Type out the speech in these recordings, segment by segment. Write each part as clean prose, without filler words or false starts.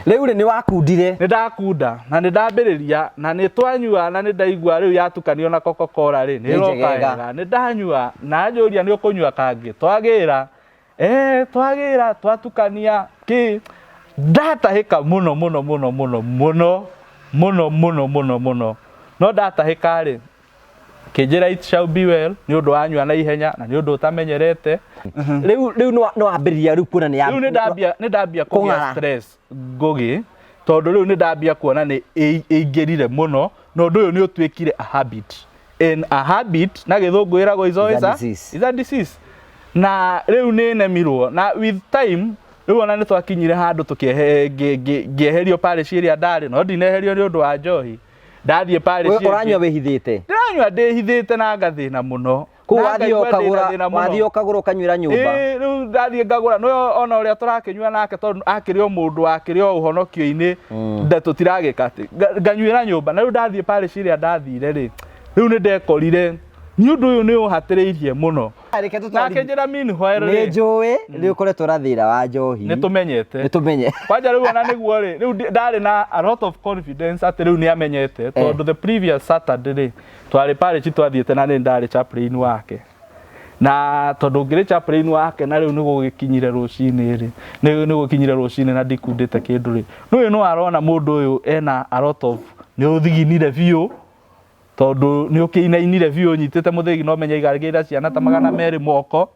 Rĩu rĩ, nĩ wakundire? Nĩ ndakunda na nĩ ndambĩrĩria na nĩ twanyua na nĩ ndaigua rĩu yatukanio na Coca-Cola rĩ, nĩ Nĩ ĩroka njegega. wega. Nĩ ndanyua na anjũria, "Nĩ ũkũnyua kangĩ?" Twagĩra, twagĩra, twatukania kĩ, ndatahĩka mũno mũno mũno mũno mũno mũno mũno mũno mũno. No ndatahĩka rĩ, kĩnjĩra, "It shall be well," nĩ ũndũ wanyua na ihenya na nĩ ũndũ ũtamenyerete. Rĩu nĩ wambĩrĩria rĩu kuona nĩ ya Rĩu nĩ ndambia kũgĩa Kũng'ara. stress ngũgĩ, tondũ rĩu nĩ ndambia kuona nĩ ĩingĩrire mũno na ũndũ ũyũ nĩ ũtuĩkire a habit, and a habit na Gĩthũngũ ĩragwo is always Is a disease. Is a disease. Na rĩu nĩ nemirwo na with time rĩu ona nĩ twakinyire handũ ngĩeherio parish ĩrĩa ndarĩ, no ndineherio nĩ ũndũ wa njohi. Ndathiĩ parish We ũranyua ĩngĩ. wĩhithĩte? Ndĩranyua ndĩhithĩte na ngathĩna mũno. Kũu Na wathiĩ ngaigua ndĩna ũkagũra thĩna mũno. Wathiĩ ũkagũra ũkanyuĩra nyũmba? Ĩĩ, rĩu ndathiĩ ngagũra no ona ũrĩa tũrakĩnyua nake, tondũ akĩrĩ o mũndũ wakĩrĩ o ũhonokio-inĩ, nda tũtiragĩka atĩ nganyuĩra nyũmba. Na rĩu ndathiĩ parish ĩrĩa ndathire rĩ, rĩu nĩ ndekorire nĩ ũndũ ũyũ nĩ ũhatĩrĩirie mũno. Reke Na tũtwarithie. akĩnjĩra meanwhile Nĩ rĩ, njũĩ nĩ ũkoretwo na thĩna wa njohi. Nĩ tũmenyete. Nĩ tũmenye. Kwanja rĩu ona nĩguo rĩ, rĩu ndarĩ na a lot of confidence atĩ rĩu nĩ amenyete, tondũ the previous Saturday rĩ, twarĩ parish twathiĩte na nĩ ndarĩ chaplain wake, na tondũ ngĩrĩ chaplain wake na rĩu nĩ gũgĩkinyire rũcinĩ rĩ, nĩ gũkinyire rũcinĩ na ndikundĩte kĩndũ rĩ, nĩ no arona mũndũ ũyũ ena a lot of nĩ ũthiginire biũ, tondũ nĩ ũkĩinainire biũ ũnyitĩte mũthĩgi no menye igagĩra ciana ta 200 moko,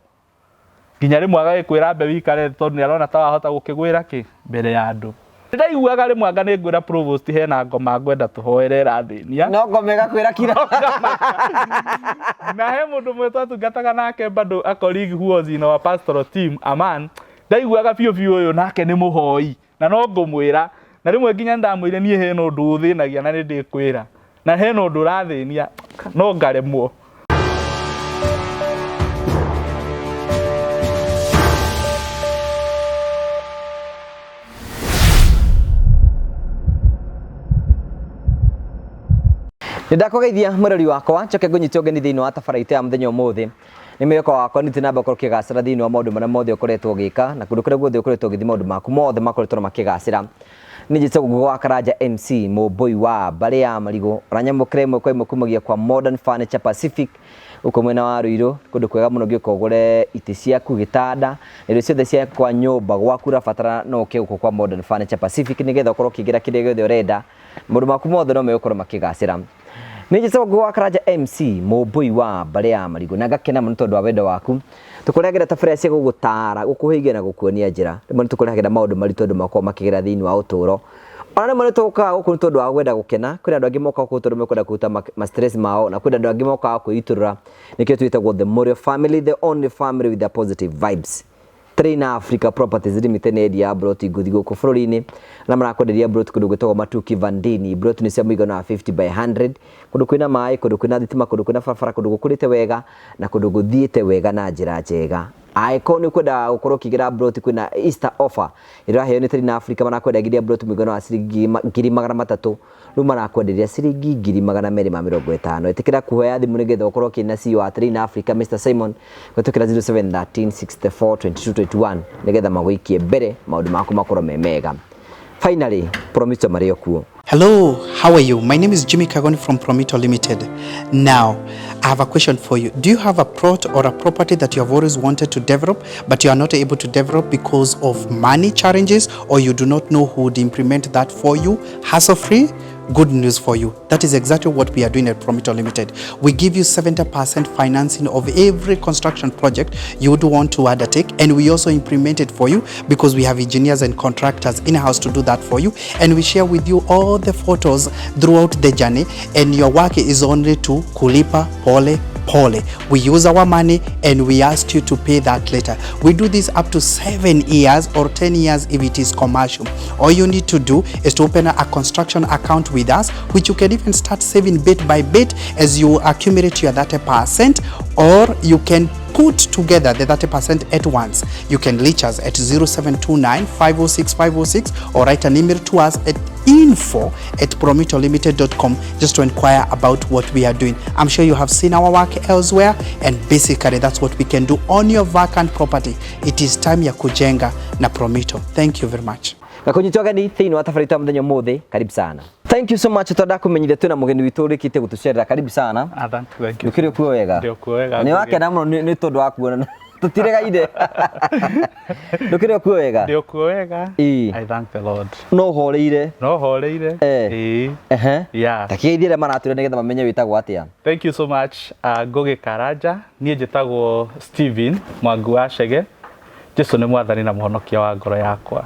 nginya rĩmwe agagĩkwĩra ambe wikare tondũ nĩ arona ta wahota gũkĩgwĩra kĩ mbere ya andũ. Ndaiguaga rĩmwe anga nĩ ngwĩra provost hena ngoma ngwenda tũhoere ĩrathĩnia. No ngoma ĩgakwĩra kira. Na he mũndũ ũmwe twatungataga nake bado, a colleague who was in our pastoral team, a man ndaiguaga biũ biũ ũyũ nake nĩ mũhoi na no ngũmwĩra, na rĩmwe nginya ndamwĩire niĩ hena ũndũ ũthĩnagia na nĩ ndĩkwĩra na hena ũndũ ũrathĩnia no ngaremwo. Nĩ ndakũgeithia mũrori wakwa, njoke ngũnyite ũgeni thĩinĩ wa tabara itũ ya mũthenya ũmũthĩ. Nĩ mwĩhoko wakwa nĩ namba ũkorwo ũkĩgacĩra thĩinĩ wa maũndũ marĩa mothe ũkoretwo ũgĩka na kũndũ kũrĩa guothe ũkoretwo ũgĩthiĩ, maũndũ maku mothe makoretwo na makĩgacĩra. Nĩ njĩtagwo Ngugi wa Karanja MC Mũmbũi wa mbarĩ ya Marigũ. Ũranyamũkĩra ĩmwe kwa ĩmwe kumagia kwa Modern Furniture Pacific gũkũ mwena wa Ruiru, kũndũ kwega mũno ũngĩũka ũgũre itĩ ciaku, gĩtanda na indo ciothe cia kwa nyũmba gwaku ũrabatara. No ũke gũkũ kwa Modern Furniture Pacific nĩgetha ũkorwo ũkĩgĩra kĩrĩa gĩothe ũrenda, maũndũ maku mothe no megũkorwo makĩgacĩra. Nĩ njĩtagwo Ngugi wa Karanja MC Mũmbũi wa mbarĩ ya Marigũ, na ngakena mũno tondũ wa wendo waku. Tũkũrehagĩra tabarĩra cia gũgũtara, gũkũhĩgia na gũkuonia njĩra. Rĩmwe nĩ tũkũrehagĩra maũndũ maritũ andũ makoragwo makĩgera thĩinĩ wa ũtũũro. Ona rĩmwe nĩ tũkaga gũkũ nĩ tondũ wa kwenda gũkena. Kwĩna andũ angĩ mokaga gũkũ tondũ mekwenda kũruta ma stress mao, na kwĩna andũ angĩ mokaga kwĩitũrũra. Nĩkĩo twĩtagwo The Morio Family, the only family with the positive vibes. Trainer Africa Properties Limited nĩ endia ya broti ngũthi gũkũ bũrũri-inĩ, na marakwenderia broti kũndũ gwĩtagwo Matuki Vandini. Broti nĩ cia mũigana wa 50 by 100, kũndũ kwĩna maĩ, kũndũ kwĩna thitima, kũndũ kwĩna barabara, kũndũ gũkũrĩte wega na kũndũ gũthiĩte wega na njĩra njega. Angĩkorwo nĩ ũkwenda gũkorwo ũkĩgĩra broti, kwĩna Easter offer ĩraheo nĩ Trainer Africa. Marakwendagĩria broti mũigana wa ciringi 300,000, rĩu marakwenderia ciringi 250,000. Ĩtĩkĩra kuoya thimũ nĩgetha ũkorwo ũkĩna CEO wa Trainer Africa, Mr Simon, kũhetũkĩra 0713 64 22 21, nĩgetha magũikie mbere, maũndũ maku makorwo me mega. Finally, Promito marĩ o kuo. Hello, how are you? My name is Jimmy Kagoni from Promito Limited. Now, I have a question for you. Do you have a plot or a property that you have always wanted to develop, but you are not able to develop because of money challenges, or you do not know who would implement that for you hassle-free? Good news for you. That is exactly what we are doing at Promito Limited. We give you 70% financing of every construction project you would want to undertake, and we also implement it for you because we have engineers and contractors in-house to do that for you, and we share with you all the photos throughout the journey, and your work is only to kulipa pole pole. We use our money and we ask you to pay that later. We do this up to 7 years or 10 years if it is commercial. All you need to do is to open a construction account with us, which you can even start saving bit by bit as you accumulate your 30%, or you can put together the 30% at once. You can reach us at 0729 506 506 or write an email to us at info@promitolimited.com just to inquire about what we are doing. I'm sure you have seen our work elsewhere, and basically that's what we can do on your vacant property. It is time ya kujenga na Promito. Thank you very much. Ngakũnyita ũgeni thĩinĩ wa tabarĩra itũ ya mũthenya ũmũthĩ, karibu sana. Thank you so much tondũ ndakũmenyithia twĩna mũgeni witũ ũrĩkĩtie gũtũcerera, karibu sana. Ah, thank you, thank you. Ndũkĩrĩ kuo wega? Ndĩ kuo wega. Nĩ wakena mũno nĩ tondũ wa kuonana. Tũtiregaire. Ndũkĩrĩ kuo wega? Ndĩ kuo wega. Ĩĩ. I thank the Lord. No ũhoreire. No horeire. Eh. Ĩĩ. Ehe. Yeah. Ta kĩgeithie arĩa maratwĩra nĩgetha mamenye wĩtagwo atĩa. Thank you so much. Ngũgĩ Karanja. Niĩ njĩtagwo Steven Mwangu wa Chege. Jesu nĩ mwathani na mũhonokia wa ngoro yakwa.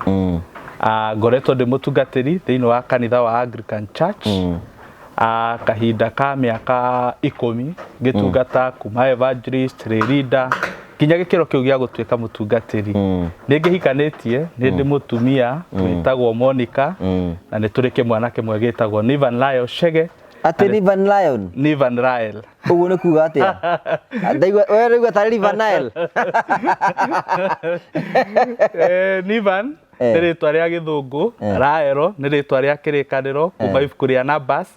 Ngoretwo ndĩ mũtungatĩri thĩinĩ wa kanitha wa Anglican Church. Kahinda ka mĩaka 10 ngĩtungata kuma evangelist, lay leader nginya gĩkĩro kĩu gĩa gũtuĩka mũtungatĩri. Nĩ ngĩhikanĩtie, nĩ ndĩ mũtumia wĩtagwo Monica na nĩ tũrĩ kĩmwana kĩmwe gĩtagwo Nivan Lyle Chege. Atĩ Nivan Lion? Nivan Lyle. Ũguo nĩ kuga atĩa? Ndaigua, we ũraigua tarĩ River Nile? Nivan nĩ rĩtwa rĩa gĩthũngũ, Raelo nĩ rĩtwa rĩa kĩrĩkanĩro kuma ibuku rĩa Numbers.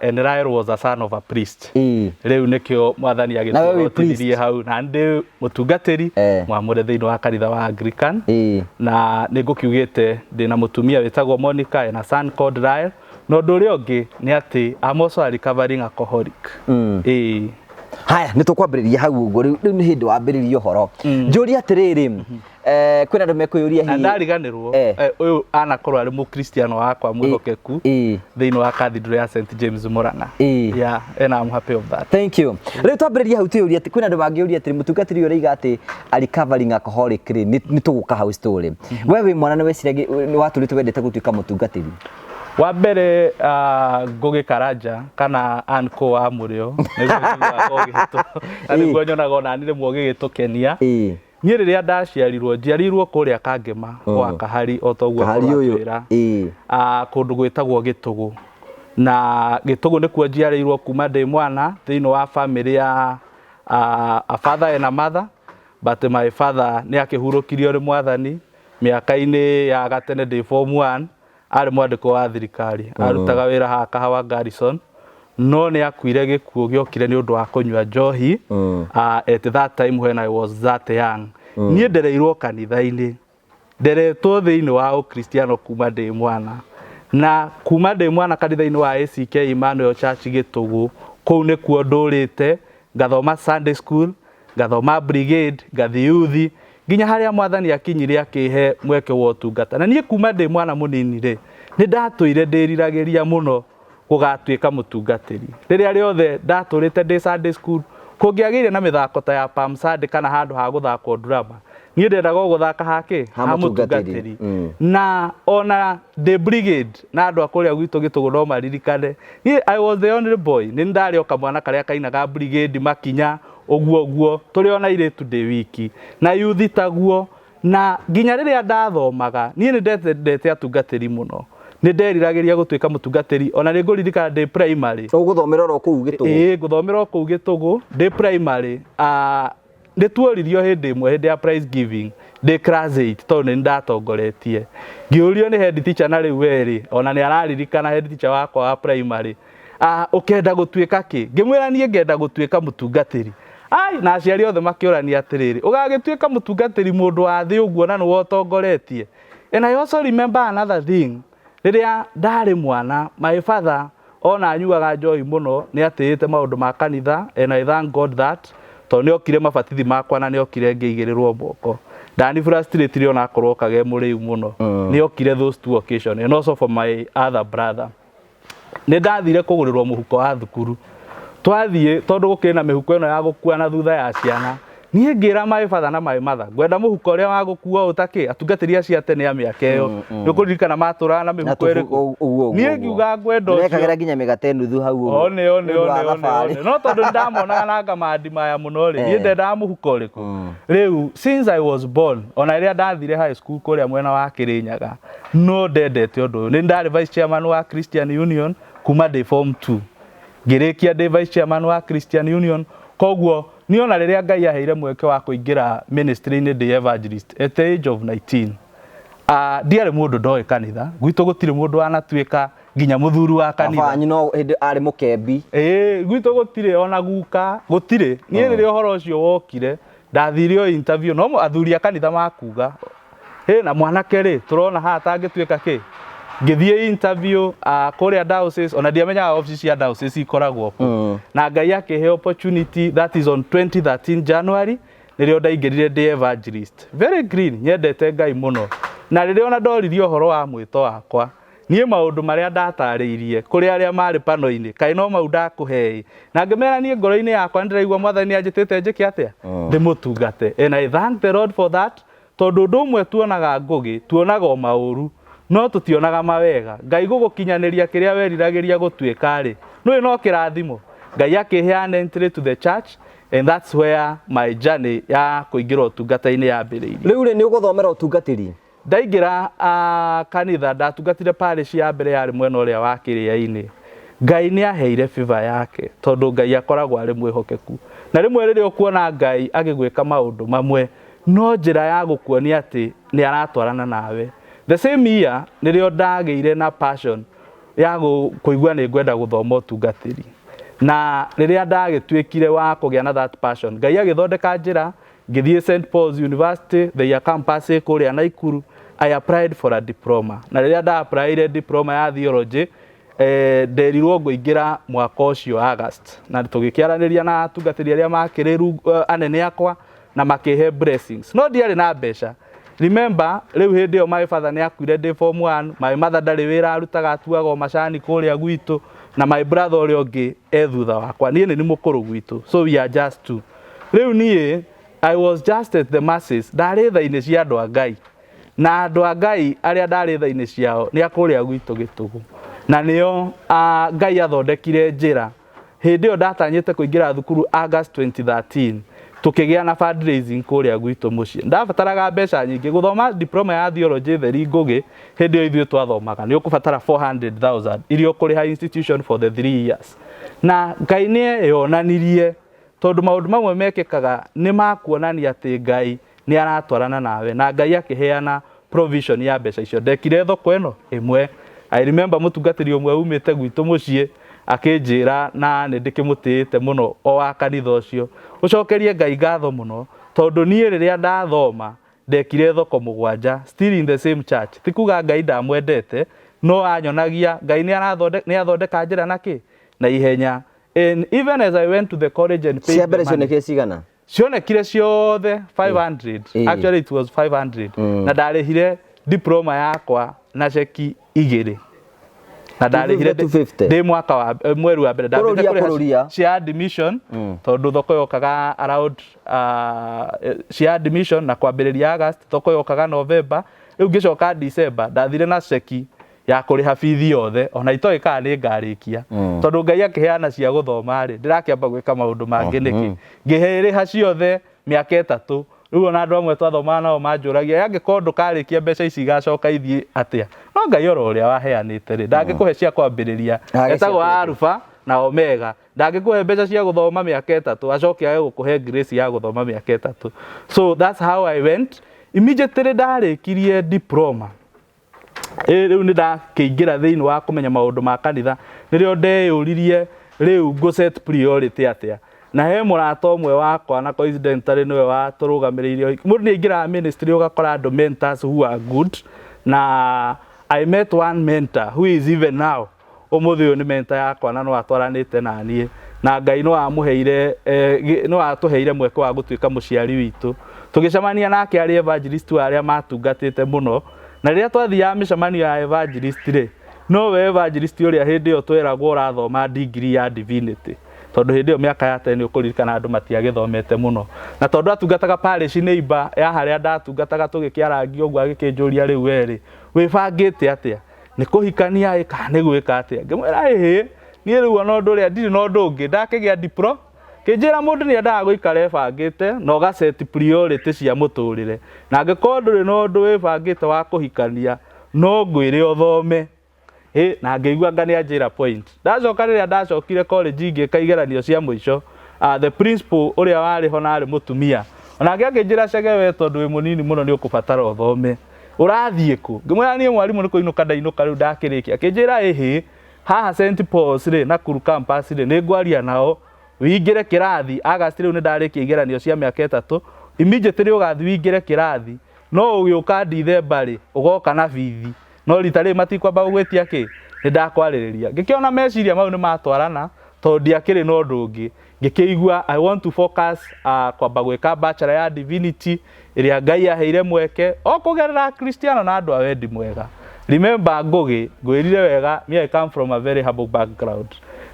And Rael was a son of a priest. Rĩu nĩkĩo mwathani Na we wĩ agĩtũrotithirie hau na ndĩ mũtungatĩri mwamũre thĩinĩ wa kanitha wa Anglican. Na nĩ ngũkiugĩte ndĩna mũtumia wĩtagwo Monica and a son called Rael. Na ũndũ ũrĩa ũngĩ nĩ atĩ I'm also a recovering alcoholic. Haya, nĩ tũkwambĩrĩria hau ũguo. Rĩu nĩ hĩndĩ wambĩrĩria ũhoro. Njũrie atĩrĩrĩ, kwĩna andũ mekwĩyũria Na hihi ndariganĩrwo, ũyũ anakorwo arĩ mũkristiano wakwa mwĩhokeku thĩinĩ wa cathedral ya St James Murang'a. Yeah, and I'm happy of that. Thank you. Rĩu twambĩrĩria hau twĩyũrie atĩ kwĩna andũ mangĩũria atĩrĩ, mũtungatĩri ũyũ ũraiga atĩ a recovering alcoholic rĩ, nĩ tũgũka hau story. We wĩ mwana nĩ weciragia, nĩ watũrĩte wendete gũtuĩka mũtungatĩri? Wa mbere, Ngũgĩ Karanja kana Anko wa Mũrĩo nĩguo njiguaga ũgĩtwo, na nĩguo nyonaga ona niĩ rĩmwe ũgĩgĩtũkenia. Niĩ rĩrĩa ndaciarirwo, njiarirwo kũrĩa Kangema gwa Kahari o ta ũguo Kahari ũyũ. tũratwĩra. Kũndũ gwĩtagwo Gĩtũgũ. Na Gĩtũgũ nĩkuo njiarĩirwo kuma ndĩ mwana thĩinĩ wa family ya a father and a mother, but my father nĩ akĩhurũkirio nĩ mwathani mĩaka-inĩ ya gatene ndĩ form 1, arĩ mwandĩkwo wa thirikari, arutaga wĩra haha Kahawa Garrison, no nĩ akuire gĩkuũ gĩokire nĩ ũndũ wa kũnyua njohi, at that time when I was that young. Niĩ ndereirwo kanitha-inĩ, nderetwo thĩinĩ wa ũkristiano kuma ndĩ mwana, na kuma ndĩ mwana kanitha-inĩ wa ACK Emmanuel Church Gĩtũgũ, kũu nĩkuo ndũrĩte, ngathoma Sunday school, ngathoma brigade, ngathiĩ youth, nginya harĩa mwathani akinyire akĩhe mweke wa ũtungata. Na niĩ kuma ndĩ mwana mũnini rĩ, nĩ ndatũire ndĩriragĩria mũno gũgatuĩka mũtungatĩri. Rĩrĩa rĩothe ndatũrĩte ndĩ Sunday school, kũngĩagĩire na mĩthako ta ya Palm Sunday kana handũ ha gũthakwo drama, niĩ ndendaga o gũthaka hakĩ? Ha Ha mũtungatĩri. mũtungatĩri. Na ona ndĩ brigade na andũ a kũrĩa gwitũ Gĩtũgũ no maririkane, niĩ I was the only boy, nĩ ndarĩ o kamwana karĩa kainaga brigade makinya ũguo ũguo, tũrĩ ona airĩtu ndĩ wiki, na youth taguo. Na nginya rĩrĩa ndathomaga, niĩ nĩ ndendete atungatĩri mũno. Nĩ nderiragĩria gũtuĩka mũtungatĩri, ona nĩ ngũririkana ndĩ primary. Ũgũthomera oro kũu Gĩtũgũ? Ĩĩ, ngũthomera o kũu Gĩtũgũ, ndĩ primary. Nĩ tuoririo hĩndĩ ĩmwe, hĩndĩ ya prize giving, ndĩ class 8, tondũ nĩ ndatongoretie. Ngĩũrio nĩ head teacher na rĩu werĩ, ona nĩ araririkana head teacher wakwa wa primary. Ũkenda gũtuĩka kĩ? Ngĩmwĩra niĩ ngenda gũtuĩka mũtungatĩri. Ai, na aciari othe makĩũrania atĩrĩrĩ, ũgagĩtuĩka mũtungatĩri mũndũ wa thĩ ũguo na nĩwe ũtongoretie? And I also remember another thing, rĩrĩa ndarĩ mwana, my father ona anyuaga njohi mũno, nĩ atĩĩte maũndũ ma kanitha, and I thank God that, tondũ nĩ okire mabatithi makwa na nĩ okire ngĩigĩrĩrwo moko. Ndani frustrated ona akorwo okage mũrĩu mũno. Nĩ okire those two occasion, and also for my other brother. Nĩ ndathire kũgũrĩrwo mũhuko wa thukuru. Twathiĩ, tondũ gũkĩrĩ na mĩhuko ĩno ya gũkua na thutha ya ciana, niĩ ngĩra my father na my mother, ngwenda mũhuko ũrĩa wa gũkua ũtakĩ, atungatĩri acio a tene a mĩaka ĩyo. Nĩ ũkũririkana matũraga na mĩhuko ĩrĩkũ? Niĩ ngiuga ngwenda ũcio. Mekagĩra nginya mĩgate nuthu hau ũguo. One, one, Nĩ ũndũ wa one, one, thabarĩ. one. No tondũ nĩ ndamonaga na ngamandimaya mũno rĩ, niĩ ndendaga mũhuko ũrĩkũ? Rĩu, since I was born, ona rĩrĩa ndathire high school kũrĩa mwena wa Kĩrĩnyaga, no ndendete ũndũ ũyũ. Nĩ ndarĩ vice chairman wa Christian Union kuma ndĩ form 2. Ngĩrĩkia ndĩ vice chairman wa Christian Union. Koguo, niĩ ona rĩrĩa Ngai aheire mweke wa kũingĩra ministry-inĩ ndĩ evangelist at the age of 19. Ndiarĩ mũndũ ndoĩ kanitha, gwitũ gũtirĩ mũndũ wanatuĩka nginya mũthuri wa kanitha. Baba wanyu no hĩndĩ arĩ mũkembi. Ĩĩ, gwitũ gũtirĩ ona guka, gũtirĩ. Niĩ rĩrĩa ũhoro ũcio wokire, ndathire o interview, no athuri a kanitha makuga. Hĩ, na mwanake rĩ, tũrona haha tangĩtuĩka kĩ? Ngĩthiĩ interview kũrĩa diocese, ona ndiamenyaga office cia diocese ikoragwo kũ. Na Ngai akĩhe opportunity, that is on 2013 January, nĩrĩo ndaingĩrire ndĩ evangelist. Very green, nyendete Ngai mũno. Na rĩrĩa ona ndoririe ũhoro wa mwĩto wakwa, niĩ maũndũ marĩa ndatarĩirie kũrĩ arĩa marĩ pano-inĩ, kaĩ no mau ndakũhe ĩ. Na ngĩmera niĩ ngoro-inĩ yakwa nĩndĩraigua Mwathani nĩanjĩtĩte njĩke atĩa? Ndĩmũtungate. And I thank the Lord for that, tondũ ũndũ ũmwe tuonaga Ngũgĩ, tuonaga o maũru, no tũtionaga mawega. Ngai gũgũkinyanĩria kĩrĩa weriragĩria gũtuĩka-rĩ, nũĩ no kĩrathimo? Ngai akĩhe an entry to the church, and that's where my journey ya kũingĩra ũtungata-inĩ yambĩrĩirie. Rĩu rĩ, nĩ ũgũthomera ũtungatĩri? Ndaingĩra kanitha, ndatungatire parish ya mbere yarĩ mwena ũrĩa wa Kĩrĩa-inĩ. Ngai nĩ aheire favor yake, tondũ Ngai akoragwo arĩ mwĩhokeku. Na rĩmwe rĩrĩa ũkuona Ngai agĩgwĩka maũndũ mamwe, no njĩra ya gũkuonia atĩ nĩ aratwarana nawe. The same year, nĩrĩo ndagĩire na passion ya kũigua nĩ ngwenda gũthoma ũtungatĩri. Na rĩrĩa ndagĩtuĩkire wa kũgĩa na that passion, Ngai agĩthondeka njĩra, ngĩthiĩ St. Paul's University, their campus ĩ kũrĩa Naikuru, I applied for a diploma. Na rĩrĩa nda applyire diploma ya theology, nderirwo ngũingĩra mwaka ũcio August. Na tũgĩkĩaranĩria na atungatĩri arĩa makĩrĩ anene akwa na makĩhe blessings. No ndiarĩ na mbeca. Remember, rĩu hĩndĩ ĩyo my father nĩ akuire ndĩ form 1, my mother ndarĩ wĩra arutaga, atuaga o macani kũrĩa gwitũ, na my brother ũrĩa ũngĩ e thutha wakwa. Niĩ nĩ nĩ mũkũrũ gwitũ, so we are just two. Rĩu niĩ, I was just at the masses, ndarĩ tha-inĩ cia andũ a Ngai. Na andũ a Ngai arĩa ndarĩ tha-inĩ ciao nĩ a kũrĩa gwitũ Gĩtũgũ. Na nĩo Ngai athondekire njĩra. Hĩndĩ ĩyo ndatanyĩte kũingĩra thukuru August 2013, tũkĩgĩa na fundraising kũrĩa gwitũ mũciĩ. Ndabataraga mbeca nyingĩ gũthoma diploma ya theology theri Ngũgĩ, hĩndĩ ĩyo ithuĩ twathomaga nĩ ũkũbatara 400,000 iria ũkũrĩha institution for the 3 years. Na Ngai nĩ eyonanirie, tondũ maũndũ mamwe mekĩkaga nĩ makuonania atĩ Ngai nĩ aratwarana nawe, na Ngai akĩheana provision ya mbeca icio. Ndekire thoko ĩno ĩmwe. I remember mũtungatĩri ũmwe umĩte gwitũ mũciĩ akĩnjĩra, na nĩ ndĩkĩmũtĩĩte mũno o wa kanitha ũcio, ũcokerie Ngai ngatho mũno, tondũ niĩ rĩrĩa ndathoma ndekire thoko 7 still in the same church. Ti kuga Ngai ndamwendete, no anyonagia Ngai nĩ athondeka njĩra na kĩ na ihenya. And even as I went to the college and paid Cia mbere the money, cionekire cigana? Cionekire ciothe 500. Actually it was 500. Na ndarĩhire diploma yakwa na ceki 2. Na ndarĩhire 250. ndĩ mwaka wa mweri wa mbere. Ndambĩte Kũrũria, kũrĩha kũrũria. cia admission, tondũ thoko yokaga around cia admission na kwambĩrĩria August, thoko yokaga November. Rĩu ngĩcoka December ndathire na ceki ya kũrĩha bithi yothe, ona itoĩ kana nĩ ngarĩkia, tondũ Ngai akĩheana cia gũthoma rĩ, ndĩrakĩamba gwĩka maũndũ mangĩ nĩkĩ? Ngĩrĩha ciothe mĩaka 3. Rĩu ona andũ amwe twathomaga nao manjũragia, angĩkorwo ndũkarĩkia mbeca ici igacoka ithiĩ atĩa? No Ngai oro ũrĩa waheanĩte rĩ, ndangĩkũhe cia kwambĩrĩria. Ndangĩkũhe Etagwo cia Alpha na Omega. Ndangĩkũhe mbeca cia gũthoma mĩaka 3 acoke age gũkũhe grace ya gũthoma mĩaka 3. So that's how I went. Immediately ndarĩkirie diploma, rĩu nĩ ndakĩingĩra thĩinĩ wa kũmenya maũndũ ma kanitha. Nĩrĩo ndeyũririe rĩu ngũ set priority atĩa. Na he mũrata ũmwe wakwa, na coincidentally nĩwe watũrũgamĩrĩire. Mũndũ nĩ aingĩraga ministry ũgakora andũ mentors who are good, na I met one mentor who is even now ũmũthĩ ũyũ nĩ mentor yakwa, na no atwaranĩte na niĩ, na Ngai no amũheire, no atũheire mweke wa gũtuĩka mũciari witũ. Tũgĩcemania nake arĩ evangelist wa arĩa matungatĩte mũno, na rĩrĩa twathiaga mĩcemanio ya evangelist rĩ, nowe evangelist ũrĩa hĩndĩ ĩyo tweragwo ũrathoma degree ya divinity, tondũ hĩndĩ ĩyo mĩaka ya tene ũkũririkana andũ matiagĩthomete mũno. Na tondũ atungataga parish neighbor ya harĩa ndatungataga, tũgĩkĩarangia ũguo, agĩkĩnjũria, rĩu we rĩ, wĩbangĩte atĩa, nĩ kũhikania ĩ kana nĩ gwĩka atĩa? Ngĩmwĩra, ĩhĩ, niĩ rĩu ona ũndũ ũrĩa ndirĩ na ũndũ ũngĩ, ndakĩgĩa diplo. Kĩnjĩra mũndũ nĩ endaga gũikara ebangĩte na ũga set priority cia mũtũrĩre, na angĩkorwo ndũrĩ na ũndũ wĩbangĩte wa kũhikania, no ngwĩre ũthome. Ĩ, na ngĩigua anga nĩ anjĩra point. Ndacoka, rĩrĩa ndacokire college ngĩka igeranio cia mũico, the principal ũrĩa warĩ ho na arĩ mũtumia, onake akĩnjĩra, Chege, we tondũ wĩ mũnini mũno nĩ ũkũbatara ũthome, ũrathiĩ kũ? Ngĩmwĩra, niĩ mwarimũ nĩ kũinũka ndainũka rĩu ndakĩrĩkia. Akĩnjĩra, ĩhĩ, haha St Paul's rĩ, Nakuru campus rĩ, nĩ ngwaria nao wingĩre kĩrathi August. Rĩu nĩ ndarĩkia igeranio cia mĩaka 3, immediately ũgathiĩ wingĩre kĩrathi. No ũgĩũka Ndithemba rĩ, ũgoka na bithi. No rita rĩrĩ matikwamba gũgwĩtia kĩ, nĩ ndakwarĩrĩria. Ngĩkĩona meciria mau nĩ matwarana, tondũ ndiakĩrĩ na ũndũ ũngĩ. Ngĩkĩigua I want to focus kwamba gwĩka bachelor ya divinity, ĩrĩa Ngai aheire mweke, o kũgerera Akristiano na andũ a wendi mwega. Remember Ngũgĩ, ngwĩrire wega, me I come from a very humble background.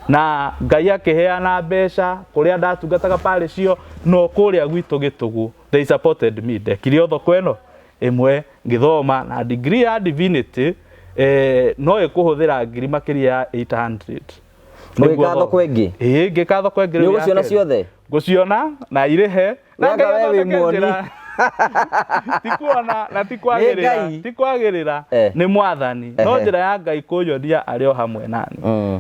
Na Ngai akĩheana mbeca, kũrĩa ndatungataga parish ĩyo, no kũrĩa gwitũ Gĩtũgũ. They supported me. Ndekire o thoko ĩno ĩmwe ngĩthoma na degree ya divinity no ĩkũhũthĩra ngiri makĩria ya 800. Ũgĩka thoko ĩngĩ? Ĩĩ ngĩka thoko ĩngĩ. Nĩ ũgũciona ciothe? Ngũciona na irĩhe. Na Ngai we wĩ muoni. Ti kuona na ti kwagĩrĩra, ti kwagĩrĩra nĩ mwathani. No njĩra ya Ngai kũnyonia arĩ o hamwe nani.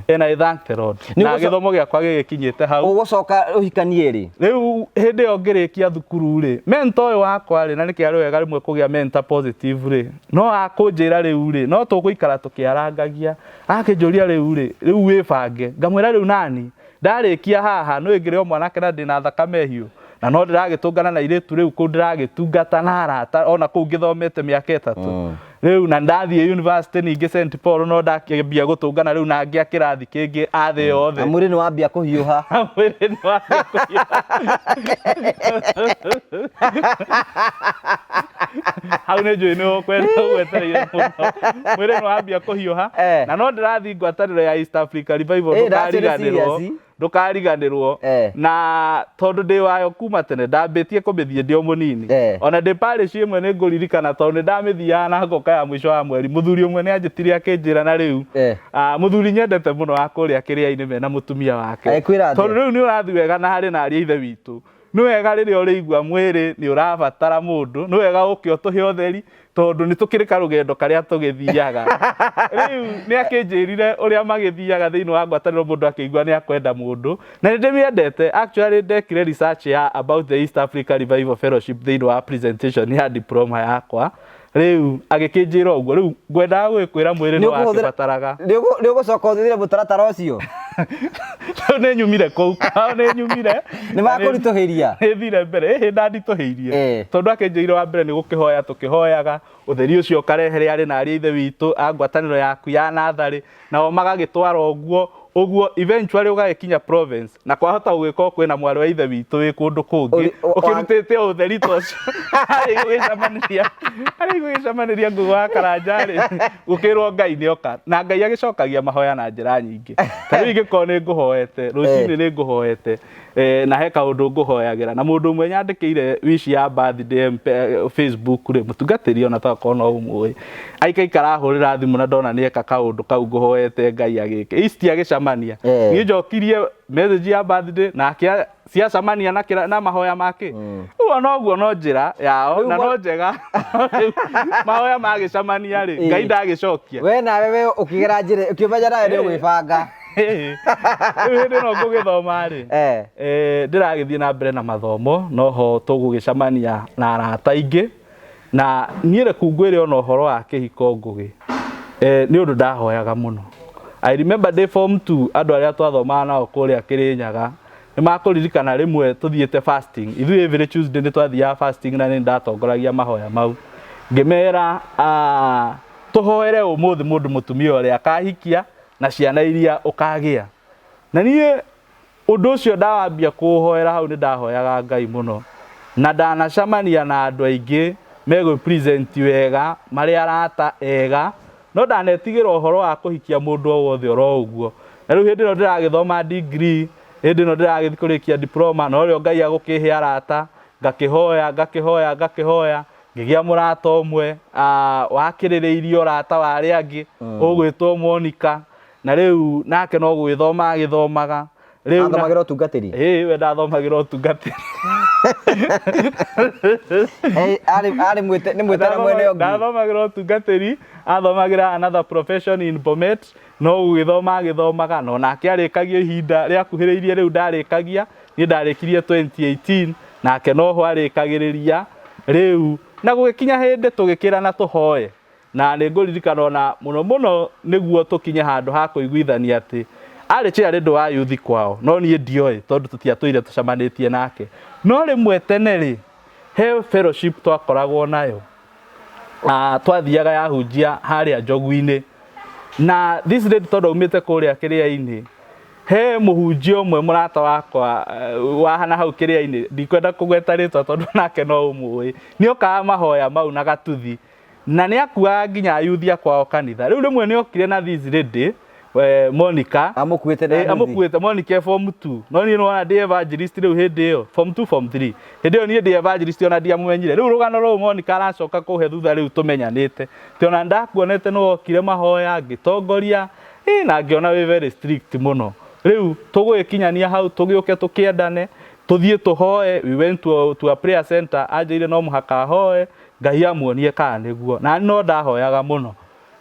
And I thank the Lord. Na gĩthomo gĩakwa gĩgĩkinyĩte hau. Ũgũcoka ũhikanie rĩ? Rĩu hĩndĩ ĩyo ngĩrĩkia thukuru rĩ, mentor ũyũ wakwa rĩ, na nĩkĩo arĩ wega rĩmwe kũgĩa mentor positive rĩ, no akũnjĩra rĩu rĩ, no tũgũikara tũkĩarangagia, akĩnjũria rĩu rĩ, rĩu wĩbange, ngamwĩra rĩu nani, ndarĩkia haha nĩ ngĩrĩ o mwanake na ndĩna thakame hiũ, na no ndĩragĩtũngana na airĩtu rĩu kũu ndĩragĩtungata na arata ona kũu ngĩthomete mĩaka ĩtatũ. Rĩu na ndathiĩ university ningĩ St Paul no ndakĩambia gũtũngana rĩu na angĩ a kĩrathi kĩngĩ a thĩ yothe. Na mwĩrĩ nĩ wambia kũhiũha. Mwĩrĩ nĩ wambia kũhiũha. Hau nĩ njũĩ nĩ ũkwenda ũgwetereire mũno. Mwĩrĩ nĩ wambia kũhiũha. Na no ndĩrathiĩ ngwatanĩro ya East Africa Revival ndũkariganĩrwo. Ndũkariganĩrwo. Na tondũ ndĩ wayo kuma tene, ndambĩtie kũmĩthiĩ ndĩ o mũnini. Ona ndĩ parish ĩmwe nĩ ngũririkana tondũ nĩ ndamĩthiaga na ngoka ya mũico wa mweri. Mũthuri ũmwe nĩ anjĩtire akĩnjĩra na rĩu, mũthuri nyendete mũno wa kũrĩa kĩrĩa-inĩ mena mũtumia wake. Agĩkwĩra atĩa? Tondũ rĩu nĩ ũrathiĩ wega na harĩ na ariũ a ithe witũ. Nĩ wega rĩrĩa ũrĩigua mwĩrĩ nĩ ũrabatara mũndũ, nĩ wega ũke ũtũhe ũtheri tondũ nĩ tũkĩrĩ karũgendo karĩa tũgĩthiaga. Rĩu nĩ akĩnjĩrire ũrĩa magĩthiaga thĩinĩ wa ngwatanĩro mũndũ akĩigua nĩ akwenda mũndũ, na nĩ ndĩmĩendete. Actually ndekire research ya about the East Africa Revival Fellowship thĩinĩ wa presentation ya diploma yakwa. Rĩu agĩkĩnjĩra ũguo, rĩu ngwendaga gũgĩkwĩra mwĩrĩ nĩ wakĩbataraga. Nĩ ũgũcoka ũthuthurie mũtaratara ũcio? Rĩu nĩ nyumire kũu, nĩ nyumire. Nĩ makũritũhĩria? Nĩ thire mbere, ĩhĩ ndanditũhĩirie. Tondũ akĩnjĩrire wa mbere nĩ gũkĩhoya tũkĩhoyaga, ũtheri ũcio ũkarehere arĩ na arĩ a ithe witũ a ngwatanĩro yaku ya natharĩ, nao magagĩtwara ũguo, ũguo eventually ũgagĩkinya province, na kwahota gũgĩkorwo kwĩna mwarĩ wa ithe witũ wĩ kũndũ kũngĩ, ũkĩrutĩte o ũtheri ta ũcio, harĩ gũgĩcemanĩria, harĩ gũgĩcemanĩria Ngũgũ wa Karanja rĩ, gũkĩrwo Ngai nĩ oka, na Ngai agĩcokagia mahoya na njĩra nyingĩ. Ta rĩu ingĩkorwo nĩ ngũhoete, rũcinĩ nĩ ngũhoete, na he kaũndũ ngũhoyagĩra, na mũndũ ũmwe nyandĩkĩire wish ya birthday Facebook rĩ, mũtungatĩri ona tokorwo no ũmũĩ, aikaikara ahũrĩra thimũ na ndona nĩ eka kaũndũ kau ngũhoete Ngai agĩke, ici tiagĩcemania, niĩ njokirie message ya birthday nake ciacemania na kĩra, na mahoya make ũguo noguo no njĩra yao na no njega. Rĩu mahoya magĩcemania rĩ, Ngai ndagĩcokia. We nawe we ũkĩgera njĩra ũkĩmenya nawe nĩ ũgwĩbanga. Rĩu hĩndĩ ĩno ngũgĩthoma rĩ, ndĩragĩthiĩ na mbere na mathomo noho tũgũgĩcemania na arata aingĩ, na niĩ reku ngwĩre ona ũhoro wa kĩhiko Ngũgĩ, nĩ ũndũ ndahoyaga mũno. I remember ndĩ form 2 andũ arĩa twathomaga nao kũrĩa Kĩrĩnyaga nĩ makũririkana rĩmwe tũthiĩte fasting, ithuĩ every Tuesday nĩ twathiaga fasting na nĩ ndatongoragia mahoya mau, ngĩmera tũhoere ũmũthĩ mũndũ mũtumia ũrĩa akahikia na ciana iria ũkagĩa. Na niĩ ũndũ ũcio ndawambia kũũhoera hau nĩ ndahoyaga Ngai mũno, na ndanacemania na andũ aingĩ megwĩ present wega, marĩ arata ega, no ndanetigĩra ũhoro wa kũhikia mũndũ o wothe oro ũguo. Na rĩu hĩndĩ ĩno ndĩragĩthoma degree, hĩndĩ ĩno ndĩragĩthiĩ kũrĩkia diploma, norĩo Ngai agũkĩhe arata, ngakĩhoya, ngakĩhoya, ngakĩhoya, ngĩgĩa mũrata ũmwe wakĩrĩrĩirie ũrata wa arĩa angĩ, ũgwĩtwo Monica, na rĩu nake no gwĩthoma agĩthomaga. Rĩu Athomagĩra ũtungatĩri? Ĩĩ, we ndathomagĩra ũtungatĩri. Arĩ, arĩ mwĩte, nĩ mwĩte na mwene ũngĩ. Ndathomagĩra ũtungatĩri, athomagĩra another profession in Bomet, no gũgĩthoma agĩthomaga, no nake arĩkagia ihinda rĩakuhĩrĩirie rĩu ndarĩkagia, niĩ ndarĩkirie 2018, nake noho arĩkagĩrĩria rĩu, na gũgĩkinya hĩndĩ tũgĩkĩrana tũhoe. Na nĩ ngũririkana ona mũno mũno nĩguo tũkinye handũ ha kũiguithania atĩ arĩ chairlady wa youth kwao, no niĩ ndioĩ tondũ tũtiatũire tũcemanĩtie nake. No rĩmwe tene rĩ, he fellowship twakoragwo nayo. Twathiaga yahunjia harĩa njogu-inĩ na this lady tondũ aumĩte kũrĩa kĩrĩa-inĩ, he mũhunjia ũmwe mũrata wakwa wa na hau kĩrĩa-inĩ, ndikwenda kũgweta rĩtwa tondũ nake no ũmũĩ, nĩ okaga mahoya mau na gatuthi na nĩ akuaga nginya ayuthi a kwao kanitha. Rĩu rĩmwe nĩ okire na this lady, Monica. Amũkuĩte na nduthi. Amũkuĩte Monica e form 2, no niĩ nĩwona ndĩ evangelist rĩu hĩndĩ ĩyo, form 2, form 3 hĩndĩ ĩyo niĩ ndĩ evangelist, ona ndiamũmenyire. Rĩu rũgano rũu Monica aracoka kũhe thutha rĩu tũmenyanĩte, ti ona ndakuonete nĩ wokire mahoya ngĩtongoria na ngĩona wĩ very strict mũno. Rĩu tũgũgĩkinyania hau, tũgĩũke tũkĩendane, tũthiĩ tũhoe. We went to a prayer center. Anjĩire no mũhaka ahoe Ngai amuonie kana nĩguo, na no ndahoyaga mũno,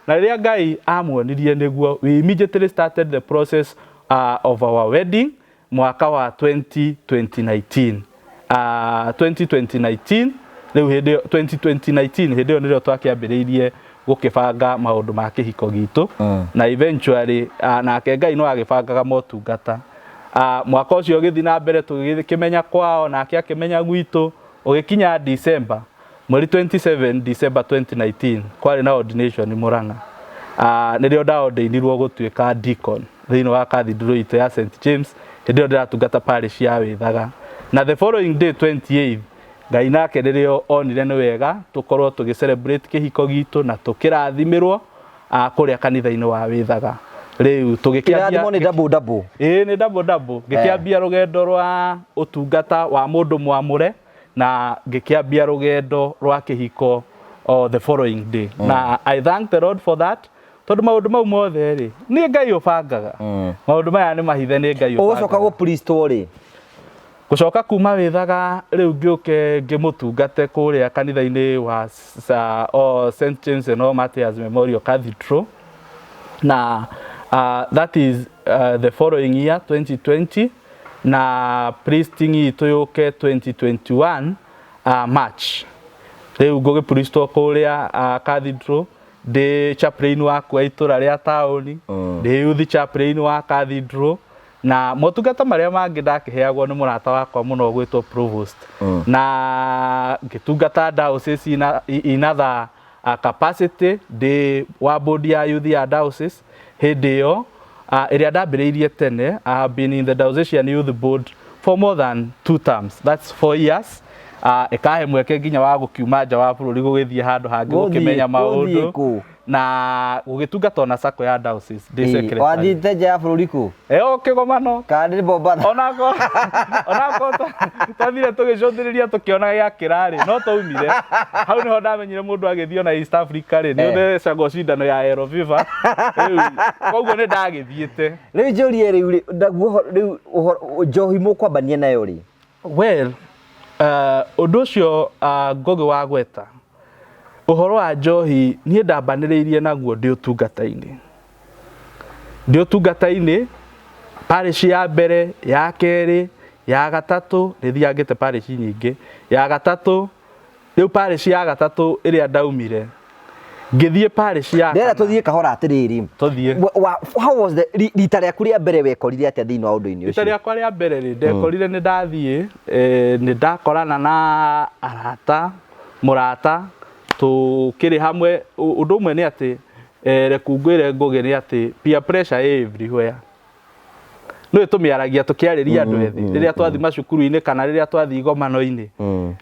na rĩrĩa Ngai amuonirie nĩguo, we immediately started the process of our wedding mwaka wa 2019, 2019. Rĩu hĩndĩ ĩyo 2019, hĩndĩ ĩyo nĩrĩo twakĩambĩrĩirie gũkĩbanga maũndũ ma kĩhiko gitũ. Na eventually nake Ngai no agĩbangaga motungata. Mwaka ũcio ũgĩthiĩ na mbere, tũgĩkĩmenya kwao nake akĩmenya gwitũ. Ũgĩkinya December, mweri 27 December 2019, kwarĩ na ordination Murang'a. Nĩrĩo ndaordinirwo gũtuĩka deacon thĩinĩ wa cathedral itũ ya St James. Hĩndĩ ĩyo ndĩratungata parish ya Wĩthaga. Na the following day, 28, Ngai nake nĩrĩo onire nĩ wega tũkorwo tũgĩ celebrate kĩhiko gitũ na tũkĩrathimĩrwo kũrĩa kanitha-inĩ wa Wĩthaga. Rĩu tũgĩkĩambia Kĩrathimo nĩ double double. Ĩĩ, nĩ double double. Ngĩkĩambia rũgendo rwa ũtungata wa mũndũ mwamũre na ngĩkĩambia rũgendo rwa kĩhiko the following day. Na I thank the Lord for that, tondũ maũndũ mau mothe rĩ, nĩ Ngai ũbangaga. Maũndũ maya nĩ mahithe, nĩ Ngai ũgũcoka ũbangaga. Gũpristwo rĩ? Gũcoka kuma Wĩthaga rĩu ngĩũke ngĩmũtungate kũrĩa kanitha-inĩ wa St James and All Martyrs Memorial Cathedral, na that is the following year, 2020, na priesting itũ yũke 2021 March. Rĩu ngũgĩpristwo kũrĩa cathedral ndĩ chaplain wakwa itũra rĩa taũni, ndĩ youth chaplain wa cathedral, na motungata marĩa mangĩ ndakĩheagwo nĩ mũrata wakwa mũno gwĩtwo Provost, na ngĩtungata diocese in other capacity, ndĩ wa board ya youth ya diocese hĩndĩ ĩyo ĩrĩa ndambĩrĩirie tene. I have been in the diocesan youth board for more than two terms, that's 4 years. Ĩkahe mweke nginya wa gũkiuma nja wa bũrũri, gũgĩthiĩ handũ hangĩ, gũkĩmenya gũthiĩ maũndũ kũ? Na gũgĩtungata ona sacco ya diocese ndĩ secretary. Wathiĩte nja ya bũrũri kũ? Ĩyo kĩgomano. Kana nĩ Mombatha? Onako twathire tũgĩcũthĩrĩria, tũkĩona gĩakĩra rĩ, no twaumire hau nĩho ndamenyire mũndũ agĩthiĩ ona East Africa rĩ, nĩ ũthecagwo cindano ya yellow fever. Rĩu koguo nĩ ndagĩthiĩte. Rĩu njũrie, rĩu rĩ, naguo rĩu njohi mũkwambania nayo rĩ? Well, ũndũ ũcio, Ngũgĩ wa gweta ũhoro wa njohi, niĩ ndambanĩrĩirie naguo ndĩ ũtungata-inĩ, ndĩ ũtungata-inĩ parish ya mbere, ya kerĩ, ya gatatũ. Nĩ thiangĩte parish nyingĩ. Ya gatatũ, rĩu parish ya gatatũ ĩrĩa ndaumire ngĩthiĩ parish ya ndĩrenda kana. Tũthiĩ kahora atĩrĩrĩ. Tũthiĩ. How was the rita rĩaku rĩa mbere wekorire atĩa thĩinĩ wa ũndũ-inĩ Rita ũcio? Rĩakwa rĩa mbere rĩ, ndekorire nĩ ndathiĩ, nĩ ndakorana na arata, mũrata tũkĩrĩ hamwe. Ũndũ ũmwe nĩ atĩ, reku ngwĩre Ngũgĩ, nĩ atĩ peer pressure ĩ everywhere. Nĩ tũmĩaragia tũkĩarĩria andũ ethĩ rĩrĩa twathiĩ macukuru-inĩ kana rĩrĩa twathiĩ igomano-inĩ,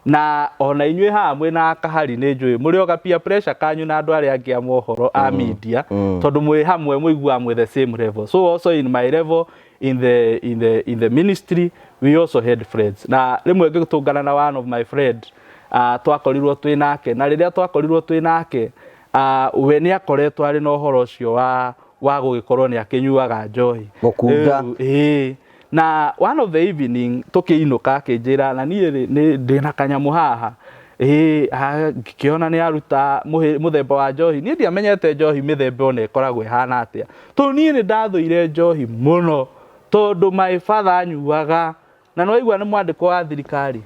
na ona inyuĩ haha mwĩna akahari, nĩ njũĩ mũrĩ oga peer pressure kanyu na andũ arĩa angĩ a mohoro a media, tondũ mwĩ hamwe mũiguaga mwĩ the same level. So also in my level in the ministry, we also had friends, na rĩmwe ngĩtũngana na one of my friend, twakorirwo twĩ nake, na rĩrĩa twakorirwo twĩ nake, we nĩ akoretwo arĩ na ũhoro ũcio wa gũgĩkorwo nĩ akĩnyuaga njohi. Gũkunda. Rĩu, ĩĩ, na one of the evening tũkĩinũka akĩnjĩra, na niĩ rĩ, nĩ ndĩna kanyamũ haha. Ĩĩ, ngĩkĩona nĩ aruta mũthemba wa njohi. Niĩ ndiamenyete njohi mĩthemba ona ĩkoragwo ĩhana atĩa, tondũ niĩ nĩ ndathũire njohi mũno, tondũ my father anyuaga na nĩ waigua nĩ mwandĩko wa thirikari,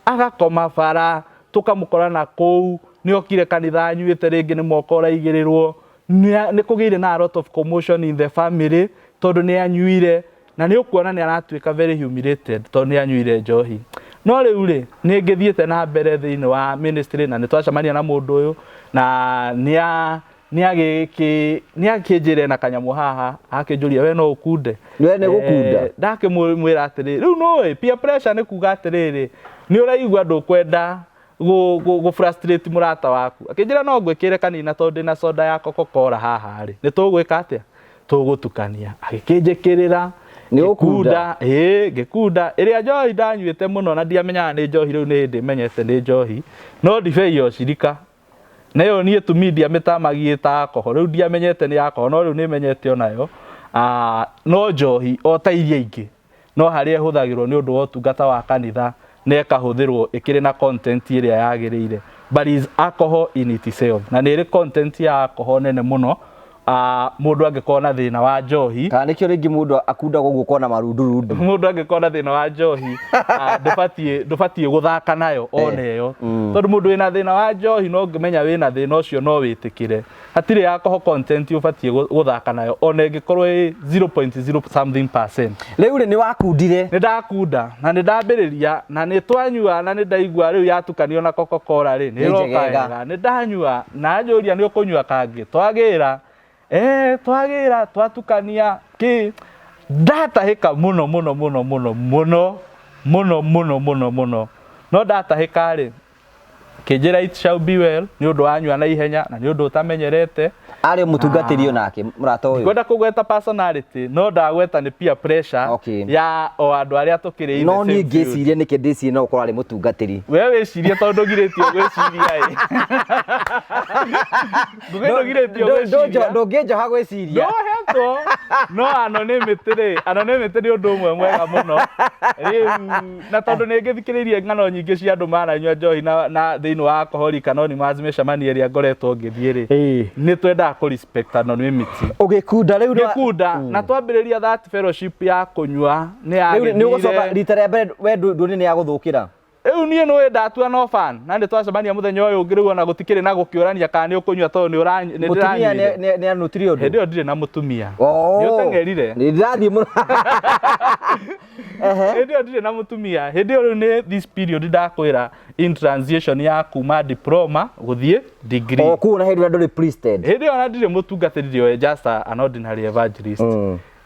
agakoma bara, tũkamũkora na kũu nĩ okire kanitha anyuĩte rĩngĩ, nĩ moko ũraigĩrĩrwo. Nĩ kũgĩire na a lot of commotion in the family tondũ nĩ anyuire, na nĩ ũkuona nĩ aratuĩka very humiliated tondũ nĩ anyuire njohi. No rĩu rĩ, nĩ ngĩthiĩte na mbere thĩinĩ wa ministry na nĩ twacemania na mũndũ ũyũ na nĩa nĩ akĩnjĩre na kanyamũ haha akĩnjũria we no ũkunde. We nĩ gũkunda? Ndakĩmwĩra atĩrĩrĩ, rĩu nũĩ peer pressure nĩ kuga atĩrĩrĩ, nĩ ũraigua ndũkwenda gũ frustrate mũrata waku. Akĩnjĩra no ngwĩkĩre kanini na tondũ ndĩna soda ya Coca-Cola haha rĩ, nĩ tũgwĩka atĩa? Tũgũtukania. Agĩkĩnjĩkĩrĩra. Nĩ ũgũkunda? Ngĩkunda, ĩĩ ngĩkunda. Ĩrĩa njohi ndanyuĩte mũno na ndiamenyaga nĩ njohi, rĩu nĩ hĩndĩ menyete nĩ njohi, no ndibei ya ũcirika. Na ĩyo niĩ to me ndiamĩtamagia ĩta alcohol, rĩu ndiamenyete nĩ alcohol, no rĩu nĩ menyete onayo. No njohi o ta iria ingĩ, no harĩa ĩhũthagĩrwo nĩ ũndũ wa ũtungata wa kanitha na ĩkahũthĩrwo ĩkĩrĩ na content ĩrĩa yagĩrĩire. But is alcohol in itself. Na nĩ ĩrĩ content ya alcohol nene mũno, mũndũ angĩkorwo na thĩna wa njohi. Kana nĩkĩo rĩngĩ mũndũ akundaga ũguo kona marundurundu. Mũndũ angĩkorwo na thĩna wa njohi, ndũbatiĩ gũthaka nayo ona ĩyo. Tondũ mũndũ wĩna thĩna wa njohi no ũngĩmenya wĩna thĩna ũcio no wĩtĩkĩre. Hatirĩ alcohol content ũbatiĩ gũthaka nayo ona ĩngĩkorwo ĩ 0.0 something percent. Rĩu rĩ, nĩ wakundire? Nĩ ndakunda na nĩ ndambĩrĩria na nĩ twanyua na nĩ ndaigua rĩu yatukanio na Coca-Cola rĩ, nĩ Nĩ ĩroka njegega. wega. Nĩ ndanyua na anjũria nĩ ũkũnyua kangĩ, twagĩra, twagĩra twatukania kĩ, ndatahĩka mũno mũno mũno mũno mũno mũno mũno mũno mũno, no ndatahĩka rĩ, kĩnjĩra it shall be well, nĩ ũndũ wanyua na ihenya na nĩ ũndũ ũtamenyerete. Arĩ mũtungatĩri onake mũrata ũyũ? Ngwenda kũgweta personality, no ndagweta nĩ peer pressure ya o andũ arĩa tũkĩrĩ in the No same niĩ field. Ngĩciria nĩkĩ ndĩcirie no ũkorwo arĩ mũtungatĩri. We wĩcirie tondũ ndũgirĩtio gwĩciria ĩ. Ngũgĩ ndũgirĩtio gwĩciria. Ndũngĩnjoha gwĩciria. Ndohetwo. No anonymity rĩ, anonymity nĩ ũndũ ũmwe mwega mũno. Rĩu na tondũ nĩ ngĩthikĩrĩirie ng'ano nyingĩ cia andũ mananyua njohi na thĩinĩ wa Alcoholic Anonymous mĩcemanio ĩrĩa ngoretwo ngĩthiĩ rĩ, nĩ twendaga kũ respect anonymity. Ũgĩkunda rĩu Ngĩkunda na twambĩrĩria that fellowship ya kũnyua nĩ Rĩu nĩ ũgũcoka yagĩthire. rita rĩa mbere we nduonire nĩ yagũthũkĩra. Rĩu niĩ nĩ ndatua no fun na nĩ twacemania mũthenya ũyũ ũngĩ rĩu ona gũtikĩrĩ na gũkĩũrania kana nĩ ũkũnyua tondũ nĩ nĩ Mũtumia ndĩranyuire. nĩ anũtire ũndũ. Hĩndĩ ĩyo ndirĩ na mũtumia. Oh. Nĩ ũteng'erire. Nĩ ndĩrathiĩ mũno. Hĩndĩ ĩyo ndirĩ na mũtumia. Hĩndĩ ĩyo rĩu nĩ this period ndakwĩra in transition ya kuma diploma gũthiĩ degree. O kũu na hĩndĩ ĩrĩa ndũrĩ priested. Hĩndĩ ĩyo ona ndirĩ mũtungatĩri o just an ordinary evangelist.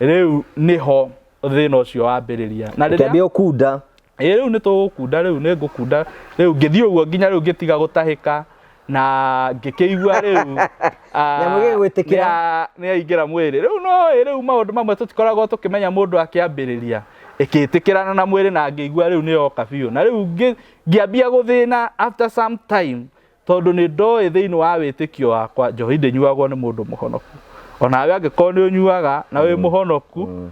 Rĩu nĩho thĩna ũcio wambĩrĩria. Na rĩrĩa Ũkĩambia ũkunda. Ĩ rĩu nĩ tũgũkunda, rĩu nĩ ngũkunda, rĩu ngĩthiĩ ũguo nginya rĩu ngĩtiga gũtahĩka na ngĩkĩigua rĩu Nyamũ ĩgĩgwĩtĩkĩra. Nĩ yaingĩra mwĩrĩ. Rĩu no ĩ rĩu maũndũ mamwe tũtikoragwo tũkĩmenya mũndũ akĩambĩrĩria ĩkĩtĩkĩrana na mwĩrĩ na ngĩigua rĩu nĩ yoka biũ. Na rĩu ngĩambia gũthĩna after some time tondũ nĩ ndoĩ thĩinĩ wa wĩtĩkio wakwa njohi ndĩnyuagwo nĩ mũndũ mũhonoku. Onawe angĩkorwo nĩ ũnyuaga na wĩ mũhonoku,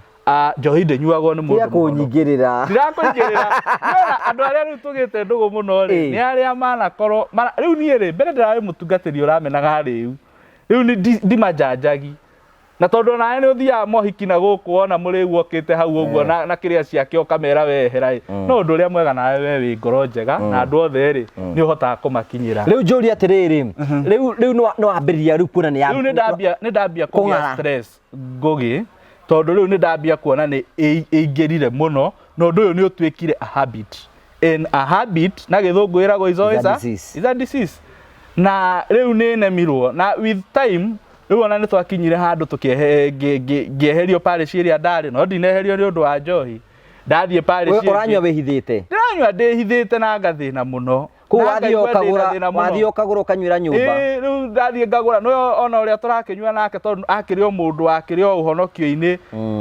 njohi ndĩnyuagwo nĩ mũndũ Tiga mũhonoku. kũnyingĩrĩra. Ndirakũingĩrĩra. Nĩwona andũ arĩa rĩu tũgĩte ndũgũ mũno rĩ, nĩ arĩa manakorwo rĩu niĩ rĩ, mbere ndĩrarĩ mũtungatĩri ũramenaga rĩu. Rĩu nĩ ndimanjanjagi. Na tondũ onawe nĩ ũthiaga mohiki na gũkũ wona mũrĩu okĩte hau ũguo na kĩrĩa ciake ũkamera wehera ĩ. No ũndũ ũrĩa mwega nawe we wĩ ngoro njega na andũ othe rĩ, nĩ ũhotaga kũmakinyĩra. Rĩu njũrie atĩrĩrĩ, rĩu nĩ wambĩrĩria rĩu kuona nĩ ya Rĩu nĩ ndambia kũgĩa Kũng'ara. stress ngũgĩ, tondũ rĩu nĩ ndambia kuona nĩ ĩingĩrire mũno na ũndũ ũyũ nĩ ũtuĩkire a habit. In a habit na gĩthũngũ ĩragwo is always Is a disease. is a disease. Na rĩu nĩ nemirwo na with time rĩu ona nĩ twakinyire handũ ngĩeherio parish ĩrĩa ndarĩ, no ndineherio nĩ ũndũ wa njohi. Ndathiĩ parish We ĩngĩ. ũranyua wĩhithĩte? Ndĩranyua ndĩhithĩte na ngathĩna mũno. Kũu Na wathiĩ ngaigua ndĩna ũkagũra, thĩna mũno. wathiĩ ũkagũra ũkanyuĩra nyũmba. Ĩĩ, rĩu ndathiĩ ngagũra. No ona ũrĩa tũrakĩnyua nake tondũ akĩrĩ o mũndũ wakĩrĩ o ũhonokio-inĩ,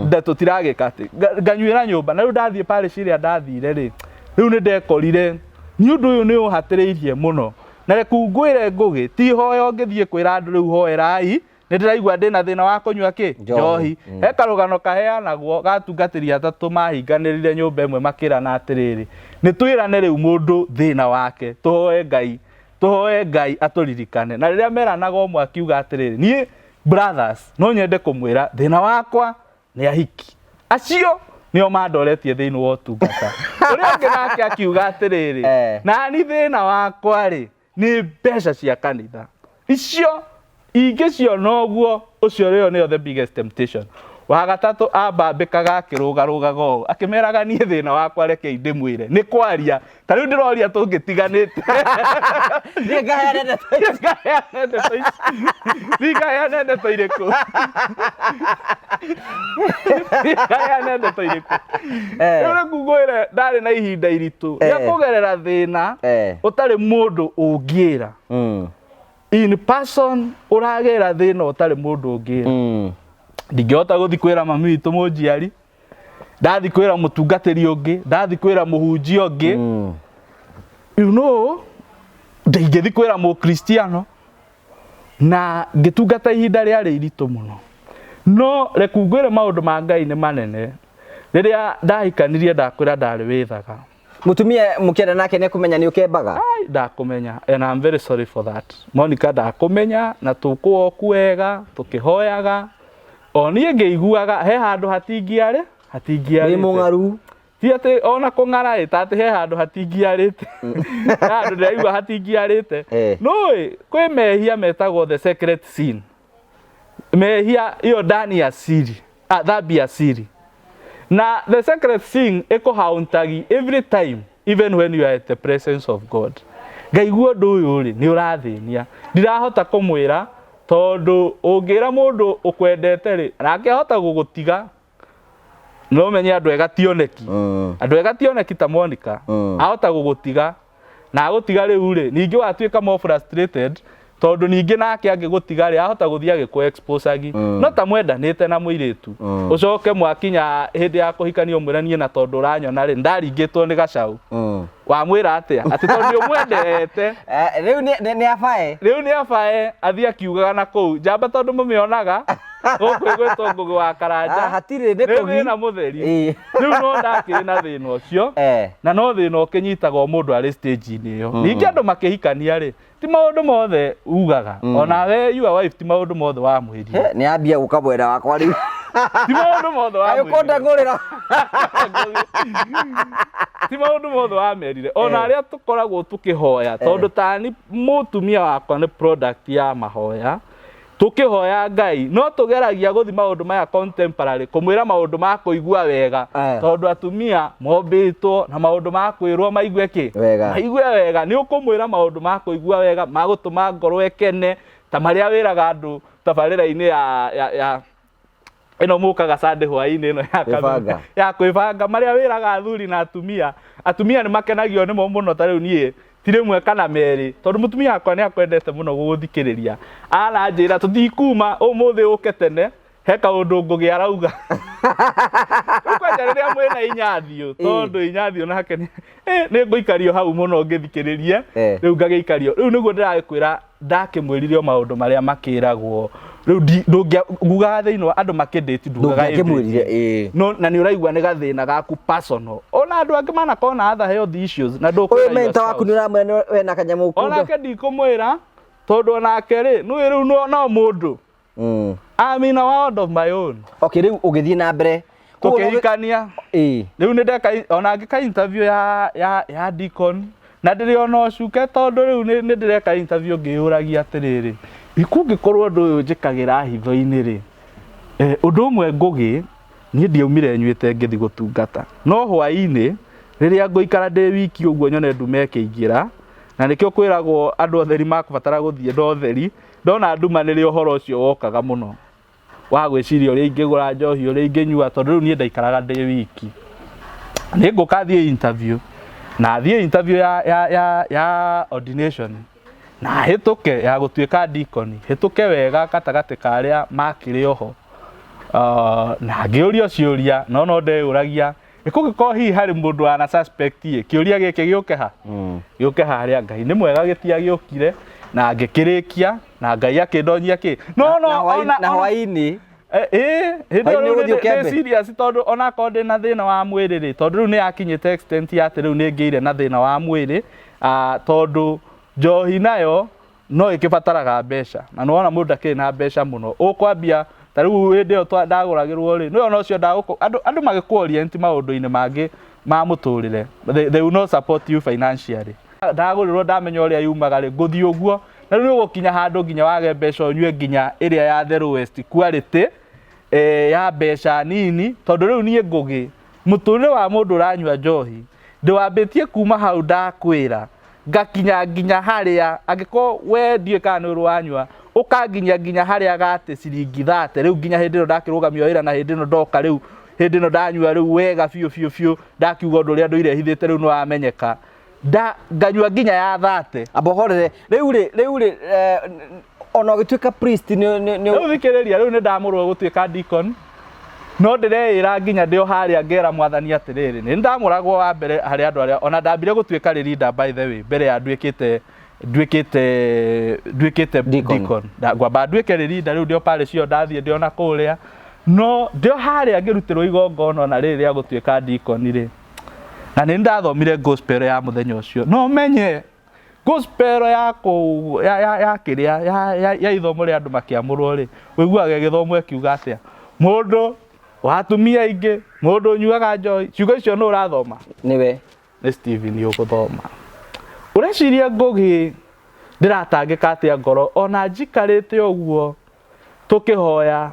nda tũtiragĩka atĩ. Nganyuĩra nyũmba. Na rĩu ndathiĩ parish ĩrĩa ndathire rĩ, rĩu nĩ ndekorire nĩ ũndũ ũyũ nĩ ũhatĩrĩirie mũno. Na reke ngwĩre Ngũgĩ, ti ihoya ũngĩthiĩ kwĩra andũ rĩu hoerai, nĩ ndĩraigua ndĩna thĩna wa kũnyua kĩ? Njohi. Njohi. He karũgano kaheanagwo ga atungatĩri atatũ mahinganĩrire nyũmba ĩmwe makĩrana atĩrĩrĩ, nĩ twĩrane rĩu mũndũ thĩna wake, tũhoe Ngai, tũhoe Ngai atũririkane. Na rĩrĩa meranaga ũmwe akiuga atĩrĩrĩ, niĩ brothers, no nyende kũmwĩra thĩna wakwa nĩ ahiki. Acio nĩo mandoretie thĩinĩ wa ũtungata. Ũrĩa ũngĩ nake akiuga atĩrĩrĩ, nani thĩna wakwa rĩ, nĩ mbeca cia kanitha. Icio ingĩciona ũguo, ũcio rĩo nĩyo the biggest temptation. Wa gatatũ ambambĩkaga akĩrũgarũgaga ũũ akĩmeraga niĩ thĩna wakwa rekei ndĩmwĩre nĩ kwaria ta rĩu ndĩroria tũngĩtiganĩte. Niĩ ngaheane ndeto ici. Ngaheane ndeto ici. Niĩ ngaheane ndeto irĩkũ? Niĩ ngaheane ndeto irĩkũ? Rĩu rĩu ngwĩre ndarĩ na ihinda iritũ rĩa kũgerera thĩna ũtarĩ mũndũ ũngĩra. In person ũragera thĩna ũtarĩ mũndũ ũngĩra. Ndingĩhota gũthiĩ kwĩra mami witũ mũnjiari, ndathi kwĩra mũtungatĩri ũngĩ, ndathi kwĩra mũhunjia ũngĩ. You know, ndingĩthi kwĩra mũkristiano na ngĩtungata ihinda rĩarĩ iritũ mũno. No reku ngwĩre maũndũ ma Ngai nĩ manene. Rĩrĩa ndahikanirie ndakwĩra ndarĩ wĩthaga. Mũtumia mũkĩenda nake nĩ kũmenya nĩ ũkembaga? Ai, ndakũmenya and I'm very sorry for that. Monica ndakũmenya na tũkũoku wega tũkĩhoyaga o niĩ ngĩiguaga he handũ hatingiarĩ hatingiarĩte. Wĩ mũng'aru. Ti atĩ ona kũng'ara ĩ ta atĩ he handũ hatingiarĩte. He handũ ndĩraigua hatingiarĩte. Nũĩ kwĩ mehia metagwo the secret sin. Mehia iyo ndani ya siri, ah, dhambi ya siri. Na the secret sin ĩkũhauntagi every time even when you are at the presence of God. Ngaigua ũndũ ũyũ rĩ nĩ ũrathĩnia. Ndirahota kũmwĩra tondũ ũngĩra mũndũ ũkwendete rĩ nake ahota gũgũtiga. No ũmenye andũ ega ti oneki. Andũ ega ti oneki ta Monica. Ahota gũgũtiga na agũtiga rĩu rĩ ningĩ watuĩka more frustrated tondũ ningĩ nake angĩgũtiga rĩ ahota gũthiĩ agĩkũ expose-agi. No ta mwendanĩte na mũirĩtu ũcoke mwakinya hĩndĩ ya kũhikania ũmwĩre niĩ na tondũ ũranyona rĩ ndaringĩtwo nĩ gacaũ. Wamwĩra atĩa? Atĩ tondũ nĩ ũmwendete. Rĩu nĩ abae. Rĩu nĩ abae athiĩ akiugaga na kũu njamba tondũ mũmĩonaga gũkũ ĩgwĩtwo Ngũgĩ wa Karanja. Ah, hatirĩ, nĩ Nĩ kũgi. thĩna mũtheri. Ĩĩ. Rĩu no ndakĩrĩ na thĩna ũcio. Na no thĩna ũkĩnyitaga o mũndũ arĩ stage-inĩ ĩyo. Ningĩ andũ makĩhikania rĩ, ti maũndũ mothe ugaga. Ona we your wife ti maũndũ mothe wamwĩrire. He, nĩ ambia gũka mwena wakwa rĩu. Ti maũndũ mothe Kaĩ wamwĩrire. ũkũndeng'ũrĩra. Ti maũndũ mothe wamerire. Ona arĩa tũkoragwo tũkĩhoya, tondũ tani mũtumia wakwa nĩ product ya mahoya. Tũkĩhoya Ngai no tũgeragia gũthi maũndũ maya contemporary kũmwĩra maũndũ ma kũigua wega. Tondũ atumia mombĩtwo na maũndũ ma kwĩrwo maigue kĩ? Wega. Maigue wega. Nĩ ũkũmwĩra maũndũ ma kũigua wega ma gũtũma ngoro ĩkene ta marĩa wĩraga andũ tabarĩra-inĩ ya ĩno mũkaga Sunday hwaĩ-inĩ ĩno ya Kwĩbanga. ya kwĩbanga marĩa wĩraga athuri na atumia. Atumia nĩ makenagio nĩmo mũno ta rĩu niĩ ti rĩmwe kana merĩ tondũ mũtumia wakwa nĩ akwendete mũno gũgũthikĩrĩria. Aranjĩra tũtikuma ũmũthĩ ũke tene he kaũndũ Ngũgĩ arauga. Rĩu kwanja rĩrĩa mwĩna Inyathiũ tondũ Inyathiũ nake nĩ ngũikario hau mũno ngĩthikĩrĩrie. Rĩu ngagĩikario. Rĩu nĩguo ndĩragĩkwĩra ndakĩmwĩrire o maũndũ marĩa makĩragwo. Rĩu ndũngĩa ngugaga thĩinĩ wa andũ makĩndĩti ndugaga Ndũngĩakĩmwĩrire, everything. No, na nĩ ũraigua nĩ gathĩna gaku personal. Ona andũ angĩ manakorwo na other health issues na ndũkwĩra Ũyũ your mentor waku spouse. nĩ ũramwĩra wena kanyamũ kunda. Onake ndikũmwĩra tondũ onake rĩ, nĩũĩ rĩu no mũndũ. I'm in a world of my own. Okay, rĩu ũgĩthiĩ na mbere. Koguo no- Tũkĩhikania. Rĩu nĩ ndeka ona ngĩka interview ya deacon na ndĩrĩ ona ũcuke tondũ rĩu nĩ ndĩreka interview ngĩyũragia atĩrĩrĩ, kũngĩkorwo ũndũ ũyũ njĩkagĩra hitho-inĩ rĩ, ũndũ ũmwe Ngũgĩ, niĩ ndiaumire nyuĩte ngĩthiĩ gũtungata. No hwaĩ-inĩ rĩrĩa ngũikara ndĩ wiki ũguo nyone ndume ĩkĩingĩra, na nĩkĩo kwĩragwo andũ atheri makũbatara gũthiĩ na ũtheri, ndona nduma nĩrĩo ũhoro ũcio wokaga mũno. Wa gwĩciria ũrĩa ingĩgũra njohi, ũrĩa ingĩnyua, tondũ rĩu niĩ ndaikaraga ndĩ wiki. Nĩ ngũka thiĩ interview, na thiĩ interview ya ordination, na hĩtũke ya gũtuĩka deacon, hĩtũke wega gatagatĩ ka arĩa makĩrĩ oho. Na ngĩũrio ciũria, no no ndeyũragia, ĩ kũngĩkorwo hihi harĩ mũndũ wana suspect ĩ, kĩũria gĩkĩ gĩũke ha? Gĩũke harĩa Ngai nĩ mwega gĩtiagĩũkire, na ngĩkĩrĩkia, na Ngai akĩndonyia kĩ? No, no, ona, Na ona hwaĩ-inĩ. Hĩndĩ ĩyo Hwaĩ-inĩ rĩu ũgũthiĩ nĩ ũkembe? serious tondũ onakorwo ndĩ na thĩna wa mwĩrĩ rĩ, tondũ rĩu nĩ yakinyĩte extent ya atĩ rĩu nĩ ngĩire na thĩna wa mwĩrĩ, tondũ njohi nayo no ĩkĩbataraga mbeca, na nĩwona mũndũ ndakĩrĩ na mbeca mũno. Ũkwambia ta rĩu hĩndĩ ĩyo ndagũragĩrwo rĩ, nĩwe ona ũcio ndagũkũ, andũ magĩkũ orient maũndũ-inĩ mangĩ ma mũtũrĩre, they will not support you financially. Ndagũrĩrwo ndamenya ũrĩa yumaga rĩ, ngũthiĩ ũguo, na rĩu nĩ ũgũkinya handũ nginya wage mbeca ũnyue nginya ĩrĩa ya the lowest quality, Ya mbeca nini, tondũ rĩu niĩ Ngũgĩ, mũtũrĩre wa mũndũ ũranyua njohi ndĩwambĩtie kuma hau ndakwĩra ngakinya nginya harĩa angĩkorwo we ndiũĩ kana nĩ ũrĩ wanyua, ũkanginya nginya harĩa gatĩ ciringi 30. Rĩu nginya hĩndĩ ĩno ndakĩrũgamio wĩra na hĩndĩ ĩno ndoka, rĩu hĩndĩ ĩno ndanyua rĩu wega biũ biũ biũ, ndakiuga ũndũ ũrĩa ndũire hithĩte rĩu nĩ wamenyeka, nda nganyua nginya ya 30. Amba ũhorere rĩu rĩ, ona ũgĩtuĩka priest nĩ Rĩu thikĩrĩria, rĩu nĩ ndamũrwo gũtuĩka deacon, no ndĩreĩra nginya ndĩ o harĩa ngera Mwathani atĩrĩrĩ, nĩ ndamũragwo wa mbere harĩ andũ arĩa ona ndambire gũtuĩka rĩ leader, by the way, mbere ya nduĩkĩte Deacon. Deacon. Ngwamba nduĩke rĩ leader. Rĩu ndĩ o parish ĩyo ndathiĩ ndĩ ona kũrĩa, no ndĩ o harĩa ngĩrutĩrwo igongona ona rĩrĩ rĩa gũtuĩka deacon rĩ, na nĩ ndathomire gospel ya mũthenya ũcio. No menye gospel ya kũu ya kĩrĩa ya ithomo rĩa andũ makĩamũrwo rĩ, ũiguaga ĩgĩthomwo ĩkiuga atĩa? Mũndũ wa atumia aingĩ, mũndũ ũnyuaga njohi. Ciugo icio nũ ũrathoma? Nĩwe. Nĩ Steven ũgũthoma. Ũreciria Ngũgĩ ndĩratangĩka atĩa ngoro ona njikarĩte ũguo tũkĩhoya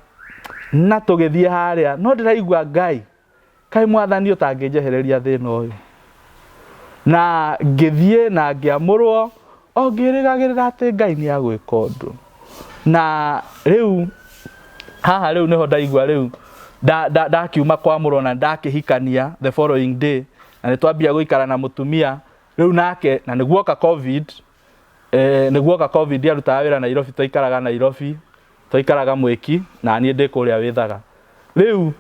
na tũgĩthiĩ harĩa, no ndĩraigua Ngai, kaĩ Mwathani ũtangĩnjehereria thĩna ũyũ? Na ngĩthiĩ na ngĩamũrwo o ngĩrĩgagĩrĩra atĩ Ngai nĩ agwĩka ũndũ. Na rĩu haha rĩu nĩho ndaigua rĩu ndakiuma kwamũrwo na ndakĩhikania the following day, na nĩ twambia gũikara na mũtumia rĩu nake, na nĩguoka COVID, nĩguoka COVID. Arutaga wĩra Nairobi, twaikaraga Nairobi, twaikaraga Mwĩki na niĩ ndĩ kũrĩa Wĩthaga. Rĩu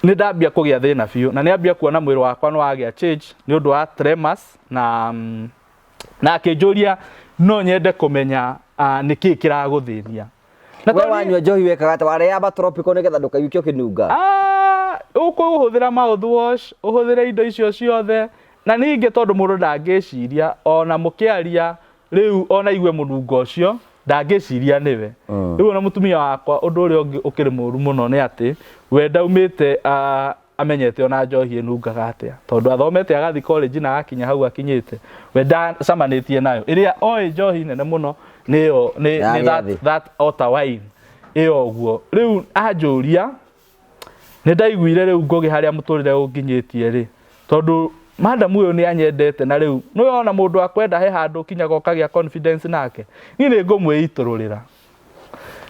nĩ ndambia kũgĩa thĩna biũ na nĩ ambia kuona mwĩrĩ wakwa nĩ wagĩa change nĩ ũndũ wa tremors, na akĩnjũria no nyende kũmenya nĩ kĩĩ kĩragũthĩnia. Na We tondũ wanyua njohi wekaga atĩa? Warĩaga tropical nĩgetha ndũkaiguĩke ũkĩnunga? Ah, ũkũhũthĩra mouthwash, ũhũthĩre indo icio ciothe, na ningĩ tondũ mũndũ ndangĩciria ona mũkĩaria rĩu ona igue mũnungo ũcio ndangĩciria nĩwe. Rĩu ona mũtumia wakwa, ũndũ ũrĩa ũngĩ ũkĩrĩ mũru mũno nĩ atĩ we ndaumĩte amenyete ona njohi ĩnungaga atĩa, tondũ athomete agathiĩ college na agakinya hau akinyĩte, we ndacamanĩtie nayo. Ĩrĩa oĩ njohi nene mũno nĩyo nĩ Ya nĩ that, gĩathĩ. That otter wine ĩyo ũguo. Rĩu anjũria nĩ ndaiguire rĩu Ngũgĩ harĩa mũtũrĩre ũnginyĩtie rĩ, tondũ madam ũyũ nĩ anyendete, na rĩu nĩ wona mũndũ akwenda he handũ ũkinyaga ũkagĩa confidence nake. Niĩ nĩ ngũmwĩitũrũrĩra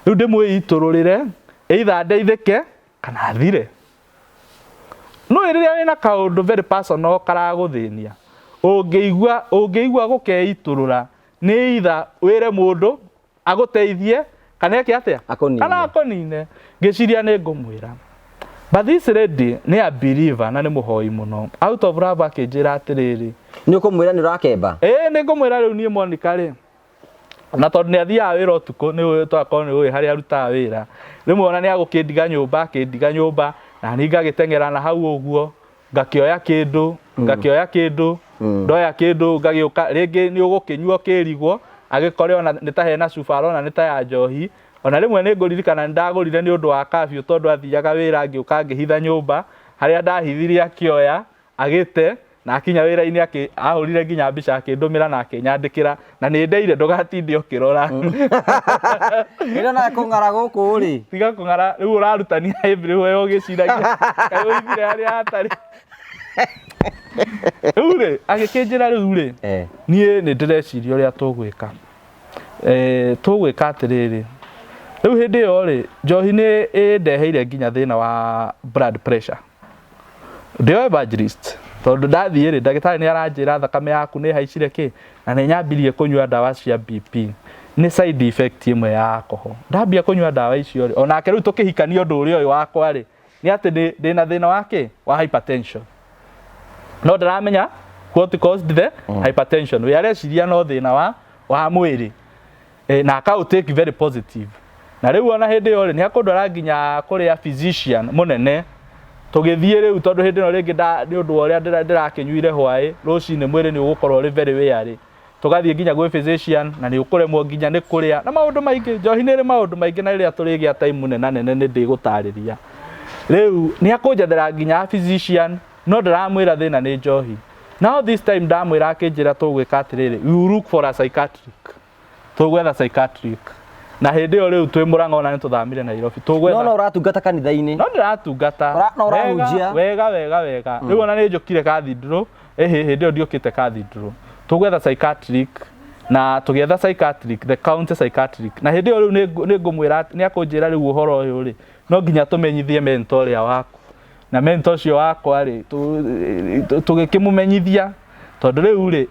rĩu, ndĩmwĩitũrũrĩre either ndeithĩke kana thire. No rĩrĩa wĩna kaũndũ very personal karagũthĩnia, ũngĩigua gũkeitũrũra nĩ either wĩre mũndũ agũteithie kana eke atĩa? Akũnine. Kana akũnine. Ngĩciria nĩ ngũmwĩra, but this lady nĩ a believer na nĩ mũhoi mũno. Out of love akĩnjĩra atĩrĩrĩ, Nĩ ũkũmwĩra nĩ ũrakemba? Ĩĩ, nĩ ngũmwĩra rĩu niĩ Monica rĩ, na tondũ nĩ athiaga wĩra ũtukũ, nĩ ũĩ twakorwo nĩ ũĩ harĩa arutaga wĩra, rĩmwe ona nĩ agũkĩndiga nyũmba, akĩndiga nyũmba na niĩ ngagĩteng'era na hau ũguo, ngakĩoya kĩndũ, ndoya kĩndũ ngagĩũka rĩngĩ nĩ ũgũkĩnyua ũkĩrigwo agĩkore ona nĩ ta hena cuba arona nĩ ta ya njohi. Ona rĩmwe nĩ ngũririkana nĩ ndagũrire nĩ ũndũ wa kabiũ, tondũ athiaga wĩra, ngĩũka ngĩhitha nyũmba harĩa ndahithirie, akĩoya agĩte na akinya wĩra-inĩ ahũrire nginya mbica akĩndũmĩra na akĩnyandĩkĩra na nĩ ndeire ndũgatinde ũkĩrora. Ĩno nawe kũng'ara gũkũ rĩ. Tiga kũng'ara, rĩu ũrarutania everywhere ũgĩciragia kaĩ ũithire harĩa hatarĩ. Rĩu rĩ, agĩkĩnjĩra rĩu rĩ, niĩ nĩ ndĩreciria ũrĩa tũgwĩka, tũgwĩka atĩrĩrĩ, rĩu hĩndĩ ĩyo rĩ, njohi nĩ ĩndeheire nginya thĩna wa blood pressure. Ndĩ o evangelist, tondũ ndathiĩ rĩ, ndagĩtarĩ nĩ aranjĩra thakame yaku nĩ ĩhaicire kĩ, na nĩ nyambirie kũnyua ndawa cia BP, nĩ side effect ĩmwe ya alcohol. Ndambia kũnyua ndawa icio rĩ, onake rĩu tũkĩhikania, ũndũ ũrĩa ũyũ wakwa rĩ nĩ atĩ ndĩna thĩna wa kĩ wa hypertension, no ndaramenya what caused the hypertension. We areciria no thĩna wa mwĩrĩ, na akaũ take very positive. Na rĩu ona hĩndĩ ĩyo rĩ, nĩ akũndwara nginya kũrĩa physician mũnene. Tũgĩthiĩ rĩu, tondũ hĩndĩ ĩno rĩngĩ nĩ ũndũ wa ũrĩa ndĩrakĩnyuire hwaĩ, rũcinĩ mwĩrĩ nĩ ũgũkorwo ũrĩ very weary. Tũgathiĩ nginya gwĩ physician na nĩ ũkũremwo nginya nĩ kũrĩa na maũndũ maingĩ. Njohi nĩ ĩrĩ maũndũ maingĩ, na rĩrĩa tũrĩgĩa time nena nene nĩ ndĩgũtarĩria. Rĩu nĩ akũnjethera nginya physician, no ndĩramwĩra thĩna nĩ njohi. Now this time ndamwĩra, akĩnjĩra tũgwĩka atĩrĩrĩ, we will look for a psychiatric, tũgwetha psychiatric. Na hĩndĩ ĩyo rĩu twĩ Mũrang'a ona nĩ tũthamire Nairobi. Tũgwetha No no ũratungata kanitha-inĩ. No ndĩratungata. No ũrahunjia. Wega wega wega. Rĩu ona nĩ njũkire cathedral, ĩhĩ hĩndĩ ĩyo ndiũkĩte cathedral. Tũgwetha psychiatric na tũgĩetha psychiatric, the county psychiatric. Na hĩndĩ ĩyo rĩu nĩ ngũmwĩra nĩ akũnjĩra rĩu ũhoro ũyũ rĩ, no nginya tũmenyithie mentor ũrĩa waku. Na mentor ũcio wakwa rĩ, tũgĩkĩmũmenyithia tondũ rĩu rĩ,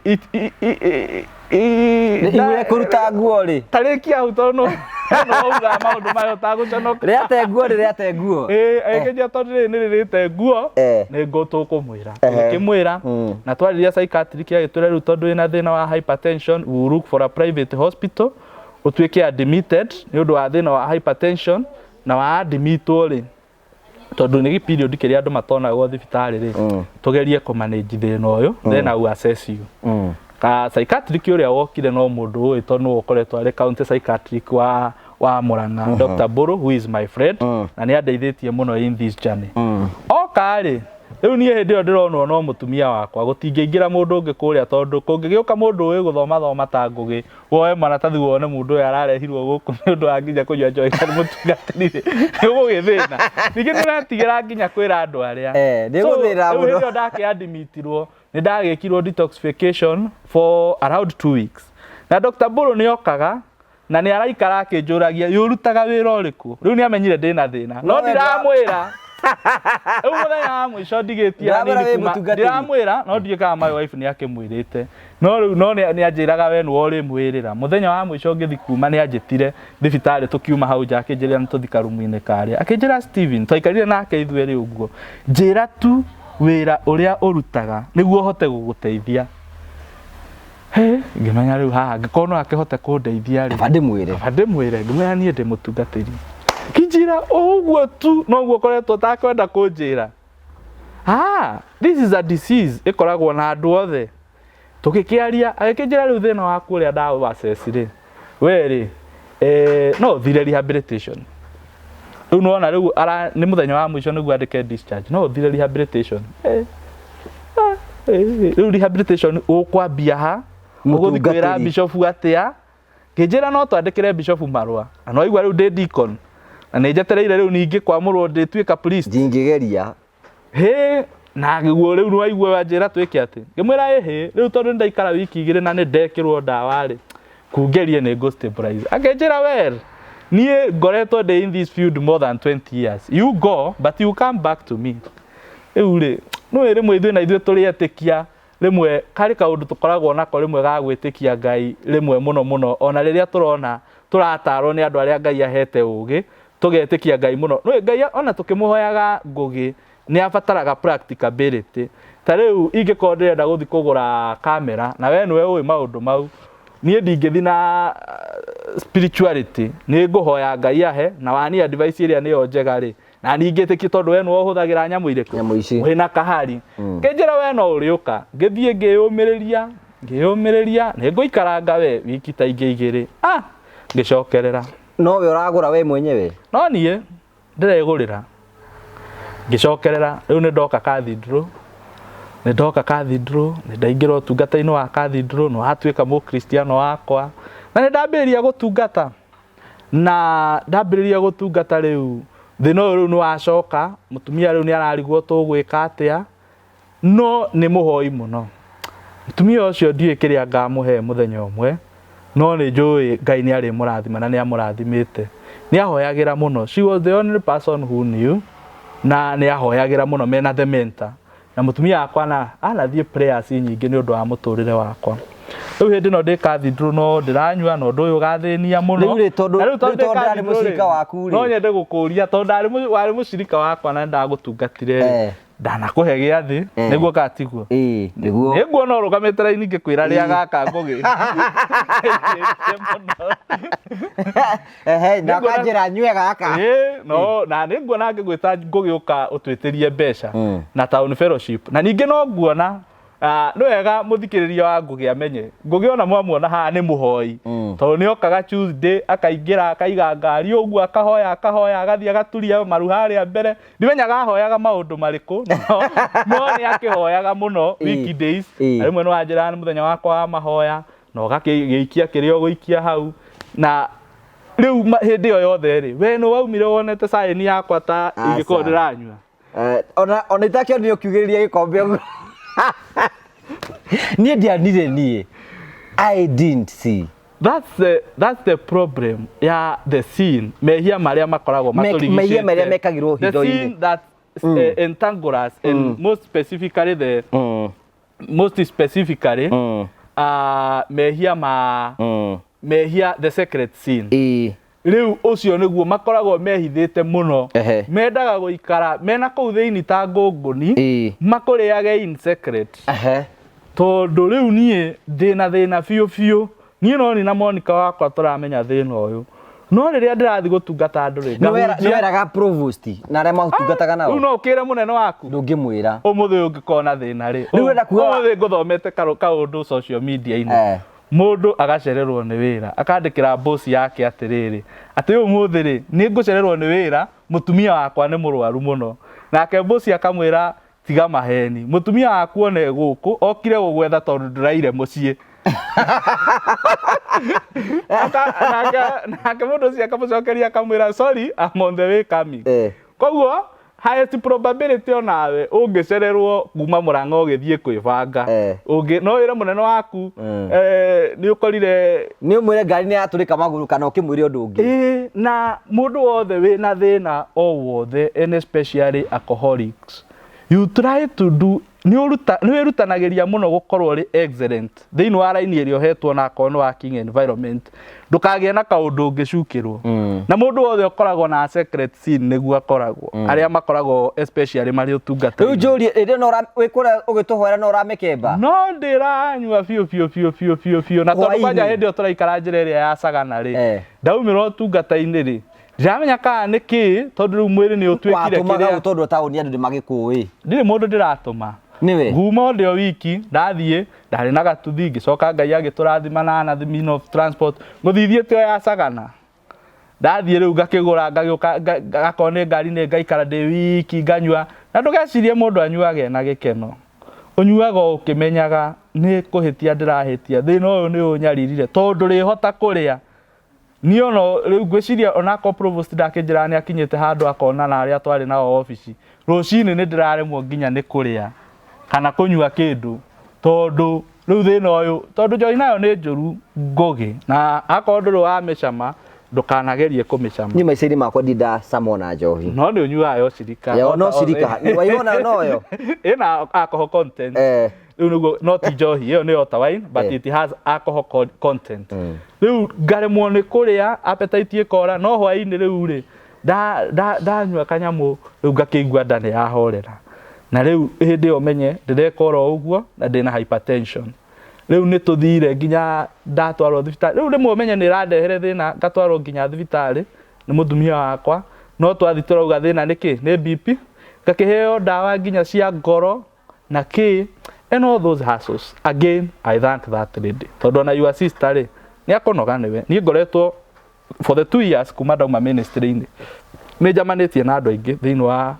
Ihu kũruta nguo rĩ. Tarĩkia hau tondũ no wauga maũndũ maya ũtagũconoka. Rĩate nguo rĩ, rĩate nguo. Ĩĩ, agĩkĩnjĩra tondũ rĩrĩ nĩ rĩrĩte nguo, nĩ ngũ tũkũmwĩra. Tũgĩkĩmwĩra, na twarĩria psychiatric agĩtwĩra rĩu tondũ wĩna thĩna wa hypertension, we will look for a private hospital, ũtuĩke admitted nĩ ũndũ wa thĩna wa hypertension, na wa admitwo rĩ, tondũ nĩ period kĩrĩa andũ matonagwo thibitarĩ rĩ, tũgerie kũ manage thĩna ũyũ, then I will assess you. Ka psychiatric ũrĩa wokire no mũndũ ũĩ tondũ nĩwe ũkoretwo arĩ county psychiatric wa Murang'a, Dr. Mburu, who is my friend, na nĩ andeithĩtie mũno in this journey. Oka rĩ, rĩu niĩ hĩndĩ ĩyo ndĩronwo no mũtumia wakwa, gũtingĩingĩra mũndũ ũngĩ kũrĩa tondũ kũngĩgĩũka mũndũ ũĩ gũthoma thoma ta Ngũgĩ, woe maratathi wone mũndũ ũyũ ararehirwo gũkũ nĩ ũndũ wa nginya kũnyua njohi kana mũtungatĩri rĩ, nĩ ũgũgĩthĩna. Ningĩ nĩ ũretigĩra nginya kwĩra andũ arĩa. Nĩ So, ũgũthĩna rĩu mũno. hĩndĩ ĩyo ndakĩadmitirwo, nĩ ndagĩkirwo detoxification for around 2 weeks. Na Dr. Mburu nĩ okaga na nĩ araikara akĩnjũragia, "Yũ ũrutaga wĩra ũrĩkũ?" Rĩu nĩ amenyire ndĩna thĩna. No No ndiramwĩra. Rĩu mũthenya wa mũico ndigĩtie Ndiramwĩra hanini wĩ kuma mũtungatĩri. ndiramwĩra, no ndiũĩ kana my wife nĩ akĩmwĩrĩte. No rĩu no nĩ anjĩraga we nĩwe ũrĩmwĩrĩra. Mũthenya wa mũico ngĩthi kuma nĩ anjĩtire thibitarĩ tũkiuma hau nja akĩnjĩra nĩ tũthi karumu-inĩ karĩa. Akĩnjĩra Steven, twaikarire nake ithuerĩ ũguo. Njĩra tu wĩra ũrĩa ũrutaga nĩguo hote gũgũteithia. Hĩ, ngĩmenya rĩu haha angĩkorwo no akĩhote kũndeithia rĩ. Kaba ndĩmwĩre. Kaba ndĩmwĩre, ngĩmwĩra niĩ ndĩ mũtungatĩri. Kĩnjĩra ũguo tu noguo ũkoretwo ũtakwenda kũnjĩra. Ah, this is a disease ĩkoragwo na andũ othe. Tũgĩkĩaria, agĩkĩnjĩra rĩu thĩna waku ũrĩa ndaũ assess rĩ, we rĩ, no ũthire rehabilitation. Rĩu nĩwona rĩu nĩ mũthenya wa mũico nĩguo andĩke discharge, no ũthire rehabilitation. Rĩu rehabilitation ũkwambia ha? Ũgũthiĩ kwĩra Mũtungatĩri. bishop atĩa? Ngĩnjĩra no twandĩkĩre bishop marũa. Na no waigua rĩu ndĩ deacon. Na nĩ njetereire rĩu ningĩ kwamũrwo ndĩtuĩka priest. Ndingĩgeria. Hĩ, na guo rĩu nĩwaigua wanjĩra twĩke atĩ. Ngĩmwĩra ĩhĩ, rĩu tondũ nĩndaikara wiki igĩrĩ na nĩndekĩrwo ndawa rĩ, kungerie nĩ ngũ stabilize. Akĩnjĩra well, niĩ ngoretwo ndĩ in this field more than 20 years. You go, but you come back to me. Rĩu rĩ, nĩũĩ rĩmwe ithuĩ na ithuĩ tũrĩ etĩkia, rĩmwe karĩ kaũndũ tũkoragwo nako rĩmwe ga gwĩtĩkia Ngai rĩmwe mũno mũno, ona rĩrĩa tũrona tũratarwo nĩ andũ arĩa Ngai ahete ũgĩ, tũgetĩkia Ngai mũno. Nĩũĩ Ngai ona tũkĩmũhoyaga Ngũgĩ, nĩ abataraga practicability. Ta rĩu ingĩkorwo ndĩrenda gũthiĩ kũgũra kamera, na we nĩwe ũĩ maũndũ mau, niĩ ndingĩthiĩ na spirituality, nĩ ngũhoya Ngai ahe, na wani advice ĩrĩa nĩyo njega rĩ, na ningĩ tondũ we nĩwe ũhũthagĩra nyamũ irĩkũ? Nyamũ ici. Wĩna kahari. Kĩnjĩra we no ũrĩũka. Ngĩthiĩ ngĩyũmĩrĩria, ngĩyũmĩrĩria, nĩ ngũikaranga we wiki ta ingĩ igĩrĩ. Ah, ngĩcokerera. No we ũragũra we mwenyewe? No niĩ ndĩregũrĩra. Ngĩcokerera, rĩu nĩ ndoka cathedral, nĩ ndoka cathedral, nĩ ndaingĩra ũtungata-inĩ wa cathedral, nĩ watuĩka mũkristiano wakwa, na nĩ ndambĩrĩria gũtungata. Na ndambĩrĩria gũtungata rĩu, thĩna ũyũ rĩu nĩ wacoka, mũtumia rĩu nĩ ararigwo tũgwĩka atĩa, no nĩ mũhoi mũno. Mũtumia ũcio ndiũĩ kĩrĩa ngamũhe mũthenya ũmwe, no nĩ njũĩ Ngai nĩ arĩmũrathima na nĩ amũrathimĩte. Nĩ ahoyagĩra mũno. She was the only person who knew, na nĩ ahoyagĩra mũno mena the mentor. Na mũtumia wakwa na anathiĩ prayers nyingĩ nĩ ũndũ wa mũtũrĩre wakwa. Rĩu hĩndĩ ĩno ndĩ cathedral no ndĩranyua na ũndũ ũyũ ũgathĩnia mũno. Rĩu rĩ, tondũ Na rĩu rĩu ndĩ tondũ ndarĩ cathedral rĩ, mũcirika waku rĩ. No nyende gũkũria tondũ ndarĩ warĩ mũcirika wakwa na nĩndagũtungatire rĩ. Ndanakũhe gĩathĩ, nĩguo kana tiguo? Ĩĩ, nĩguo. Nĩ nguona ũrũgamĩte raini ngĩkwĩra rĩa gaka Ngũgĩ. Mũno. Ehe, na Nĩguo na- akanjĩra nyue gaka. Ĩĩ, no na nĩ nguona ngĩgwĩta ngũgĩũka ũtwĩtĩrie mbeca na town fellowship. Na ningĩ no nguona nĩ wega mũthikĩrĩria wa Ngũgĩ amenye Ngũgĩ ona mwamuona haha nĩ mũhoi tondũ nĩ okaga Tuesday akaingĩra akaiga ngari ũguo akahoya akahoya agathiĩ agaturia maru harĩa mbere ndimenyaga ahoyaga maũndũ marĩkũ no nĩ akĩhoyaga mũno weekdays na rĩmwe nĩ wanjĩraga nĩ mũthenya wakwa wa mahoya na ũgakĩgĩikia kĩrĩa ũgũikia hau na Rĩu hĩndĩ ĩyo yothe rĩ, we nĩ waumire wonete sign yakwa ta ingĩkorwo Aca. ndĩranyua? Eh, ona itakĩonire ũkiugĩrĩria gĩkombe ũguo. Niĩ ndianire niĩ. I didn't see. That's the problem ya the sin, mehia marĩa makoragwo matũrigicĩte. Mehia marĩa mekagĩrwo The hitho-inĩ. sin that entangle us and most specifically mehia ma mehia, the secret sin. Rĩu ũcio nĩguo makoragwo mehithĩte mũno. Mendaga gũikara mena kũu thĩinĩ ta ngũngũni, makũrĩage in secret. Tondũ rĩu niĩ ndĩna thĩna biũ biũ, niĩ no nĩ na Monica wakwa tũramenya thĩna ũyũ, no rĩrĩa ndĩrathiĩ gũtungata andũ rĩ, ngahunjia- Nĩ weraga provost na arĩa maũtungataga Rĩu nao? No ũkĩre mũnene waku? Ndũngĩmwĩra. Ũmũthĩ ũyũ ũngĩkorwo na thĩna rĩ, Rĩu ũrenda kuga- ũmũthĩ ngũthomete kaũndũ social media-inĩ, mũndũ agacererwo nĩ wĩra, akandĩkĩra boss yake atĩrĩrĩ, atĩ ũmũthĩ rĩ, nĩ ngũcererwo nĩ wĩra, mũtumia wakwa nĩ mũrwaru mũno. Nake boss akamwĩra, "Tiga maheni, mũtumia waku one gũkũ okire gũgwetha tondũ ndũraire mũciĩ." Nake mũndũ ũcio akamũcokeria akamwĩra, "Sorry, I'm on the way coming." Koguo highest probability onawe ũngĩcererwo kuma Mũrang'a ũgĩthiĩ kwĩbanga, ũngĩ no wĩre mũnene waku, nĩ ũkorire. Nĩ ũmwĩre ngari nĩ yatũrĩka magũrũ kana ũkĩmwĩre ũndũ ũngĩ. Ĩĩ, na mũndũ wothe wĩna thĩna o wothe, and especially alcoholics, you try to do, nĩ wĩrutanagĩria mũno gũkorwo ũrĩ excellent thĩinĩ wa raini ĩrĩa ũhetwo, na akorwo nĩ working environment, ndũkagĩe na kaũndũ ũngĩcukĩrwo. Na mũndũ wothe ũkoragwo na secret sin nĩguo akoragwo, arĩa makoragwo especially marĩ Rĩu ũtungata-inĩ. Njũrie, rĩrĩa no wĩ kũrĩa ũgĩtũhoera no ũramĩkemba? No ndĩranyua biũ biũ biũ biũ biũ biũ, na tondũ Hwaĩ-inĩ. kwanja hĩndĩ ĩyo tũraikara njĩra ĩrĩa ya Sagana rĩ, ndaumĩra ũtungata-inĩ rĩ, ndiramenya kana nĩ kĩ, tondũ rĩu mwĩrĩ nĩ ũtuĩkire Watũmaga kĩrĩa. ũ? Tondũ taũni andũ nĩ magĩkũĩ. Ndirĩ mũndũ ndĩratũma. Nĩwe. Nguma o ndĩ o wiki, ndathiĩ ndarĩ na gatuthi, ngĩcoka Ngai agĩtũrathima na mean of transport, ngũthithiĩte o ya Sagana, ndathiĩ rĩu ngakĩgũra, ngagĩũka, gakorwo nĩ ngari nĩ ngaikara ndĩ wiki nganyua. Na ndũgecirie mũndũ anyuaga ena gĩkeno, ũnyuaga o ũkĩmenyaga nĩ kũhĩtia ndĩrahĩtia, thĩna ũyũ nĩ ũnyaririre tondũ ndũrĩhota kũrĩa. Niĩ ona rĩu ngwĩciria onakorwo provost ndakĩnjĩra nĩ akinyĩte handũ akona na arĩa twarĩ nao obici, rũcinĩ nĩ ndĩraremwo nginya nĩ kũrĩa kana kũnyua kĩndũ, tondũ rĩu thĩna ũyũ, tondũ njohi nayo nĩ njũru ngũgĩ, na akorwo ndũrĩ wamĩcama, ndũkanagerie kũmĩcama. Niĩ maica-inĩ makwa ndindacama ona njohi. No nĩ ũnyuaga yo cirika. Yo, no cirika. Waigona noyo? Ĩna alcohol content. Rĩu nĩguo, no ti njohi ĩyo, nĩ water wine, but it has alcohol content. Rĩu ngaremwo nĩ kũrĩa, appetite ĩkora, no hwaĩ-inĩ rĩu rĩ, ndanyua kanyamũ rĩu ngakĩigua nda nĩ yahorera. Na rĩu hĩndĩ ĩyo menye ndĩreka oro ũguo na ndĩna hypertension. Rĩu nĩ tũthire nginya ndatwarwo thibitarĩ. Rĩu rĩmwe ũmenye nĩ ĩrandehere thĩna, ngatwarwo nginya thibitarĩ nĩ mũtumia wakwa, no twathi tũrauga thĩna nĩ kĩ, nĩ BP, ngakĩheo ndawa nginya cia ngoro na kĩ and all those hassles. Again, I thank that lady, tondũ ona your sister rĩ, nĩ akũnoga nĩwe. Niĩ ngoretwo for the 2 years kuma ndauma ministry-inĩ, nĩ njamanĩtie na andũ aingĩ thĩinĩ wa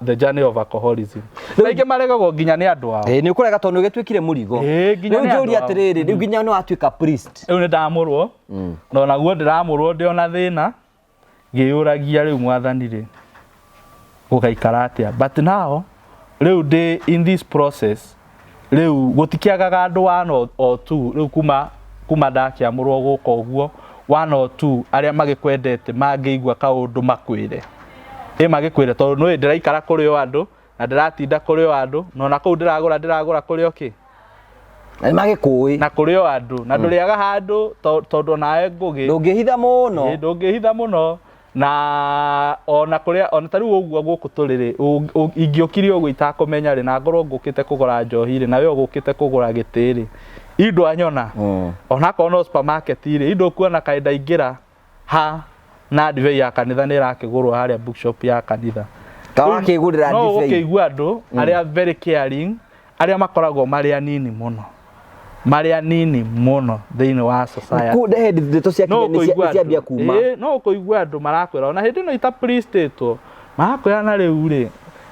the journey of alcoholism, na aingĩ maregagwo nginya nĩ andũ ao. Ĩĩ, nĩ ũkũrega tondũ nĩ ũgĩtuĩkire mũrigo. Ĩĩ, nginya Rĩu nĩ andũ njũrie ao. atĩrĩrĩ, rĩu nginya nĩ watuĩka priest? Rĩu nĩ ndamũrwo, na onaguo ndĩramũrwo ndĩ ona thĩna, ngĩyũragia rĩu Mwathani rĩ, gũgaikara atĩa? But now rĩu ndĩ in this process, rĩu gũtikĩagaga andũ one or two. Rĩu kuma ndakĩamũrwo gũka ũguo, one or two arĩa magĩkwendete mangĩigua kaũndũ makwĩre, ĩ magĩkwĩre, tondũ nĩ ndĩraikara kũrĩ o andũ na ndĩratinda kũrĩ o andũ, na ona kũu ndĩragũra kũrĩ o kĩ. Na nĩ magĩkũĩ. Na kũrĩ o andũ, na ndũrĩaga handũ tondũ onawe ngũgĩ Ndũngĩhitha mũno. Ĩ, ndũngĩhitha mũno, na ona kũrĩa ona ta rĩu ũguo gũkũ tũrĩ rĩ, ingĩũkire ũguo itakũmenya rĩ, na ngorwo ngũkĩte kũgũra njohi rĩ, na we ũgũkĩte kũgũra gĩtĩ rĩ, indwanyona. Onakorwo no supermarket rĩ, indũkuona kaĩ ndaingĩra ha na ndibei ya kanitha nĩ ĩrakĩgũrwo harĩa bookshop ya kanitha. Ta wakĩgũrĩra No ndibei. ũgũkĩigua andũ arĩa very caring, arĩa makoragwo marĩ anini mũno, marĩ anini mũno thĩinĩ wa society. Kũ hĩndĩ ndeto ciakinya No nĩ ũkũigua nĩ ciambia andũ- kuma. Ĩĩ, no ũkũigua andũ marakwĩra ona hĩndĩ ĩno itapristĩtwo, marakwĩra na rĩu rĩ,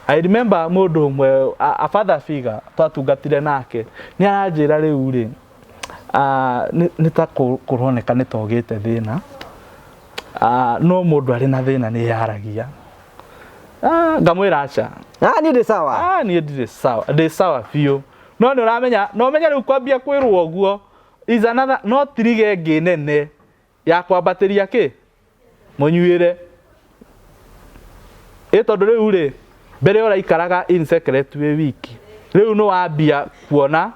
I remember mũndũ ũmwe, a father figure twatungatire nake, nĩ aranjĩra rĩu rĩ, nĩ ta kũroneka nĩ ta ũgĩte thĩna. Ah, no mũndũ arĩ na thĩna nĩ yaragia. Ah, ngamwĩra aca. Ah, niĩ ndĩ sawa. Ah, niĩ ndirĩ sawa, ndĩ sawa biũ. No nĩ ũramenya, no ũmenye rĩu kwambia kwĩrwo ũguo is another, no tirige ĩngĩ nene ya kwambatĩria kĩ mũnyuĩre. Ĩ tondũ rĩu rĩ, mbere ũraikaraga in secret wĩ wiki, rĩu nĩ wambia kuona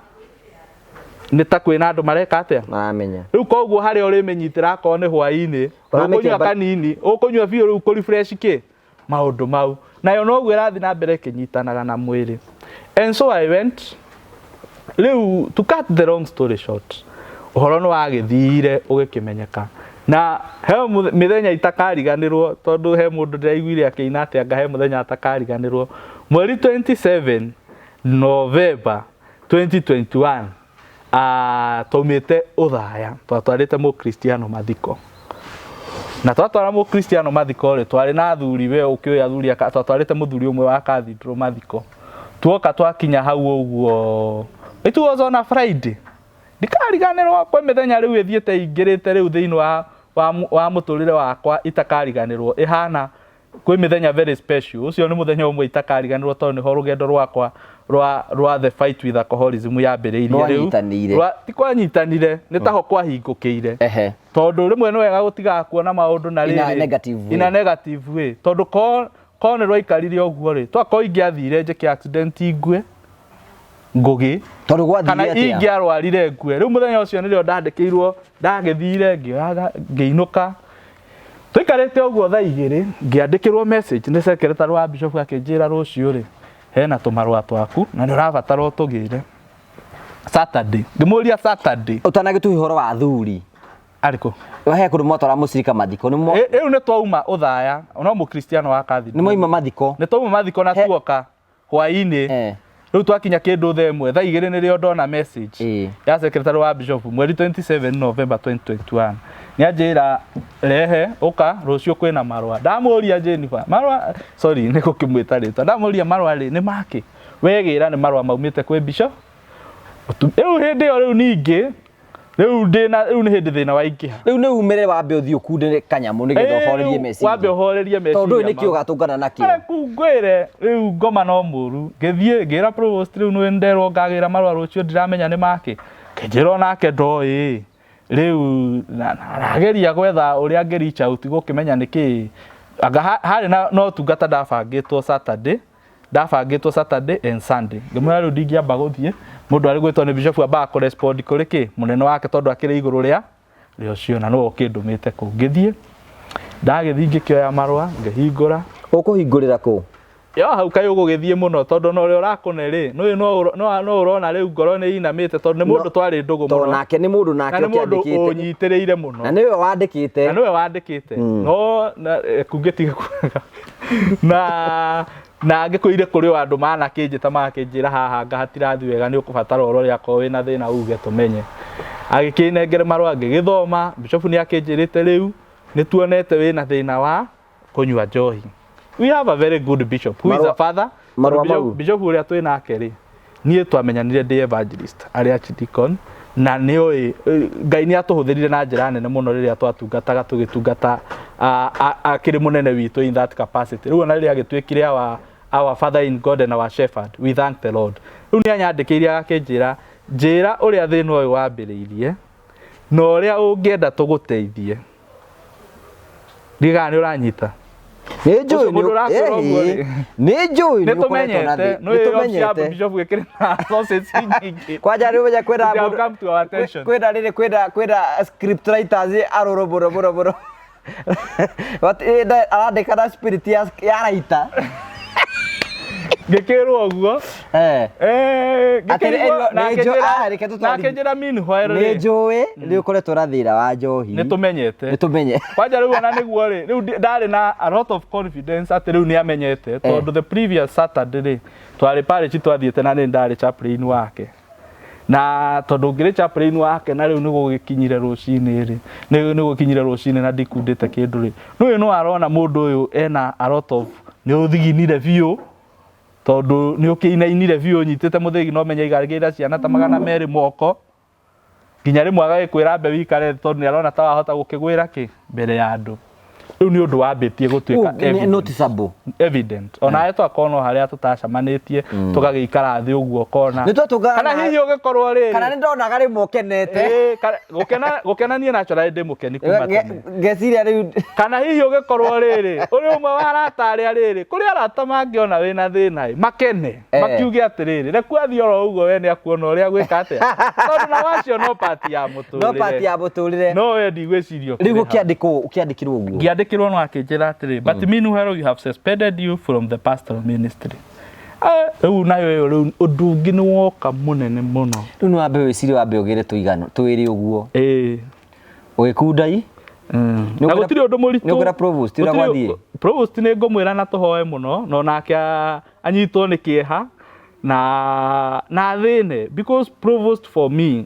nĩ ta kwĩna andũ mareka atĩa? Maramenya. Rĩu koguo harĩa ũrĩmĩnyitĩra akorwo nĩ hwaĩ-inĩ, Ũramĩkĩmba- ũkũnyua kanini, ũkũnyua biũ rĩu kũ refresh kĩ? Maũndũ mau. Nayo noguo ĩrathiĩ na mbere ĩkĩnyitanaga na mwĩrĩ. And so I went. Rĩu to cut the long story short, ũhoro nĩ wagĩthire ũgĩkĩmenyeka. Na he mĩthenya itakariganĩrwo tondũ he mũndũ ndĩraiguire akĩina atĩ anga he mũthenya atakariganĩrwo. Mweri 27 November 2021 ah, twaumĩte ũthaya twatwarĩte mũkristiano mathiko na twatwara mũkristiano mathiko rĩ twarĩ na athuri we ũkĩũĩ athuri aka twatwarĩte mũthuri ũmwe wa cathedral mathiko tuoka twakinya hau ũguo it was on a Friday ndikariganĩrwo kwĩ mĩthenya rĩu ĩthiĩte ingĩrĩte rĩu thĩinĩ wa wa, wa mũtũrĩre wakwa itakariganĩrwo ĩhana kwĩ mĩthenya very special ũcio nĩ mũthenya ũmwe itakariganĩrwo tondũ nĩho rũgendo rwakwa rwa rwa the fight with alcoholism yambĩrĩirie rĩu Rwanyitanĩire. Ti kwanyitanire nĩ taho kwahingũkĩire Ehe. tondũ rĩmwe nĩ wega gũtigaga kuona maũndũ na In a rĩrĩ negative way. in a negative way tondũ ko ko nĩ rwaikarire ũguo rĩ twakorwo ingĩathire njĩke accident ngue ngũgĩ Tondũ gwathire kana atĩa? ingĩarwarire ngue rĩu mũthenya ũcio nĩrĩo ndandĩkĩirwo ndagĩthire ngĩoyaga ngĩinũka tũikarĩte ũguo thaa igĩrĩ ngĩandĩkĩrwo message nĩ secretary wa bishop akĩnjĩra rũciũ rĩ hena tũmarũa twaku na nĩ ũrabatara ũtũgĩre Saturday ngĩmũria Saturday Ũtanagĩtũhe ũhoro wa athuri. arĩkũ He kũndũ mwatwara mũcirika mathiko. Nĩ mwa- rĩu nĩ twauma ũthaya no mũkristiano wa nĩ mwaima mathiko. nĩ twauma mathiko na He- tuoka hwaĩ-inĩ Eh. rĩu twakinya kĩndũ thaa ĩmwe thaa igĩrĩ nĩrĩo ndona message Ĩĩ. ya secretary wa bishop mweri 27 November 2021 nĩanjĩra rehe ũka rũciũ kwĩna marũa ndamũria Jennifer marũa sorry nĩ gũkĩmwĩta rĩtwa ndamũria marũa rĩ nĩ makĩ wegĩra nĩ marũa maumĩte kwĩ bishop rĩu hĩndĩ ĩyo rĩu ningĩ rĩu ndĩna rĩu nĩ hĩndĩ thĩna waingĩha Rĩu nĩ umĩre wambe ũthiĩ ũkunde kanyamũ nĩgetha ũhorerie Rĩu meciria. wambe ũhorerie meciria Tondũ ndũĩ nĩkĩ mau. ũgatũngana nakĩo. Reku ngwĩre rĩu ngoma no mũru ngĩthiĩ ngĩra provost rĩu nĩ nderwo ngagĩra marũa rũciũ ndiramenya nĩ makĩ kĩnjĩra onake ndoĩ rĩu arageria gwetha ũrĩa angĩ reach out gũkĩmenya nĩkĩ anga harĩ na no tungata ndabangĩtwo Saturday ndabangĩtwo Saturday and Sunday ngĩmwĩra rĩu ndingĩamba gũthiĩ mũndũ arĩ gwĩtwo nĩ bishop ambaga kũrespond kũrĩ kĩ mũnene wake tondũ akĩrĩ igũrũ rĩa rĩa ũcio na nĩwe ũkĩndũmĩte kũu ngĩthiĩ ndagĩthiĩ ngĩkĩoya marũa ngĩhingũra Ũkũhingũrĩra kũ? Yo hau kaĩ ũgũgĩthiĩ mũno tondũ na ũrĩa ũrakũne rĩ nĩũĩ no ũrona rĩu ngoro nĩ inamĩte tondũ nĩ mũndũ twarĩ ndũgũ Tondũ mũno nake nĩ mũndũ na nake nĩ mũndũ ũkĩandĩkĩte. ũnyitĩrĩire mũno Na nĩwe wandĩkĩte. na nĩwe wandĩkĩte no na kungĩtiga kuga na na ngĩkwĩire kũrĩ o andũ manakĩnjĩta magakĩnjĩra haha anga hatirathi wega nĩ ũkũbatara ũrore akorwo wĩna thĩna uge tũmenye agĩkĩnengere marũa ngĩgĩthoma bishop nĩ akĩnjĩrĩte rĩu nĩ tuonete wĩna thĩna wa kũnyua njohi we have a very good bishop who is a father Marũa Tondũ bishop- mau? bishop ũrĩa twĩ nake rĩ niĩ twamenyanire ndĩ evangelist arĩ archdeacon na nĩoĩ Ngai nĩ atũhũthĩrire na njĩra nene mũno rĩrĩa twatungataga tũgĩtungata akĩrĩ mũnene witũ in that capacity rĩu ona rĩrĩa agĩtuĩkire our father in God and our shepherd we thank the Lord rĩu nĩ anyandĩkĩire agakĩnjĩra njĩra ũrĩa thĩna ũyũ wambĩrĩirie na ũrĩa ũngĩenda tũgũteithie ndigaga nĩ ũranyita Nĩ njũĩ Ũcio mũndũ ũrakwĩra ũguo rĩ. nĩ njũĩ nĩ nĩ ũkoretwo na tũmenyete thĩ- nĩ nĩ tũmenyete tũmenyete bishop gĩkĩrĩ na sausage nyingĩ kwanja rĩ ũmenye kwĩna It have mũndũ- come to our attention. kwĩna rĩrĩ kwĩna kwĩna script writers arũrũ mũno mũno mũno But, arandĩka na spirit ya writer ngĩkĩrwo ũguo Eh. Eh, Atĩrĩ, ngĩkĩrwo- nĩ na njũ- akĩnjĩra- ah, reke na tũtwarithie. akĩnjĩra meanwhile nĩ rĩ njũĩ nĩ ũkoretwo na thĩna wa njohi nĩ tũmenyete nĩ tũmenye kwanja rĩu ona nĩguo rĩ rĩu ndarĩ na a lot of confidence atĩ rĩu nĩ amenyete tondũ the previous Saturday rĩ twarĩ parish twathiĩte na nĩ ndarĩ chaplain wake na tondũ ngĩrĩ chaplain wake na rĩu nĩ gũgĩkinyire rũcinĩ rĩ nĩ gũkinyire rũcinĩ na ndikundĩte kĩndũ rĩ nĩũĩ no arona mũndũ ũyũ ena a lot of nĩ ũthiginire biũ tondũ nĩ ũkĩinainire biũ ũnyitĩte mũthĩgi no menya igagĩra ciana ta 200 moko nginya rĩmwe agagĩkwĩra ambe wikare tondũ nĩ arona ta wahota gũkĩgwĩra kĩ mbere ya andũ Rĩu nĩ ũndũ wambĩtie gũtuĩka evident. Noticeable. Evident ona twakorwo no harĩa tũtacemanĩtie, tũgagĩikara thĩ ũguo ũkona. Nĩ twatũngana. Kana hihi ũgĩkorwo rĩrĩ Kana nĩ ndonaga rĩmwe ũkenete. Ĩĩ, gũkena gũkena niĩ naturally ndĩ mũkeni kuma tene. Ngeciria rĩu. Kana hihi ũgĩkorwo rĩrĩ ũrĩ ũmwe wa arata arĩa rĩrĩ kũrĩ arata mangĩona wĩna thĩna ĩ makene, makiuge atĩrĩrĩ, reku athiĩ oro ũguo, we nĩ akuona ũrĩa gwĩka atĩa, tondũ na wacio no part ya mũtũrĩre. No part ya mũtũrĩre. No we ndigwĩciria Rĩu ũkĩrĩ hau. Ũkĩandĩkwo, ũkĩandĩkirwo ũguo. Ngĩandĩkĩrwo no akĩnjĩra atĩrĩ, "But meanwhile we have suspended you from the pastoral ministry." Rĩu nayo ĩyo, rĩu ũndũ ũngĩ nĩ woka mũnene mũno. Rĩu nĩ wambe wĩcirie, wambe ũgĩre tũigano twĩrĩ ũguo. Ĩĩ. Ũgĩkunda i. Na gũtirĩ ũndũ mũritũ. Nĩ ũkwĩra provost ũrĩa gwathiĩ? Provost nĩ ngũmwĩra na tũhoe mũno, no nake anyitwo nĩ kĩeha na athĩne, because provost for me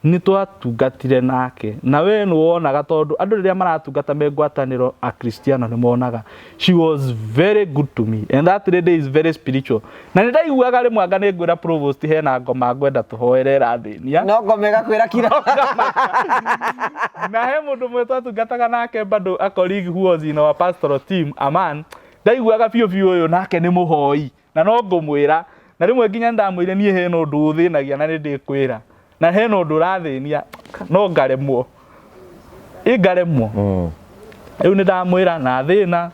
nĩ twatungatire nake na we nĩ wonaga, tondũ andũ rĩrĩa maratungata me ngwatanĩro akristiano nĩ monaga she was very good to me, and that lady is very spiritual, na nĩ ndaiguaga rĩmwe anga nĩ ngwĩra provost hena ngoma ngwenda tũhoere ĩrathĩnia. No ngoma ĩgakwĩra kira. Na he mũndũ ũmwe twatungataga nake bado, a colleague who was in our pastoral team, a man ndaiguaga biũ biũ ũyũ nake nĩ mũhoi, na no ngũmwĩra, na rĩmwe nginya ndamwĩire niĩ hena ũndũ ũthĩnagia na nĩ ndĩkwĩra na hena ũndũ ũrathĩnia no ngaremwo ĩ ngaremwo. Rĩu nĩ ndamwĩra na thĩna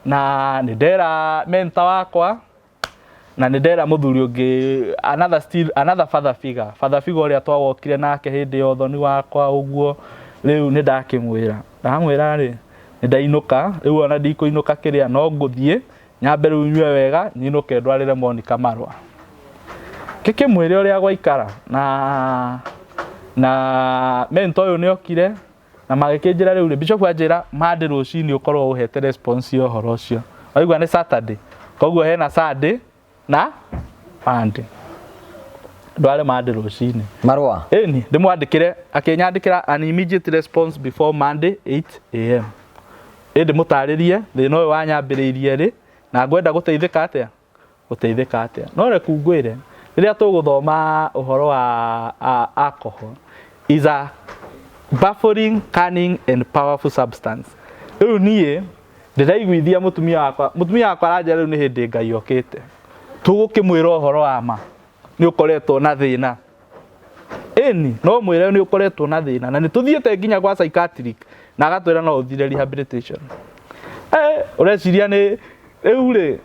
na nĩ ndera mentor wakwa na nĩ ndera mũthuri ũngĩ, another, still another father figure ũrĩa twawokire nake hĩndĩ ya ũthoni wakwa ũguo. Rĩu nĩ ndakĩmwĩra, ndamwĩra rĩ nĩ ndainũka rĩu, ona ndikũinũka kĩrĩa no ngũthiĩ nyambe rĩu nyue wega nyinũke ndwarĩre Monica marũa ngĩkĩmwĩre ũrĩa gwaikara. Na mentor ũyũ nĩ okire na magĩkĩnjĩra rĩu rĩ bishop anjĩra Monday rũcinĩ ũkorwo ũhete response ya ũhoro ũcio. Waigua nĩ Saturday, koguo hena Sunday na Monday, ndware Monday rũcinĩ. Marũa. Ĩni ndĩmwandĩkĩre, akĩnyandĩkĩra an immediate response before Monday 8 a.m., ĩ ndĩmũtarĩrie thĩna ũyũ wanyambĩrĩirie rĩ na ngwenda gũteithĩka atĩa. No reku ngwĩre, rĩrĩa tũgũthoma ũhoro wa alcohol is a baffling, cunning and powerful substance. Rĩu niĩ ndĩraiguithia mũtumia wakwa aranjĩra rĩu nĩ hĩndĩ Ngai okĩte tũgũkĩmwĩra ũhoro wa ma nĩ ũkoretwo na thĩna. Ĩni no mwĩre nĩ ũkoretwo na thĩna na nĩ tũthiĩte nginya gwa psychiatric na agatwĩra no ũthire rehabilitation. Ũreciria nĩ rĩu rĩ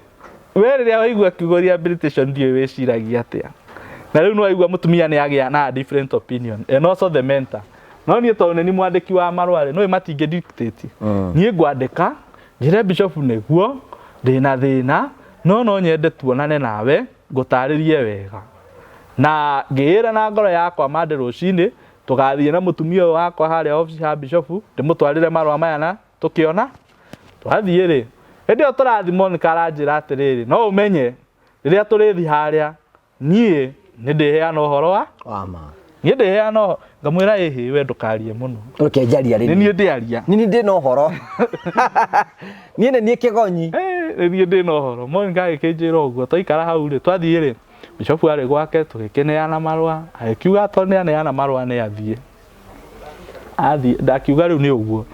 we rĩrĩa waigua kiugo rehabilitation ndiũĩ wĩciragia atĩa, na rĩu nĩ waigua mũtumia nĩ agĩa na a different opinion and also the mentor. No niĩ tondũ nĩ ni mwandĩki wa marũa rĩ, nĩũĩ matingĩ dictate. Niĩ ngwandĩka njĩre bishop nĩguo ndĩna thĩna no nyende tuonane nawe ngũtarĩrie wega, na ngĩĩra na ngoro yakwa Monday rũcinĩ tũgathiĩ na mũtumia ũyũ wakwa harĩa office ha bishop ndĩmũtwarĩre marũa maya na tũkĩona twathiĩ rĩ hĩndĩ ĩyo tũrathiĩ Monica aranjĩra atĩrĩrĩ, no ũmenye rĩrĩa tũrĩthiĩ harĩa niĩ nĩ ndĩheana ũhoro wa Wama. Niĩ ndĩheana ũhoro, ngamwĩra ĩhĩ we ndũkarie mũno. Reke njaria nĩ rĩ. Niĩ ndĩaria. Nĩ ndĩ na ũhoro. Niĩ nĩ niĩ kĩgonyi. Nĩ niĩ ndĩ na ũhoro. Monica agĩkĩnjĩra ũguo, twaikara hau rĩ, twathiĩ rĩ, bishop arĩ gwake, tũgĩkĩneana marũa, agĩkiuga tondũ nĩ aneana marũa nĩ athiĩ. Athiĩ ndakiuga rĩu nĩ ũguo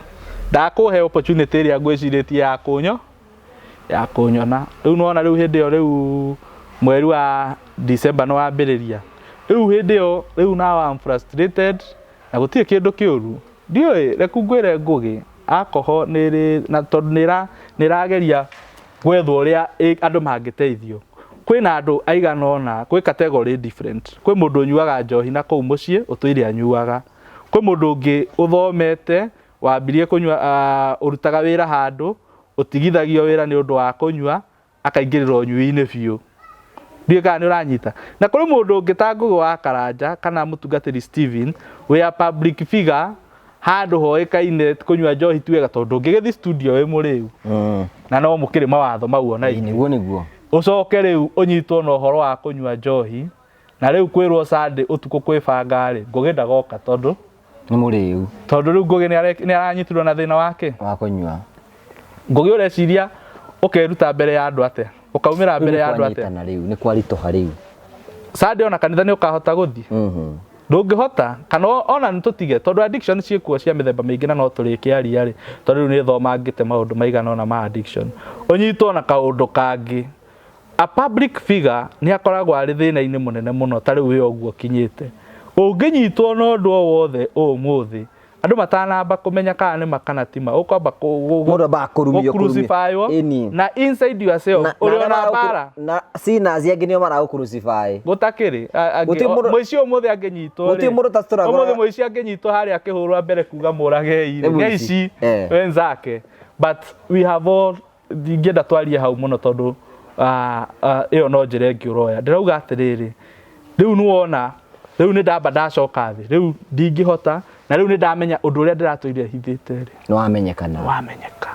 ndakũhe opportunity ĩrĩa ngwĩcirĩtie ya kũnyona. Rĩu nĩwona rĩu hĩndĩ ĩyo, rĩu mweri wa December nĩ wambĩrĩria, rĩu hĩndĩ ĩyo rĩu now I'm frustrated na gũtirĩ kĩndũ kĩũru ndiũĩ. Reku ngwĩre Ngũgĩ, alcohol nĩ ĩrĩ na tondũ nĩ ĩrageria gwethwo ũrĩa andũ mangĩteithio. Kwĩna andũ aigana ũna, kwĩ category different. Kwĩ mũndũ ũnyuaga njohi na kũu mũciĩ ũtũire anyuaga, kwĩ mũndũ ũngĩ ũthomete wambirie kũnyua, ũrutaga wĩra handũ ũtigithagio wĩra nĩ ũndũ wa kũnyua akaingĩrĩra ũnyui-inĩ biũ, ndiũĩ kana nĩ ũranyita, na kũrĩ mũndũ ũngĩ ta Ngũgĩ wa Karanja kana mũtungatĩri Stephen we a public figure handũ hoĩkaine kũnyua njohi ti wega, tondũ ũngĩgĩthiĩ studio wĩ mũrĩu na no mũkĩrĩ mawatho mau ona Ĩĩ, ithuĩ. Nĩguo nĩguo. Ũcoke rĩu ũnyitwo na ũhoro wa kũnyua njohi na rĩu kwĩrwo Sunday ũtukũ kwĩbanga rĩ, Ngũgĩ ndagoka tondũ Nĩ mũrĩu. Tondũ rĩu Ngũgĩ nĩ aranyitirwo na thĩna wake wa kũnyua. Ngũgĩ, ũreciria ũkeruta mbere ya andũ atĩa? Ũkaumĩra mbere ya andũ atĩa? Kwanyitana rĩu nĩ kwaritũha rĩu. Sunday ona kanitha nĩ ũkahota gũthiĩ? Ndũngĩhota kana ona nĩ tũtige tondũ addiction ciĩkuo cia mĩthemba mĩingĩ na no tũrĩkĩaria rĩ, tondũ rĩu nĩ thomangĩte maũndũ maigana ũna ma addiction. Ũnyitwo na kaũndũ kangĩ. A public figure nĩ akoragwo arĩ thĩna-inĩ mũnene mũno ta rĩu wĩ ũguo ũkinyĩte. Ũngĩnyitwo na ũndũ o wothe ũmũthĩ, andũ matanamba kũmenya kana nĩ ma kana ti ma, ũkwamba Mũndũ ambaga kũrumio, kũrumio. crucifywo Ĩni. na inside yourself ũrĩ arĩa ona maragũkũ- mbara na sinners angĩ nĩo maragũ-crucify. Gũtakĩrĩ Gũtirĩ mũici ũmũthĩ angĩnyitwo Gũtirĩ rĩ, mũndũ ũtatũragwo- ũmũthĩ mũici angĩnyitwo harĩa akĩhũrwo mbere kuga mũragei Nĩ rĩ, nĩ mũici. aici Eh. wenzake, but we have all, ndingĩenda twarie hau mũno tondũ ĩyo no njĩra ĩngĩ ũroya. Ndĩrauga atĩrĩrĩ, rĩu nĩwona rĩu nĩ ndamba ndacoka thĩ, rĩu ndingĩhota, na rĩu nĩ ndamenya ũndũ ũrĩa ndĩratũire hithĩte rĩ Nĩ wamenyekana. Wamenyeka.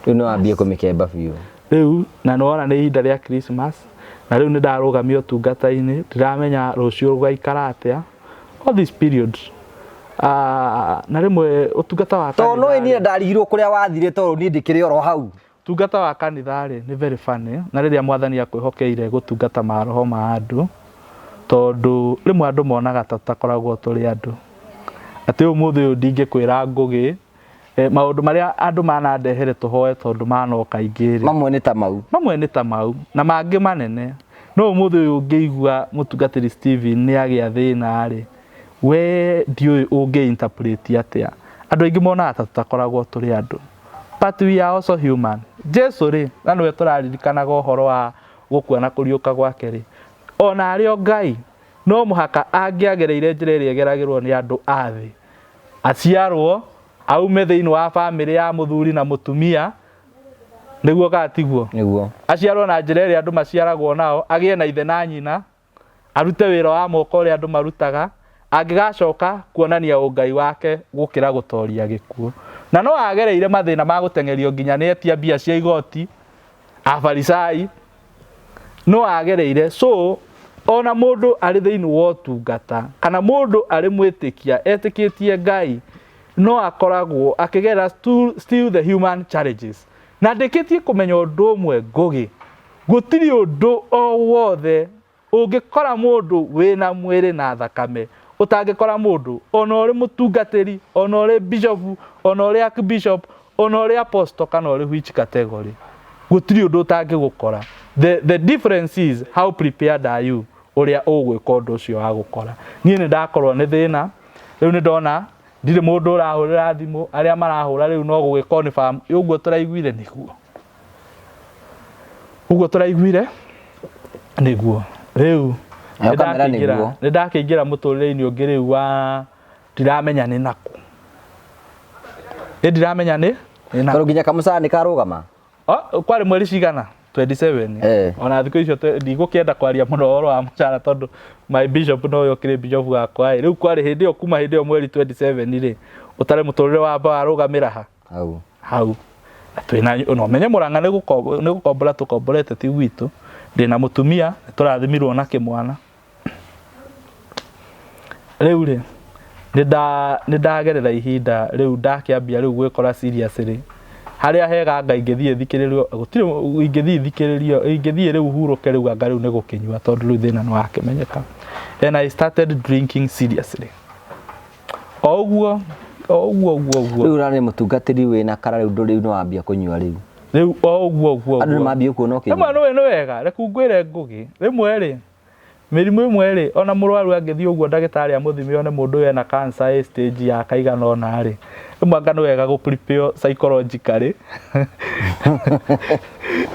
Rĩu nĩ wambie kũmĩkemba biũ. Rĩu na nĩwona nĩ ihinda rĩa Christmas, na rĩu nĩ ndarũgamia ũtungata-inĩ, ndiramenya rũciũ rũgaikara atĩa, all this period. Na rĩmwe ũtungata wa Tondũ no kanitha niĩ rĩ, ndarigirwo kũrĩa wathire tondũ niĩ ndĩkĩrĩ oro hau. Ũtungata wa kanitha rĩ nĩ very funny, na rĩrĩa mwathani akwĩhokeire gũtungata maroho ma andũ, tondũ rĩmwe andũ monaga ta tũtakoragwo tũrĩ andũ, atĩ ũmũthĩ ũyũ ndingĩkwĩra Ngũgĩ maũndũ marĩa andũ manandehere tũhoe tondũ manoka aingĩ rĩ. Mamwe nĩ ta mau. Mamwe nĩ ta mau na mangĩ manene. No ũmũthĩ ũyũ ũngĩigua mũtungatĩri Stephen nĩ agĩa thĩna rĩ, we ndiũĩ ũngĩ interpret atĩa. Andũ aingĩ monaga ta tũtakoragwo tũrĩ andũ, but we are also human. Jesu rĩ, na nĩwe tũraririkanaga ũhoro wa gũkua na kũriũka gwake rĩ, ona arĩ o Ngai, no mũhaka angĩagereire njĩra ĩrĩa ĩgeragĩrwo nĩ andũ a thĩ, aciarwo aume thĩinĩ wa bamĩrĩ ya mũthuri na mũtumia, nĩguo kana tiguo? Nĩguo. Aciarwo na njĩra ĩrĩa andũ maciaragwo nao, agĩe na ithe na nyina, arute wĩra wa moko ũrĩa andũ marutaga, angĩgacoka kuonania ũngai wake gũkĩra gũtoria gĩkuũ. Na no agereire mathĩna ma gũteng'erio nginya nĩ etia mbia cia igoti, Afarisai, no agereire. So ona mũndũ arĩ thĩinĩ wa ũtungata kana mũndũ arĩ mwĩtĩkia etĩkĩtie Ngai, no akoragwo akĩgerera still the human challenges. Na ndĩkĩtie kũmenya ũndũ ũmwe Ngũgĩ, gũtirĩ ũndũ o wothe ũngĩkora mũndũ wĩna mwĩrĩ na thakame ũtangĩkora mũndũ ona ũrĩ mũtungatĩri, ona ũrĩ bishop, ona ũrĩ archbishop, ona ũrĩ apostle, kana ũrĩ which category, gũtirĩ ũndũ ũtangĩgũkora. The difference is how prepared are you ũrĩa ũgwĩka ũndũ ũcio wa gũkora. Niĩ nĩ ndakorwo nĩ thĩna rĩu, nĩ ndona ndirĩ mũndũ ũrahũrĩra thimũ, arĩa marahũra rĩu no gũgĩkorwo nĩ ũguo tũraiguire nĩguo ũguo tũraiguire nĩguo rĩu. Nayo kamera nĩguo. Nĩ ndakĩingĩra mũtũrĩre-inĩ ũngĩ rĩu wa ndiramenya nĩ nakũ, nĩ ndiramenya nĩ nakũ. Tondũ nginya kamũcara nĩ karũgama. Oh, kwarĩ mweri cigana 27. Ona thikũ icio ndigũkĩenda kwaria mũno ũhoro wa mũcara tondũ my bishop no ũyũ ũkĩrĩ bishop wakwa ĩ. Rĩu kwarĩ hĩndĩ ĩyo, kuma hĩndĩ ĩyo mweri 27 rĩ, ũtarĩ mũtũrĩre wamba warũgamĩra ha Hau. Hau na twĩna no menye Mũrang'a nĩ gũkombora tũkomborete, ti gwitũ. Ndĩna mũtumia, nĩ tũrathimirwo na kĩmwana. Rĩu rĩ, nĩ ndagerera ihinda rĩu ndakĩambia rĩu gwĩkora seriously harĩa hega anga ingĩthiĩ thikĩrĩrio, gũtirĩ ingĩthiĩ thikĩrĩrio, ingĩthiĩ rĩu hurũke rĩu, anga rĩu nĩ gũkĩnyua tondũ rĩu thĩna nĩ wakĩmenyeka. And I started drinking seriously o ũguo o ũguo ũguo ũguo. Rĩu ũrarĩ mũtungatĩri wĩna kara, rĩu ndũ rĩu nĩ wambia kũnyua rĩu. Rĩu o ũguo ũguo. Andũ nĩ ũguo mambia kuona rĩmwe ũkĩnyua. Nĩ nĩ wega reku ngwĩre Ngũgĩ, rĩmwe rĩ, mĩrimũ ĩmwe rĩ, ona mũrwaru angĩthiĩ ũguo ndagĩtarĩ amũthime one mũndũ ũyũ ena cancer ĩ stage ya kaigana ũna rĩ, rĩmwe anga nĩ wega gũ prepare psychologically,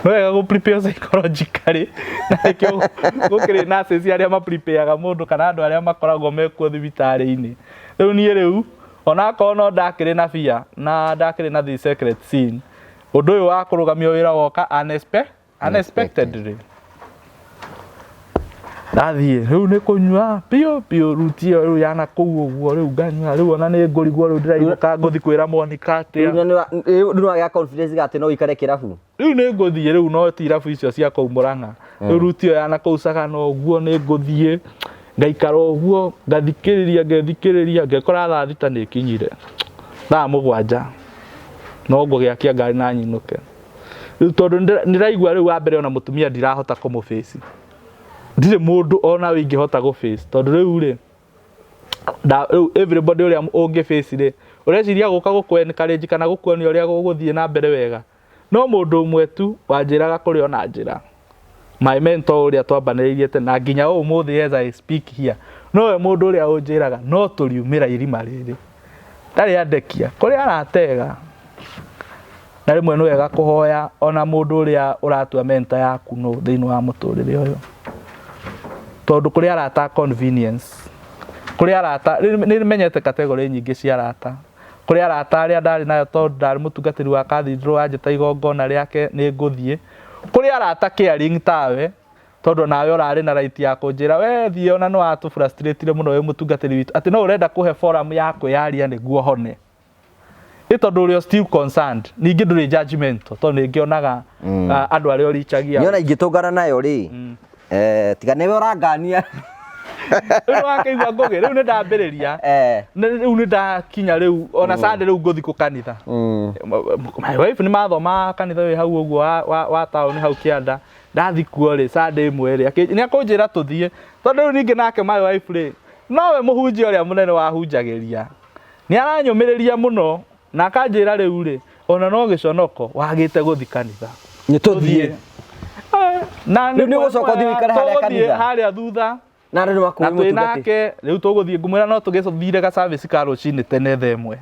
nĩ wega gũ prepare psychologically, na nĩkĩo gũkĩrĩ nurses arĩa ma prepareaga mũndũ kana andũ arĩa makoragwo mekuo thibitarĩ-inĩ. Rĩu niĩ rĩu onakorwo no ndakĩrĩ na fear na ndakĩrĩ na the secret sin, ũndũ ũyũ wa kũrũgamio wĩra woka unexpectedly, ndathiĩ rĩu nĩ kũnyua biũ biũ ruti ĩyo rĩu yana kũu ũguo, rĩu nganyua, rĩu ona nĩ ngũrigwo rĩu ndĩrainũka ngũthi kwĩra Monica atĩa. Rĩu nĩ wagĩa confidence atĩ no ũikare kĩrabu. Rĩu nĩ ngũthiĩ rĩu, no ti irabu icio cia kũu Mũrang'a rĩu, ruti ĩyo yana kũu Sagana ũguo, nĩ ngũthiĩ ngaikara ũguo, ngathikĩrĩria, ngethikĩrĩria, ngekora thaa 6 nĩ ikinyire, thaa 7 no ngũgĩakia ngari na nyinũke rĩu, tondũ nĩndĩraigua rĩu wa mbere ona mũtumia ndirahota kũmũbĩci, ndirĩ mũndũ ona ũingĩhota gũbĩci tondũ rĩu rĩ Rĩu everybody ũrĩa ũngĩ face rĩ, ũreciria gũka gũkũ encourage kana gũkuonia ũrĩa gũgũthiĩ na mbere wega. No mũndũ ũmwe tu wanjĩraga kũrĩ ona njĩra. My mentor ũrĩa twambanĩrĩirie tene na nginya ũmũthĩ as I speak here, nowe mũndũ ũrĩa ũnjĩraga no tũriumĩra irima rĩrĩ. Ndarĩ andekia, kũrĩ aratega. Na rĩmwe nĩ wega kũhoya ona mũndũ ũrĩa ũratua mentor yaku nũ thĩinĩ wa mũtũrĩre ũyũ. Tondũ kũrĩ arata a convenience, kũrĩ arata, nĩ menyete category nyingĩ cia arata. Kũrĩ arata arĩa ndarĩ nayo tondũ ndarĩ mũtungatĩri wa cathedral anjĩta igongona rĩake nĩ ngũthiĩ. Kũrĩ arata caring tawe, tondũ nawe ũrarĩ na right ya kũnjĩra we thiĩ ona nĩ watũ frustrate mũno wĩ mũtungatĩri witũ, atĩ no ũrenda kũhe forum ya kwĩyaria nĩguo hone. Ĩ tondũ ũrĩ still concerned, ningĩ ndũrĩ judgmental, tondũ nĩ ngĩonaga andũ arĩa ũrichagia. Niona ingĩtũngana nayo rĩ, tiga nĩwe ũrangania. Rĩu nĩwakĩigua Ngũgĩ, rĩu nĩ ndambĩrĩria. Rĩu nĩ ndakinya rĩu ona Sunday rĩu ngũthiĩ kũ kanitha. My wife nĩ mathoma kanitha wĩ hau ũguo wa taũni hau kĩanda. Ndathi kuo rĩ Sunday ĩmwe rĩ, nĩ akũnjĩra tũthiĩ. Tondũ rĩu ningĩ nake my wife rĩ, nowe mũhunjia ũrĩa mũnene wahunjagĩria. Nĩ aranyũmĩrĩria mũno na akanjĩra rĩu rĩ, ona no gĩconoko wagĩte gũthiĩ kanitha. Nĩ tũthiĩ. Na Rĩu nĩ ũgũcoka ũthiĩ ũikare harĩa tũgũthiĩ kanitha? Harĩa thutha. Na andũ nĩ Na makũĩ twĩ mũtungatĩri. nake rĩu tũgũthiĩ ngũmwĩra no tũgĩthire ga service ka rũcinĩ tene thaa ĩmwe.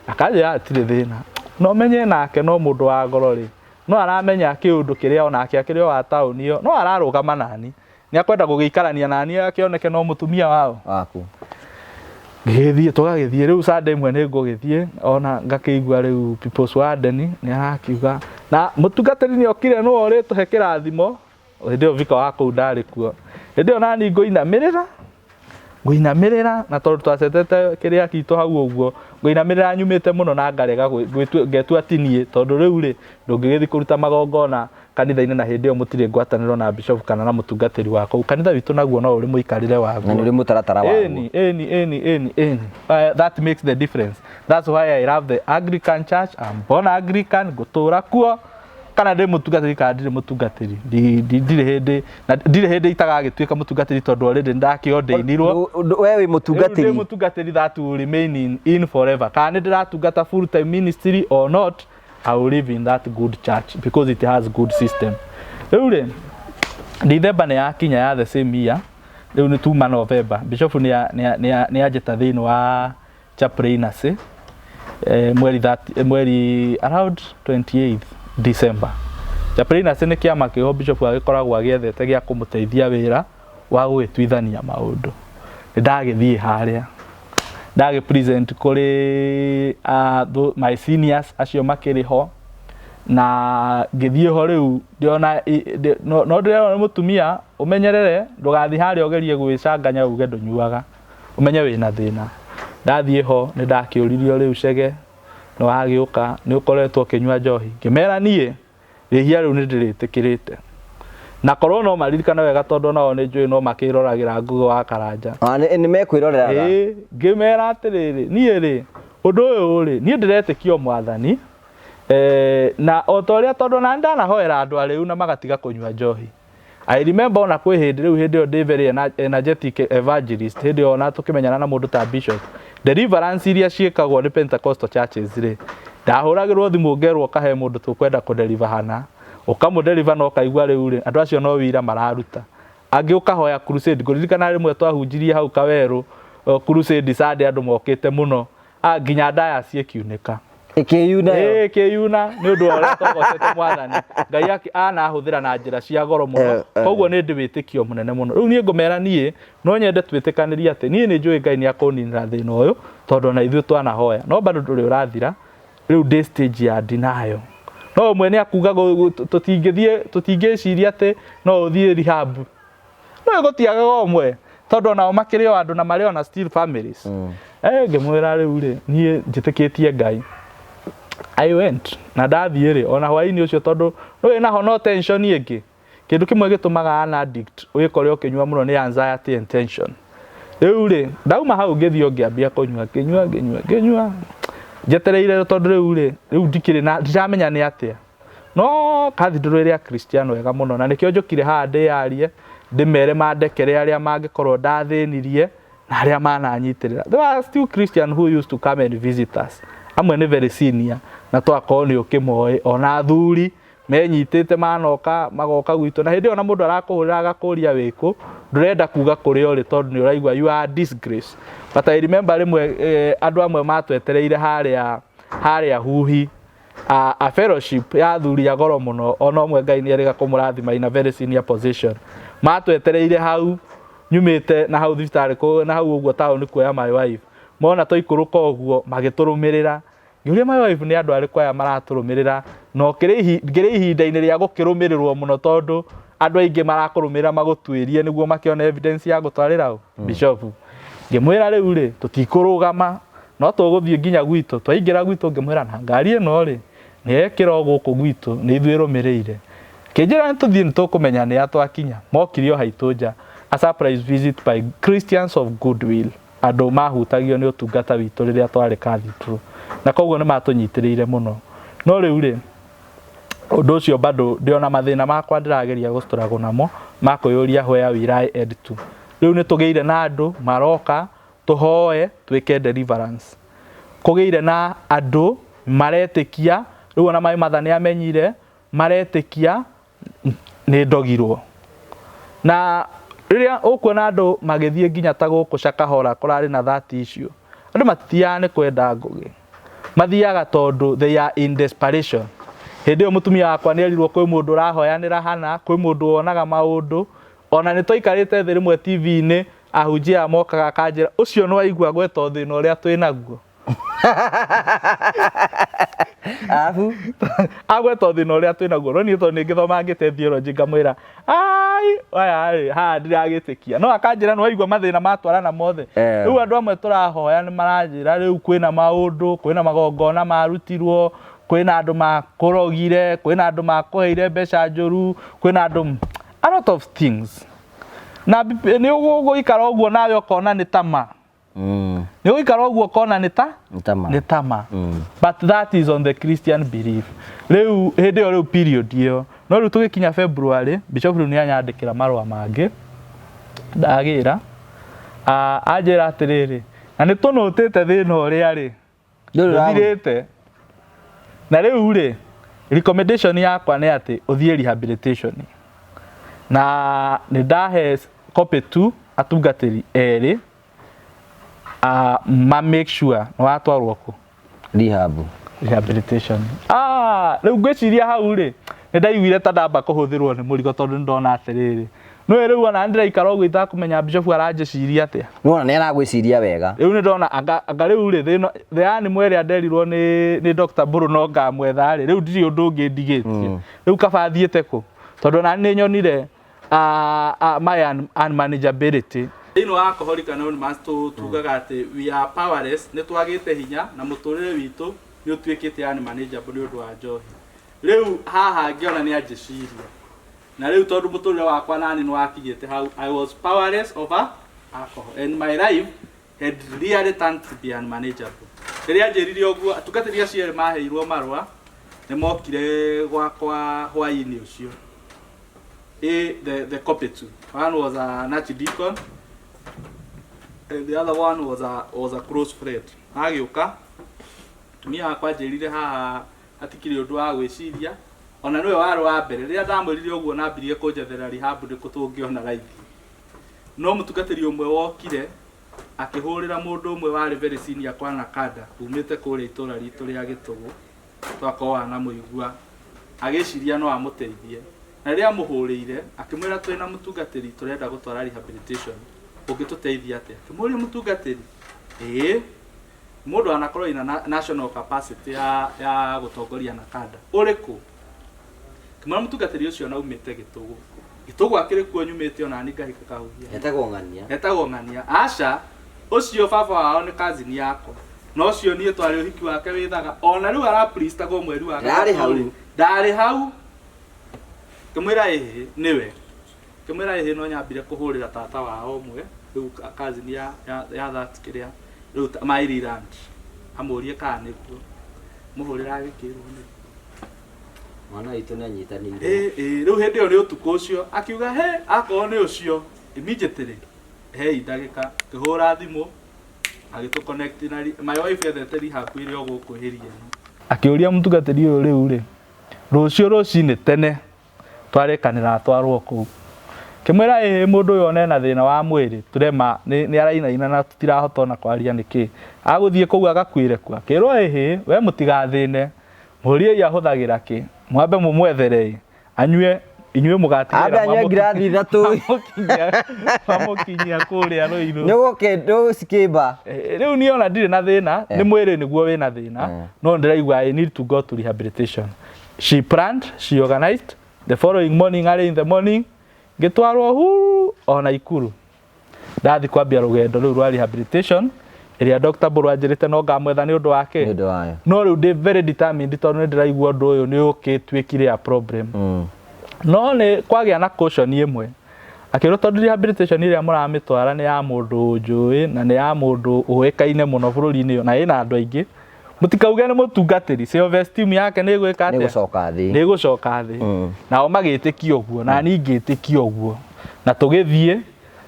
Akanjĩra hatirĩ thĩna. No menye nake no mũndũ wa ngoro rĩ, no aramenya kĩũndũ kĩrĩa onake akĩrĩ o wa taũni ĩyo, no ararũgama nani. Nĩ akwenda gũgĩikarania nani akĩoneke no mũtumia wao. Waku. Ngĩgĩthiĩ tũgagĩthiĩ rĩu Sunday ĩmwe nĩ ngũgĩthiĩ ona ngakĩigua rĩu People's Warden nĩ arakiuga na mũtungatĩri nĩ okire nĩwe ũrĩtũhe kĩrathimo. Hĩndĩ ĩyo vika wa kũu ndarĩ kuo. Hĩndĩ ĩyo nani ngũinamĩrĩra, ngũinamĩrĩra na tondũ twacetete kĩrĩa kitũ hau ũguo, ngũinamĩrĩra nyumĩte mũno na ngarega ngetua ti niĩ, tondũ rĩu rĩ ndũngĩgĩthiĩ kũruta magongona kanitha-inĩ na hĩndĩ ĩyo mũtirĩ ngwatanĩro na bishop kana na mũtungatĩri wa kũu. Kanitha witũ naguo no ũrĩ mũikarĩre waguo. Na nĩ ũrĩ mũtaratara waguo. Ĩni, ĩni, ĩni, ĩni, ĩni. That makes the difference. That's why I love the Anglican Church. I'm born Anglican, ngũtũra kuo. Kana ndĩ mũtungatĩri kana ndirĩ mũtungatĩri. Ndirĩ hĩndĩ, na ndirĩ hĩndĩ itagagĩtuĩka mũtungatĩri tondũ already nĩndakĩordainirwo. We wĩ mũtungatĩri. Rĩu ndĩ mũtungatĩri, that will remain in forever. Kana nĩ ndĩratungata full time ministry or not, I will live in that good church because it has good system. Rĩu rĩ, December nĩ yakinya ya the same year, rĩu nĩ tuma November, Bishop nĩ anjĩta thĩinĩ wa chaplaincy, mweri around 28 December. Chaplaincy nĩ kĩama kĩho Bishop agĩkoragwo agĩethete gĩa kũmũteithia wĩra wa gũgĩtuithania maũndũ. Nĩ ndagĩthiĩ harĩa, ndagĩ present kũrĩ my seniors acio makĩrĩ ho, na ngĩthiĩ ho rĩu ndĩona no ndĩrerwo nĩ mũtumia ũmenyerere ndũgathiĩ harĩa ũgerie gwĩcanganya uge ndũnyuaga, ũmenye wĩna thĩna. Ndathiĩ ho nĩ ndakĩũririo rĩu Chege nĩ wagĩũka nĩ ũkoretwo ũkĩnyua njohi, ngĩmera niĩ rĩhia rĩu nĩ ndĩrĩtĩkĩrĩte, na korwo no maririkane wega tondũ nao nĩ njũĩ no makĩroragĩra Ngũgĩ wa Karanja. Nĩ mekwĩrorera. Ĩĩ, ngĩmera atĩrĩrĩ, niĩ rĩ ũndũ ũyũ rĩ niĩ ndĩretĩkia mwathani, na o ta ũrĩa tondũ na ndanahoera andũ arĩu na magatiga kũnyua njohi. I remember ona kwĩ hĩndĩ rĩu hĩndĩ ĩyo ndĩ very energetic evangelist, hĩndĩ ĩyo ona tũkĩmenyana na mũndũ ta bishop, deliverance iria ciĩkagwo nĩ Pentecostal churches rĩ, ndahũragĩrwo thimũ ngerwo kahe mũndũ tũkwenda kũdeliver hana, ũkamũdeliver na ũkaigua rĩu rĩ andũ acio no wĩira mararuta. Angĩ ũkahoya crusade, ngũririkana rĩmwe twahunjirie hau Kawerũ, crusade Sunday andũ mokĩte mũno, nginya diocese ĩkiunĩka. Ĩkĩyuna yo. Ĩĩ, ĩkĩyuna nĩ ũndũ wa ũrĩa twagocete mwathani. Ngai anahũthĩra na njĩra cia goro mũno. Koguo nĩ ndĩ wĩtĩkio mũnene mũno. Rĩu niĩ ngũmera niĩ no nyende twĩtĩkanĩrie atĩ niĩ nĩ njũĩ Ngai nĩ akũninĩra thĩna ũyũ tondũ ona ithuĩ twanahoya. No bado ndũrĩ ũrathira. Rĩu ndĩ stage ya denial. No ũmwe nĩ akuga tũtingĩciria atĩ no ũthiĩ rehab. No gũtiagaga ũmwe tondũ onao makĩrĩ o andũ na marĩ ona still families. Ngĩmwĩra rĩu rĩ niĩ njĩtĩkĩtie Ngai. I went na ndathiĩ rĩ ona hwaĩ-inĩ ũcio tondũ nĩũĩ naho no tension ĩngĩ. Kĩndũ kĩmwe gĩtũmaga an addict wĩkore ũkĩnyua mũno nĩ anxiety and tension. Rĩu rĩ ndauma hau ngĩthiĩ o ngĩambia kũnyua, ngĩnyua, ngĩnyua, ngĩnyua njetereire tondũ rĩu rĩ rĩu ndikĩrĩ na ndiramenya nĩ atĩa. No cathedral ĩrĩ akristiano ega mũno na nĩkĩo njũkire haha ndĩyarie ndĩmere mandekere arĩa mangĩkorwo ndathĩnirie Na arĩa mananyitĩrĩra. There were still Christian who used to come and visit us. Amwe nĩ very senior na twakorwo nĩ ũkĩmoĩ ona athuri menyitĩte manoka magoka gwitũ na hĩndĩ ĩyo ona mũndũ arakũhũrĩra agakũria wĩkũ ndũrenda kuga kũrĩa ũrĩ tondũ nĩ ũraigua you are a disgrace. But I remember rĩmwe andũ amwe matwetereire harĩa harĩa huhi a fellowship ya athuri a goro mũno ona ũmwe Ngai nĩ erĩga kũmũrathima in a very senior position matwetereire hau nyumĩte na hau thibitarĩ na hau ũguo taũni kuoya my wife mona twaikũrũka ũguo magĩtũrũmĩrĩra ngĩũria my wife nĩ andũ arĩkũ aya maratũrũmĩrĩra na ngĩrĩ ihinda-inĩ rĩa gũkĩrũmĩrĩrwo mũno tondũ andũ aingĩ marakũrũmĩrĩra magũtuĩrie nĩguo makĩone evidence ya gũtwarĩra ũ bishop ngĩmwĩra rĩu rĩ tũtikũrũgama no tũgũthiĩ nginya gwitũ twaingĩra gwitũ ngĩmwĩra na ngari ĩno rĩ nĩ yekĩra o gũkũ gwitũ nĩ ithuĩ ĩrũmĩrĩire kĩnjĩra nĩ tũthiĩ nĩ tũkũmenya nĩ a twakinya mokire o haitũ nja a surprise visit by Christians of goodwill andũ mahutagio nĩ ũtungata witũ rĩrĩa twarĩ cathedral na koguo nĩ matũnyitĩrĩire mũno no rĩu rĩ ũndũ ũcio bado ndĩ ona mathĩna makwa ndĩrageria gũ namo ma kwĩyũria where will I end to rĩu nĩ tũgĩire na andũ maroka tũhoe twĩke deliverance kũgĩire na andũ maretĩkia rĩu ona my mother nĩ amenyire maretĩkia nĩ ndogirwo na rĩrĩa ũkuona andũ magĩthiĩ nginya ta gũkũ Shakahola kũrarĩ na that issue andũ matithiaga nĩ kwenda ngũgĩ mathiaga tondũ they are in desperation hĩndĩ ĩyo mũtumia wakwa nĩ erirwo kwĩ mũndũ ũrahoyanĩra hana kwĩ mũndũ wonaga maũndũ ona nĩ twaikarĩte thĩ rĩmwe TV-inĩ ahunjia aya mokaga akanjĩra ũcio nĩ waigua gweta thĩna ũrĩa twĩ naguo Arabu agweta thĩna ũrĩa twĩ naguo no niĩ tondũ nĩ ngĩthomangĩte theology ngamwĩra ai aya rĩ haha ndiragĩtĩkia no akanjĩra nĩ waigua mathĩna matwarana mothe rĩu andũ amwe tũrahoya nĩ maranjĩra rĩu kwĩna maũndũ kwĩna magongona marutirwo kwĩna andũ makũrogire kwĩna andũ makũheire mbeca njũru kwĩna andũ a lot of things na nĩ ũgũikara ũguo nawe ũkona nĩ tama nĩ ũgũikara ũguo ũkona nĩ ta Tama. nĩ tama but that is on the Christian belief rĩu hĩndĩ ĩyo rĩu period ĩyo no rĩu tũgĩkinya February bishop rĩu nĩ anyandĩkĩra marũa mangĩ ndagĩra anjĩra atĩrĩrĩ na nĩ tũnũtĩte thĩna ũrĩa rĩ ndũthirĩte na rĩu rĩ recommendation yakwa nĩ atĩ ũthiĩ rehabilitation na nĩ ndahe copy tu atungatĩri erĩ ma make sure nĩ watwarwo kũ Rehab. Rehabilitation. Rĩu ngwĩciria hau rĩ nĩ ndaiguire ta ndamba kũhũthĩrwo nĩ mũrigo tondũ nĩ ndona atĩrĩrĩ nĩwe rĩu ona ndĩraikara ũguo itakũmenya bishop aranjĩciria atĩa. Nĩwona nĩ aragwĩciria wega. Rĩu nĩ ndona anga rĩu rĩ thĩna the animal ĩrĩa nderirwo nĩ Dr. Mbũrũ no ngamwetha rĩ rĩu ndirĩ ũndũ ũngĩ ndigĩtie rĩu kaba thiĩte kũ tondũ ona nĩ nyonire my unmanageability thĩinĩ wa Alcoholic Anonymous tugaga atĩ we are powerless nĩ twagĩte hinya na mũtũrĩre witũ nĩ ũtuĩkĩte unmanageable nĩ ũndũ wa njohi rĩu haha ngĩona nĩ anjĩciria na rĩu tondũ mũtũrĩre wakwa nani nĩ wakinyĩte hau I was powerless over alcohol and my life had really turned to be unmanageable rĩrĩa anjĩrire ũguo atungatĩri acio erĩ maheirwo marũa nĩ mokire gwakwa hwaĩ-inĩ ũcio the copy two one was an archdeacon and the other one was a close friend agĩũka tumia wakwa anjĩrire haha hatikĩrĩ ũndũ wa gwĩciria ona nĩwe warĩ wa mbere rĩrĩa ndamwĩrire ũguo nambirie kũnjethera rehab nĩkũ tũngĩona raithi no mũtungatĩri ũmwe wokire akĩhũrĩra mũndũ ũmwe warĩ very senior kwa Nakada umĩte kũrĩa itũra ritũ rĩa Gĩtũgũ twakorwo wanamũigua agĩciria no amũteithie na rĩrĩa amũhũrĩire akĩmwĩra twĩna mũtungatĩri tũrenda gũtwara rehabilitation ũngĩtũteithia atĩa akĩmũria mũtungatĩri ĩĩ mũndũ anakorwo ina national capacity ya gũtongoria Nakada ũrĩkũ kĩmwĩra mũtungatĩri ũcio na umĩte Gĩtũgũ Gĩtũgũ akĩrĩ kuo nyumĩte ona ni ngahika kahuhia Etagwo ng'ania. Etagwo ng'ania aca ũcio baba wao nĩ cousin yakwa no ũcio niĩ twarĩ ũhiki wake wĩthaga ona rĩu arapristagwo mweri wa Ndarĩ hau. Ndarĩ hau ngĩmwĩra ĩhĩ nĩwe ngĩmwĩra ĩhĩ no nyambire kũhũrĩra tata wao ũmwe rĩu cousin ya that kĩrĩa rĩu Maryland amũrie kana nĩguo mũhũrĩra agĩkĩrwo nĩ Mwana witũ nĩ anyitanĩire. Ĩ rĩu hĩndĩ ĩyo nĩ ũtukũ ũcio akiuga he akorwo nĩ ũcio immediately Hei ndagĩka, ngĩhũra thimũ agĩtũ connect na my wife ethete rehab ĩrĩa o gũkũ area ĩno. Akĩũria mũtungatĩri ũyũ rĩu rĩ, rũciũ rũcinĩ tene twarĩkanĩra atwarwo kũu. Ngĩmwĩra ĩhĩ mũndũ ũyũ ona ena thĩna wa mwĩrĩ tũrema nĩ arainaina na tũtirahota ona kwaria nĩkĩ. Agũthiĩ kũu agakuĩre kuo? Akĩrwo ĩhĩ we mũtigathĩne, mũriei ahũthagĩra kĩ, mwambe mũmwethere ĩ, anyue inyuĩ mũgatigĩrĩra Ambe anyue ngirathi ithatũ. mwamũkinyia kũrĩa Rũirũ. Nĩũgũcikĩmba. Rĩu niĩ ona ndirĩ na thĩna, nĩ mwĩrĩ nĩguo wĩna thĩna, no ndĩraigua I need to go to rehabilitation. She planned, she organized, the following morning early in the morning, ngĩtwarwo huu o Naikuru. Ndathi kwambia rũgendo rũu rwa rehabilitation ĩrĩa Dr. Mbũrũ anjĩrĩte no ngamwetha nĩ ũndũ wa kĩ? Nĩ ũndũ wayo. No rĩu ndĩ very determined tondũ nĩ ndĩraigua ũndũ ũyũ nĩ ũkĩtuĩkire a problem. No nĩ kwagĩa na caution ĩmwe. Akĩrwo tondũ rehabilitation ĩrĩa mũramĩtwara nĩ ya mũndũ njũĩ na nĩ ya mũndũ ũĩkaine mũno bũrũri-inĩ ũyũ na ĩna andũ aingĩ. Mũtikauge nĩ mũtungatĩri, self esteem yake nĩ ĩgwĩka Nĩ atĩa? gũcoka thĩ. Nĩ ĩgũcoka thĩ. Nao magĩtĩkia ũguo na niĩ ngĩtĩkia ũguo. Na tũgĩthiĩ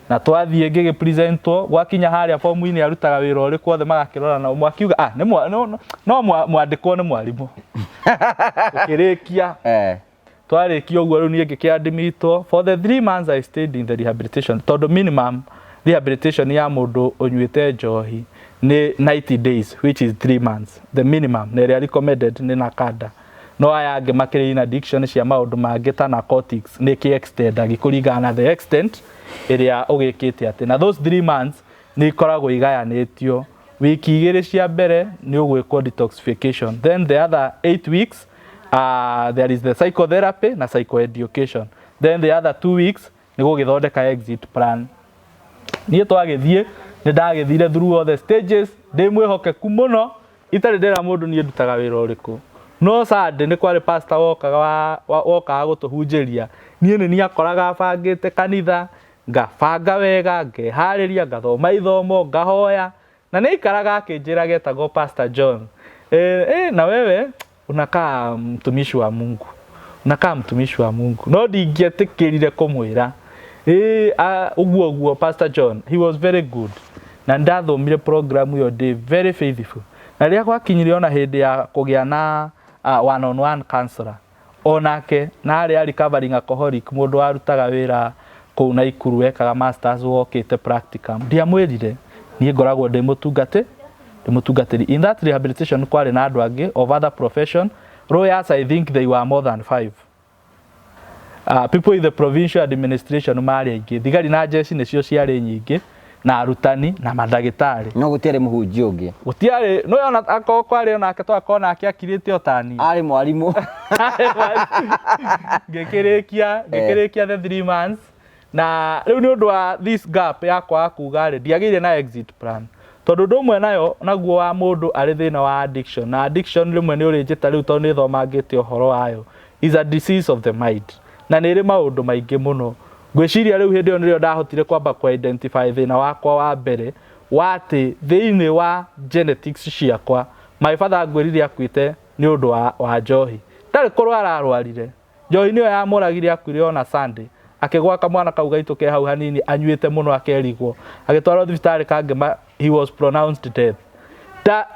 na twathiĩ ngĩgĩ presentwo gwakinya harĩa fomu-inĩ arutaga wĩra ũrĩkũ othe magakĩrora na ũmwe akiuga ah, nĩ mwa, no, no, no mwa, mwandĩkwo nĩ mwarimũ. Tũkĩrĩkia. Twarĩkia ũguo rĩu niĩ ngĩkĩadmitwo for the 3 months I stayed in the rehabilitation tondũ minimum rehabilitation ya mũndũ ũnyuĩte njohi nĩ 90 days which is 3 months the minimum na ĩrĩa recommended nĩ NACADA. No aya angĩ makĩrĩ in addiction cia maũndũ mangĩ ta narcotics nĩ kĩ extendagi kũringana na the extent ĩrĩa ũgĩkĩte atĩ na those 3 months nĩ ikoragwo igayanĩtio wiki igĩrĩ cia mbere nĩ ũgwĩkwo detoxification then the other 8 weeks there is the psychotherapy na psychoeducation then the other 2 weeks nĩ gũgĩthondeka exit plan. Niĩ twagĩthiĩ nĩ ndagĩthire through all the stages ndĩ mwĩhokeku mũno itarĩ ndĩra mũndũ niĩ ndutaga wĩra ũrĩkũ. No Sunday nĩ kwarĩ pastor wokaga wokaga gũtũhunjĩria. Niĩ nĩ niĩ akoraga bangĩte kanitha, ngabanga wega, ngeharĩria, ngathoma ithomo, ngahoya. Na nĩ aikaraga akĩnjĩraga etagwo Pastor John. Na wewe unakaa mtumishi wa Mungu. Unakaa mtumishi wa Mungu. No ndingĩetĩkĩrire kũmwĩra. Ũguo ũguo Pastor John, he was very good. Na ndathomire program ĩyo ndĩ very faithful. Na rĩrĩa gwakinyire ona hĩndĩ ya kũgĩa na one on one counselor, onake na arĩ a recovering alcoholic, mũndũ warutaga wĩra kũu Naikuru wekaga masters wokĩte practicum, ndiamwĩrire niĩ ngoragwo ndĩ mũtungati, ndĩ mũtungatĩri. In that rehabilitation kwarĩ na andũ angĩ of other profession, lawyers I think they were more than 5. People in the provincial administration marĩ aingĩ, thigari na jeshi nĩcio ciarĩ nyingĩ, na arutani na mandagĩtarĩ. No gũtiarĩ mũhunjia ũngĩ. Gũtiarĩ, no ona akorwo kwarĩ onake twakorwo nake akirĩte o ta niĩ. Arĩ mwarimũ. Ngĩkĩrĩkia the 3 months. Na rĩu nĩ ũndũ wa this gap ya kwaga kuga rĩ, ndiagĩire na exit plan. Tondũ ũndũ ũmwe nayo naguo wa mũndũ arĩ thĩna wa addiction, na addiction rĩmwe nĩ ũrĩnjĩta rĩu tondũ nĩ thomangĩte ũhoro wayo, is a disease of the mind. Na nĩ ĩrĩ maũndũ maingĩ mũno. Ngwĩciria rĩu hĩndĩ ĩyo nĩrĩo ndahotire kwamba kũ identify thĩna wakwa wa mbere wa atĩ thĩinĩ wa genetics ciakwa, my father ngwĩrire akuĩte nĩ ũndũ wa njohi. Ndarĩ kũrwara arwarire. Njohi nĩyo yamũragire akuire ona Sunday. Akĩgwa kamwana kau gaitũ ke hau hanini anyuĩte mũno akerigwo. Agĩtwarwo thibitarĩ Kangema, he was pronounced death. Ta,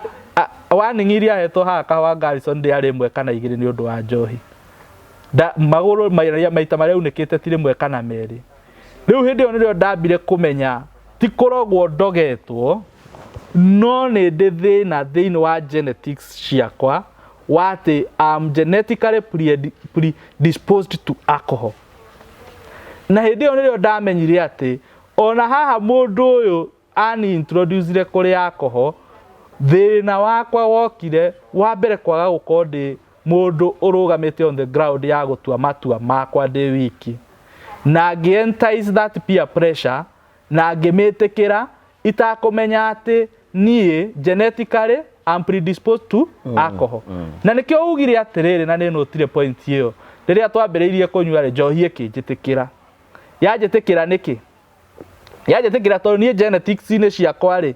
warning iria ahetwo haha Kahawa Garrison ndĩarĩ ĩmwe kana igĩrĩ nĩ ũndũ wa njohi. Da, magũrũ maita marĩa aunĩkĩte ti rĩmwe kana merĩ. Rĩu hĩndĩ ĩyo nĩrĩo ndambire kũmenya ti kũrogwo ndogetwo, no nĩ ndĩ thĩna thĩinĩ wa genetics ciakwa wa atĩ I'm genetically predisposed to alcohol. Na hĩndĩ ĩyo nĩrĩo ndamenyire atĩ ona haha mũndũ ũyũ ani introducire kũrĩ alcohol, thĩna wakwa wokire wa mbere kwaga gũkorwo ndĩ mũndũ ũrũgamĩte on the ground ya gũtua matua makwa ndĩ wiki. Na ngĩ entice that peer pressure na ngĩmĩtĩkĩra itakũmenya atĩ niĩ genetically I'm predisposed to alcohol. Na nĩkĩo ugire atĩrĩrĩ, na nĩ notire point ĩyo, rĩrĩa twambĩrĩirie kũnyua rĩ, njohi ĩkĩnjĩtĩkĩra. Yanjĩtĩkĩra nĩkĩ? Yanjĩtĩkĩra tondũ niĩ genetics-inĩ ciakwa rĩ,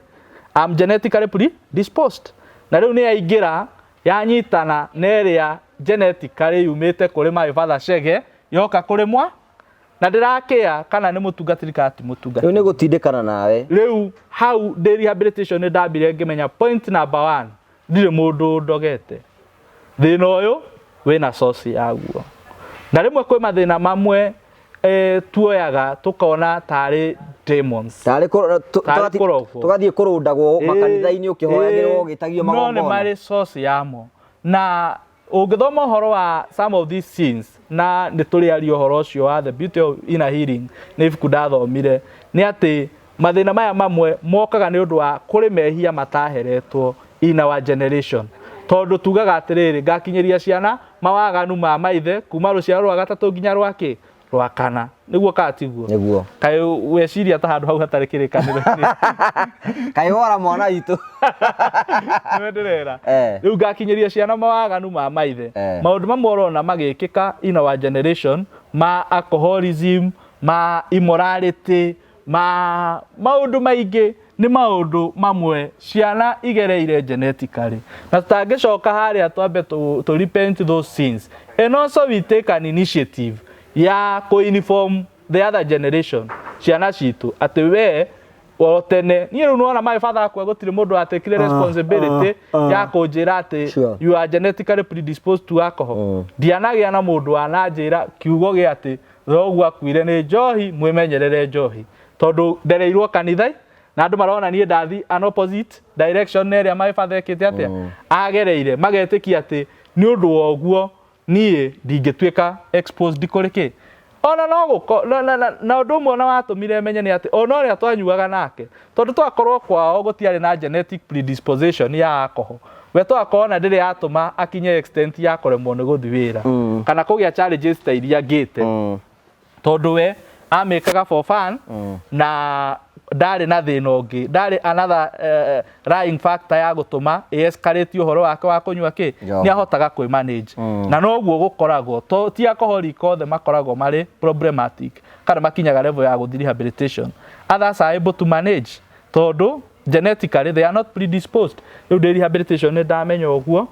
I'm genetically predisposed. Na rĩu nĩ yaingĩra yanyitana na ĩrĩa genetically yumĩte kũrĩ my father Chege, yoka kũrĩ mwa. Na ndĩrakĩa kana nĩ mũtungatĩri kana ti Rĩu mũtungatĩri. nĩ gũtindĩkana nawe. Rĩu hau ndĩ rehabilitation nĩ ndambire ngĩmenya point number one, ndirĩ mũndũ ndogete. Thĩna ũyũ wĩna source yaguo. Na rĩmwe kwĩ mathĩna mamwe tuoyaga tũkona tarĩ demons. Tarĩ Tarĩ kũrogwo. Tũgathiĩ kũrũndagwo makanitha-inĩ ũkĩhoyagĩrwo ũgĩtagio No nĩ magongona. marĩ source yamo. Na ũngĩthoma ũhoro wa some of these sins, na nĩ tũrĩaria ũhoro ũcio wa The Beauty of Inner Healing, nĩ ibuku ndathomire, nĩ atĩ mathĩna maya mamwe mokaga nĩ ũndũ wa kũrĩ mehia mataheretwo in our generation. Tondũ tugaga atĩrĩrĩ, ngakinyĩria ciana mawaganu ma maithe kuma rũciaro rwa gatatũ nginya rwa kĩ? Rwa kana. Nĩguo kana tiguo? Nĩguo. Kaĩ weciria ta handũ hau hatarĩ kĩrĩkanĩro-inĩ? Kaĩ wora mwana witũ. Nĩwe ndĩrera. Eh. Rĩu ngakinyĩria ciana mawaganu ma maithe. Eh. Maũndũ mamwe ũrona magĩkĩka in our generation ma alcoholism, ma immorality, ma maũndũ maingĩ nĩ maũndũ mamwe ciana igereire genetically. Na tũtangĩcoka harĩa twambe to repent those sins. And also we take an initiative ya kũ-inform the other generation, ciana citũ, atĩ we o tene niĩ rĩu nĩwona my father akua gũtirĩ mũndũ watekire responsibility ya kũnjĩra atĩ you are genetically predisposed to alcohol. Ndianagĩa na mũndũ wananjĩra kiugo gĩa atĩ thoguo akuire nĩ njohi, mwĩmenyerere njohi, tondũ ndereirwo kanitha na andũ marona niĩ ndathi an opposite direction na ĩrĩa my father ekĩte atĩa agereire, magetĩkia atĩ nĩ ũndũ wa ũguo niĩ ndingĩtuĩka exposed kũrĩ kĩ ona no gũko na ũndũ ũmwe ona watũmire menye nĩ atĩ ona ũrĩa twanyuaga nake, tondũ twakorwo kwao gũtiarĩ na genetic predisposition ya alcohol, we twakorwo na ndĩrĩ yatũma akinye extent ya kũremwo nĩ gũthiĩ wĩra kana kũgĩa challenges ta iria ngĩte, tondũ we amĩkaga for fun na ndarĩ na thĩna ũngĩ, ndarĩ another lying factor ya gũtũma escalate ũhoro wake wa kũnyua kĩ. Njohi. Nĩ ahotaga kwĩ manage na noguo gũkoragwo to ti alcoholic othe makoragwo marĩ problematic kana makinyaga level ya gũthiĩ rehabilitation. Others are able to manage tondũ genetically they are not predisposed. Rĩu ndĩ rehabilitation nĩ ndamenya ũguo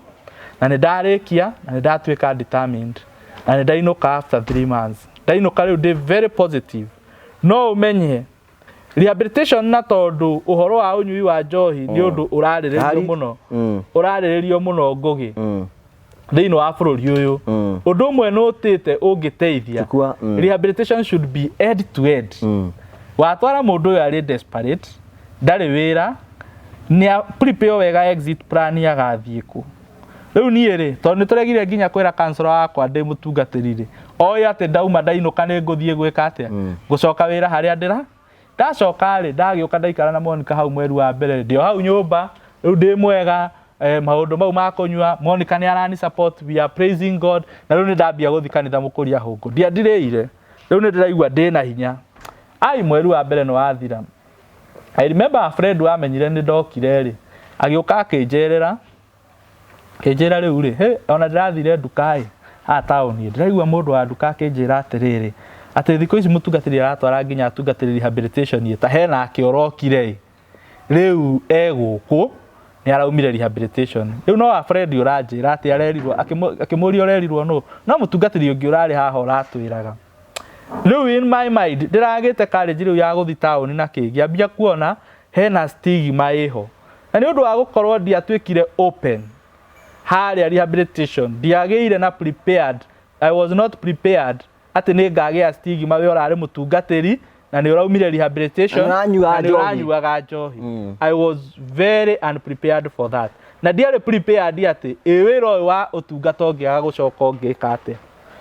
na nĩ ndarĩkia na nĩ ndatuĩka determined na nĩ ndainũka after 3 months. Ndainũka rĩu ndĩ very positive. No ũmenye rehabilitation na tondũ ũhoro wa ũnyui wa njohi nĩ ũndũ ũrarĩrĩrio Hari. mũno, ũrarĩrĩrio mũno ngũgĩ thĩinĩ wa bũrũri ũyũ. Ũndũ ũmwe nĩ ũtĩte ũngĩteithia, Chukua, rehabilitation should be end to end. Watwara mũndũ ũyũ arĩ desperate, ndarĩ wĩra, nĩ prepare wega exit plan, agathiĩ kũ. Rĩu niĩ rĩ, tondũ nĩ tũregire nginya kwĩra counselor wakwa ndĩ mũtungatĩri rĩ, oĩ atĩ ndauma ndainũka nĩ ngũthiĩ gwĩka atĩa, ngũcoka wĩra harĩa ndĩra ndacoka rĩ. Ndagĩũka ndaikara na Monica hau mweri wa mbere, ndĩ o hau nyũmba rĩu ndĩ mwega, maũndũ mau ma kũnyua Monica nĩ arani support, we are praising God. Na rĩu nĩ ndambia gũthiĩ kanitha mũkũria hũngũ, ndiandirĩire, rĩu nĩ ndĩraigua ndĩna hinya. Ai, mweri wa mbere nĩ wathira. I remember a friend wamenyire nĩ ndokire rĩ, agĩũka akĩnjerera, akĩnjĩra rĩu rĩ, he ona ndĩrathire nduka ĩ haha taũni, ndĩraigua mũndũ wa nduka akĩnjĩra atĩrĩrĩ, atĩ thikũ ici mũtungatĩri aratwara nginya atungatĩri rehabilitation ĩ, ta hena ake ũrokire ĩ, rĩu egũkũ nĩ araumire rehabilitation. Rĩu no wa friend ũranjĩra atĩ arerirwo, akĩmũria ũrerirwo nũ, no mũtungatĩri ũngĩ ũrarĩ haha ũratwĩraga. Rĩu in my mind ndĩragĩte courage rĩu ya gũthi taũni na kĩ, ngĩambia kuona hena stigma ĩho, na nĩ ũndũ wa gũkorwo ndiatuĩkire open harĩa rehabilitation, ndiagĩire na prepared, I was not prepared atĩ nĩ ngagĩa stigma, we ũrarĩ mũtungatĩri na nĩ ũraumire rehabilitation Na nĩ ũranyuaga na nĩ njohi. ũranyuaga njohi. I was very unprepared for that, na ndiarĩ prepared atĩ ĩ wĩra ũyũ wa ũtungata ũngĩaga gũcoka ũngĩka atĩa,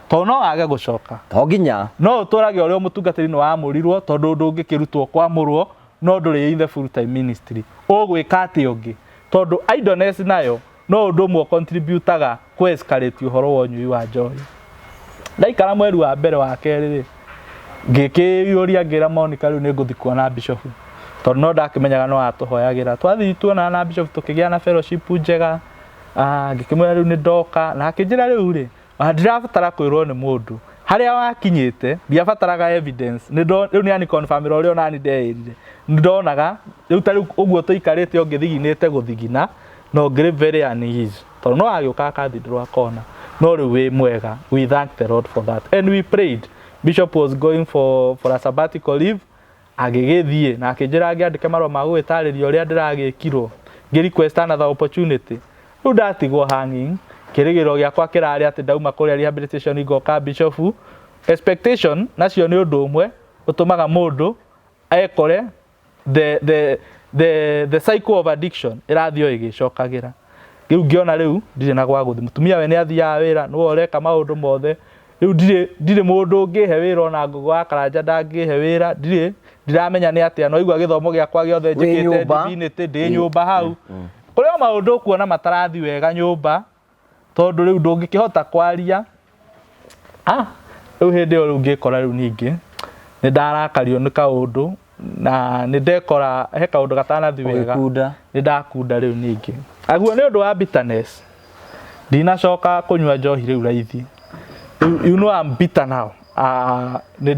tondũ no wage gũcoka. To nginya. No ũtũrage ũrĩa mũtungatĩri nĩ wamũrirwo, tondũ ndũngĩkĩrutwo kwamũrwo no ndũrĩ in the full time ministry, ũgwĩka atĩa ũngĩ? Tondũ idleness nayo no ũndũ ũmwe contributaga kũ escalate ũhoro wa ũnyui wa njohi. Ndaikara mweri wa mbere, wa kerĩ rĩ, ngĩkĩyũria, ngĩra Monica rĩu nĩ ngũthiĩ kuona bishop, tondũ no ndakĩmenyaga no atũhoyagĩra. Twathiĩ tuonana na bishop, tũkĩgĩa na fellowship njega. Ah, ngĩkĩmwĩra rĩu nĩ ndoka, na akĩnjĩra rĩu rĩ, ona ndirabatara kwĩrwo nĩ mũndũ harĩa wakinyĩte, ndiabataraga evidence. Rĩu nĩ ani confirm ũrĩa onani ndeĩrire, nĩ ndonaga rĩu ta rĩu ũguo tũikarĩte ũngĩthiginĩte gũthigina na ũngĩrĩ very uneasy, tondũ no agĩũka akathindũrwo akona no rĩu wĩ mwega. We thank the Lord for that and we prayed. Bishop was going for a sabbatical leave, agĩgĩthiĩ na akĩnjĩra ngĩandĩke marũa ma gũgĩtarĩria ũrĩa ndĩragĩkirwo, ngĩ request another opportunity. Rĩu ndatigwo hanging, kĩrĩgĩrĩro gĩakwa kĩrarĩ atĩ ndauma kũrĩa rehabilitation ngoka bishop. Expectation nacio nĩ ũndũ ũmwe ũtũmaga mũndũ ekore the cycle of addiction ĩrathiĩ o ĩgĩcokagĩra. Rĩu ngĩona rĩu ndirĩ na gwa gũthiĩ, mũtumia we nĩ athiaga wĩra, nĩwe ũreka maũndũ mothe. Rĩu ndirĩ mũndũ ũngĩhe wĩra, ona ngũgũ wa Karanja ndangĩhe wĩra, ndirĩ ndiramenya nĩ atĩa. No igua gĩthomo gĩakwa gĩothe njĩkĩte nyũmba. Divinity, ndĩ nyũmba hau kũrĩ o maũndũ ũkuona matarathi wega nyũmba, tondũ rĩu ndũngĩkĩhota kwaria. Rĩu hĩndĩ ĩyo rĩu ngĩkora rĩu ningĩ nĩ ndarakario nĩ kaũndũ na nĩ ndekora he kaũndũ gatanathi wega. Ũgĩkunda. Nĩ ndakunda rĩu ningĩ aguo nĩ ũndũ wa bitterness, ndinacoka kũnyua njohi rĩu raithi. Rĩu, you know I'm bitter now. Nĩ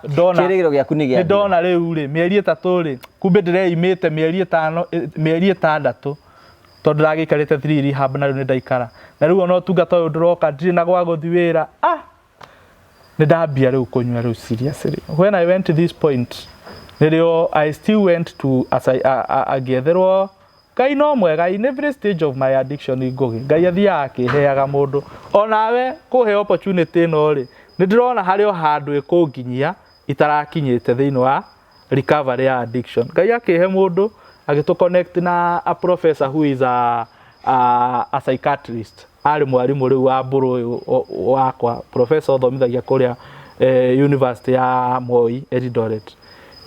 ndona Kĩrĩgĩrĩro gĩaku nĩ nĩ gĩa ndona rĩu rĩ mĩeri 3 rĩ, kumbe ndĩreimĩte mĩeri 5, mĩeri 6, tondũ ndagĩikarĩte 3 rehab na rĩu nĩ ndaikara na rĩu ona ũtungata ũyũ ndĩroka ndirĩ na gwa gũthiĩ wĩra. Nĩ ndambia rĩu kũnyua rĩu seriously. When I went to this point nĩrĩo I still went to ngĩetherwo. Ngai no mwega in every stage of my addiction. Ngũgĩ Ngai athiaga akĩheaga mũndũ onawe kũhe opportunity ĩno rĩ, nĩ ndĩrona harĩ o handũ ĩkũnginyia itarakinyĩte thĩinĩ wa recovery ya addiction. Ngai akĩhe mũndũ agĩtũ connect na a professor who is a psychiatrist, arĩ mwarimũ rĩu wa mbũrũ ũyũ wakwa, professor ũthomithagia kũrĩa University ya Moi Eldoret.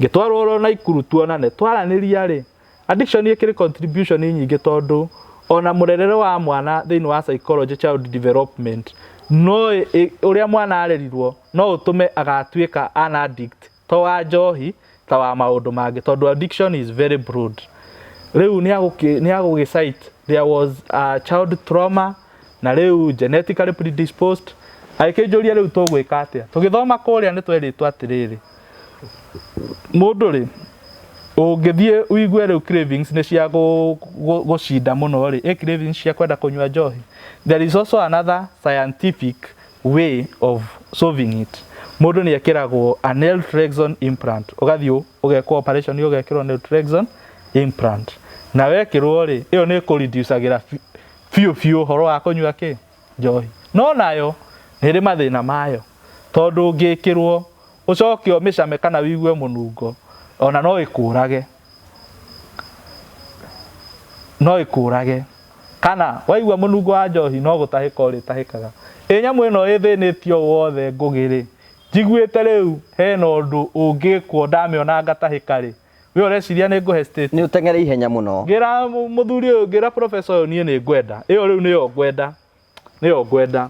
Ngĩtwarwo oro Naikuru tuonane, twaranĩria rĩ, addiction ĩkĩrĩ contribution nyingĩ, tondũ ona mũrerere wa mwana thĩinĩ wa psychology, child development, no ũrĩa mwana arerirwo no ũtũme agatuĩka an addict, to wa njohi, ta wa maũndũ mangĩ, tondũ addiction is very broad. Rĩu nĩ agũgĩ cite there was a child trauma na rĩu genetically predisposed. Agĩkĩnjũria rĩu tũgwĩka atĩa. Tũgĩthoma kũrĩa nĩ twerĩtwo atĩrĩrĩ, mũndũ rĩ ũngĩthiĩ ũigue rĩu cravings nĩ cia gũcinda mũno rĩ, ĩ cravings cia kwenda kũnyua njohi, there is also another scientific way of solving it. Mũndũ nĩ ekĩragwo a naltrexone implant, ũgathiĩ ũgekwo operation, ũgekĩrwo naltrexone implant, na wekĩrwo rĩ, ĩyo nĩ ĩkũreducagĩra biũ biũ ũhoro wa kũnyua kĩ njohi. No nayo nĩ ĩrĩ mathĩna mayo, tondũ ũngĩkĩrwo ũcoke ũmĩcame kana wĩigue mũnungo, ona no ĩkũrage, no ĩkũrage, kana waigua mũnungo wa njohi no gũtahĩka ũrĩtahĩkaga. Ĩ nyamũ ĩno ĩthĩnĩtio wothe ngũgĩ rĩ, njiguĩte rĩu hena ũndũ ũngĩkwo ndamĩona ngatahĩka rĩ, we ũreciria nĩ ngũhe state? Nĩ ũteng'ere ihenya mũno. Ngĩra mũthuri ũyũ, ngĩra professor ũyũ, niĩ nĩ ngwenda ĩyo rĩu, nĩyo ngwenda, nĩyo ngwenda.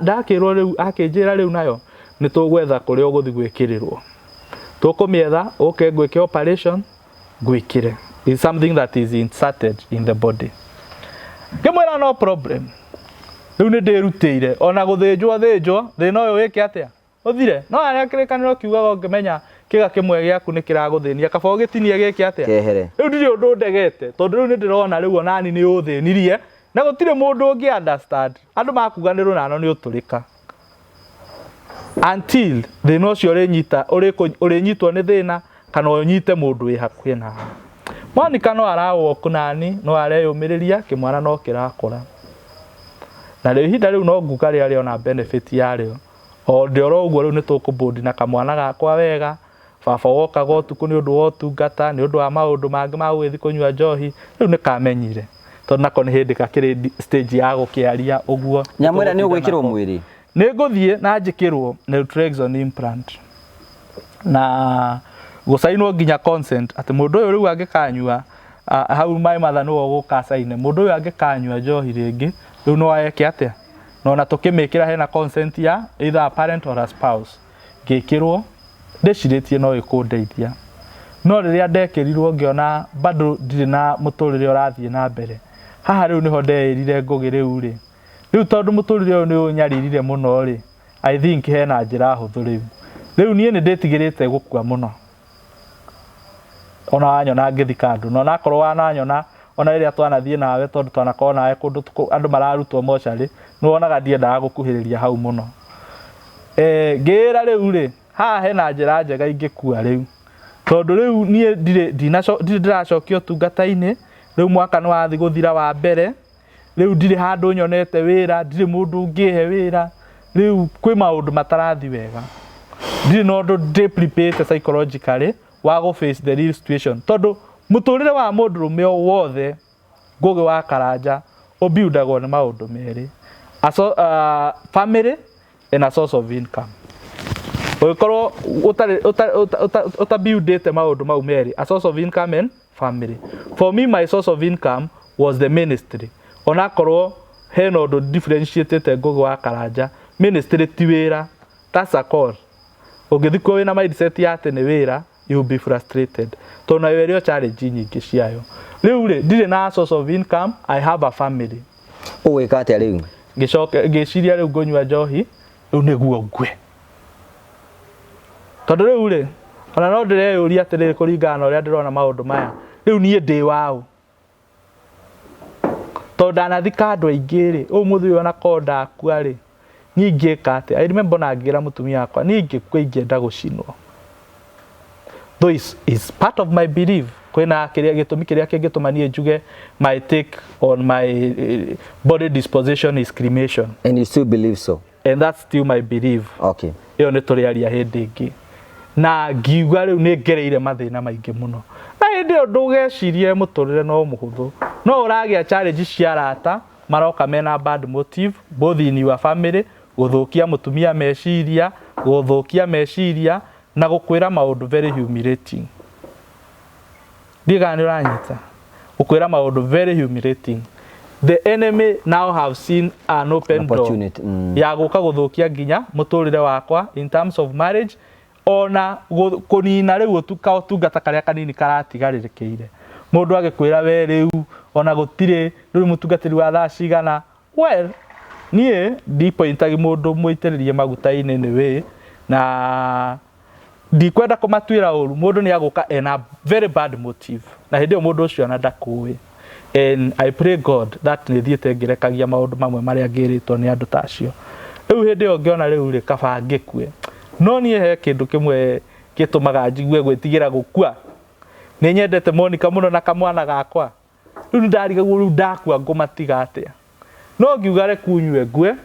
Ndakĩrwo rĩu, akĩnjĩra rĩu nayo nĩ tũgwetha kũrĩa ũgũthiĩ gwĩkĩrĩrwo, tũkũmĩetha ũke ngwĩke operation ngwĩkĩre, is something that is inserted in the body. Ngĩmwĩra no problem, rĩu nĩ ndĩrutĩire ona gũthĩnjwo thĩnjwo thĩna ũyũ wĩke atĩa ũthire. No harĩa kĩrĩkanĩro kiugaga ũngĩmenya kĩga kĩmwe gĩaku nĩ kĩragũthĩnia, kaba ũgĩtinie gĩke atĩa? Kehere. Rĩu ndirĩ ũndũ ndegete, tondũ rĩu nĩ ndĩrona rĩu onani nĩ ũthĩnirie na gũtirĩ mũndũ ũngĩ understand. Andũ makuga nĩ rũnano nĩ ũtũrĩka until thĩna ũcio ũrĩnyita, ũrĩnyitwo nĩ thĩna kana ũnyite mũndũ wĩ hakuhĩ nawe. Monica no arawalk nani, no areyũmĩrĩria, kĩmwana no kĩrakũra, na rĩu ihinda rĩu no nguga rĩarĩ ona benefit yarĩo o ndĩ oro ũguo. Rĩu nĩ tũkũbũndi na kamwana gakwa wega. Baba wokaga ũtukũ nĩ ũndũ wa ũtungata, nĩ ũndũ wa maũndũ mangĩ ma gũgĩthiĩ kũnyua njohi, rĩu nĩ kamenyire, tondũ nako nĩ hĩndĩ gakĩrĩ stage ya gũkĩaria ũguo. Nyamũ ĩrĩa nĩ ũgwĩkĩrwo mwĩrĩ? Nĩ ngũthiĩ na njĩkĩrwo naltrexone implant na gũcainwo nginya consent atĩ mũndũ ũyũ rĩu angĩkanyua, hau my mother nĩwe ũgũka caine, mũndũ ũyũ angĩkanyua njohi rĩngĩ rĩu no eke atĩa. Na ona tũkĩmĩkĩra hena consent ya either a parent or a spouse. Ngĩkĩrwo ndĩcirĩtie no ĩkũndeithia, no rĩrĩa ndekĩrirwo ngĩona bado ndirĩ na mũtũrĩre ũrathiĩ na mbere. Haha rĩu nĩho ndeĩrire ngũgĩ rĩu rĩ, rĩu tondũ mũtũrĩre ũyũ nĩ ũnyaririre mũno rĩ, I think hena njĩra hũthũ. Rĩu niĩ nĩ ndĩtigĩrĩte gũkua mũno. Ona wanyona ngĩthika andũ, na onakorwo wananyona ona rĩrĩa twanathiĩ nawe, tondũ twanakorwo nawe kũndũ andũ mararutwo mocarĩ, nĩ wonaga ndiendaga gũkuhĩrĩria hau mũno. Eh, ngĩĩra rĩu rĩ haha hena njĩra njega ingĩkua rĩu tondũ rĩu niĩ ndirĩ ndinaco- ndirĩ ndĩracokia ũtungata-inĩ rĩu mwaka nĩ wathi gũthira wa mbere rĩu ndirĩ handũ nyonete wĩra ndirĩ mũndũ ũngĩhe wĩra rĩu kwĩ maũndũ matarathi wega ndirĩ na ũndũ ndĩ prepared psychologically wa gũ face the real situation tondũ mũtũrĩre wa mũndũrũme o wothe Ngũgĩ wa Karanja ũbiundagwo nĩ maũndũ merĩ a so, family and a source of income ũngĩkorwo ũtarĩ ũtabiundĩte maũndũ mau merĩ a source of income and family for me my source of income was the ministry onakorwo hena ũndũ differentiatĩte Ngũgĩ wa Karanja ministry ti wĩra that's a call ũngĩthiĩ kuo wĩna mindset ya atĩ nĩ wĩra you will be frustrated tondũ nayo ĩrĩ o challenge nyingĩ ciayo rĩu rĩ ndirĩ na source of income I have a family Ũgwĩka atĩa rĩu? ngĩcoka ngĩciria rĩu ngũnyua njohi rĩu nĩguo ngue tondũ rĩu rĩ ona no ndĩreyũria atĩrĩrĩ kũringana na ũrĩa ndĩrona maũndũ maya rĩu niĩ ndĩ waũ tondũ ndanathika andũ aingĩ rĩ ũmũthĩ ũyũ ona korwo ndakua rĩ niĩ ingĩka atĩa I remember ona ngĩra mũtumia wakwa niĩ ingĩkua ingĩenda gũcinwo though is, is part of my belief kwĩna kĩrĩa gĩtũmi kĩrĩa kĩngĩtũma niĩ njuge my take on my body disposition is cremation And you still believe so? And that's still my belief. Okay. Ĩyo nĩ tũrĩaria hĩndĩ ĩngĩ na ngiuga rĩu nĩ ngereire mathĩna maingĩ mũno na hĩndĩ ĩyo ndũgecirie mũtũrĩre no mũhũthũ no ũragĩa challenge cia arata maroka mena bad motive both in your family gũthũkia mũtumia meciria gũthũkia meciria na gũkwĩra maũndũ very humiliating ndiĩ kana nĩ ũranyita gũkwĩra maũndũ very humiliating the enemy now have seen an open door Opportunity. Ya gũka gũthũkia nginya mũtũrĩre wakwa in terms of marriage ona kũnina rĩu ũtungata karĩa kanini karatigarĩrĩkĩire mũndũ agĩkwĩra we rĩu ona gũtirĩ rĩu mũtungatĩri wa thaa cigana well niĩ ndipointagi mũndũ mũitĩrĩrie maguta-inĩ nĩ wĩ na ndikwenda kũmatuĩra ũru mũndũ nĩ agũka ena very bad motive na hĩndĩ ĩyo mũndũ ũcio ona ndakũĩ and I pray God that nĩ thiĩte ngĩrekagia maũndũ mamwe marĩa ngĩrĩtwo nĩ andũ ta acio rĩu hĩndĩ ĩyo ngĩona rĩu rĩ kaba ngĩkue no niĩ he kĩndũ kĩmwe gĩtũmaga njigue gwĩtigĩra gũkua nĩ nyendete Monica mũno na kamwana gakwa rĩu nĩ ndarigagwo rĩu ndakua ngũmatiga atĩa no ngiuga reku nyue ngue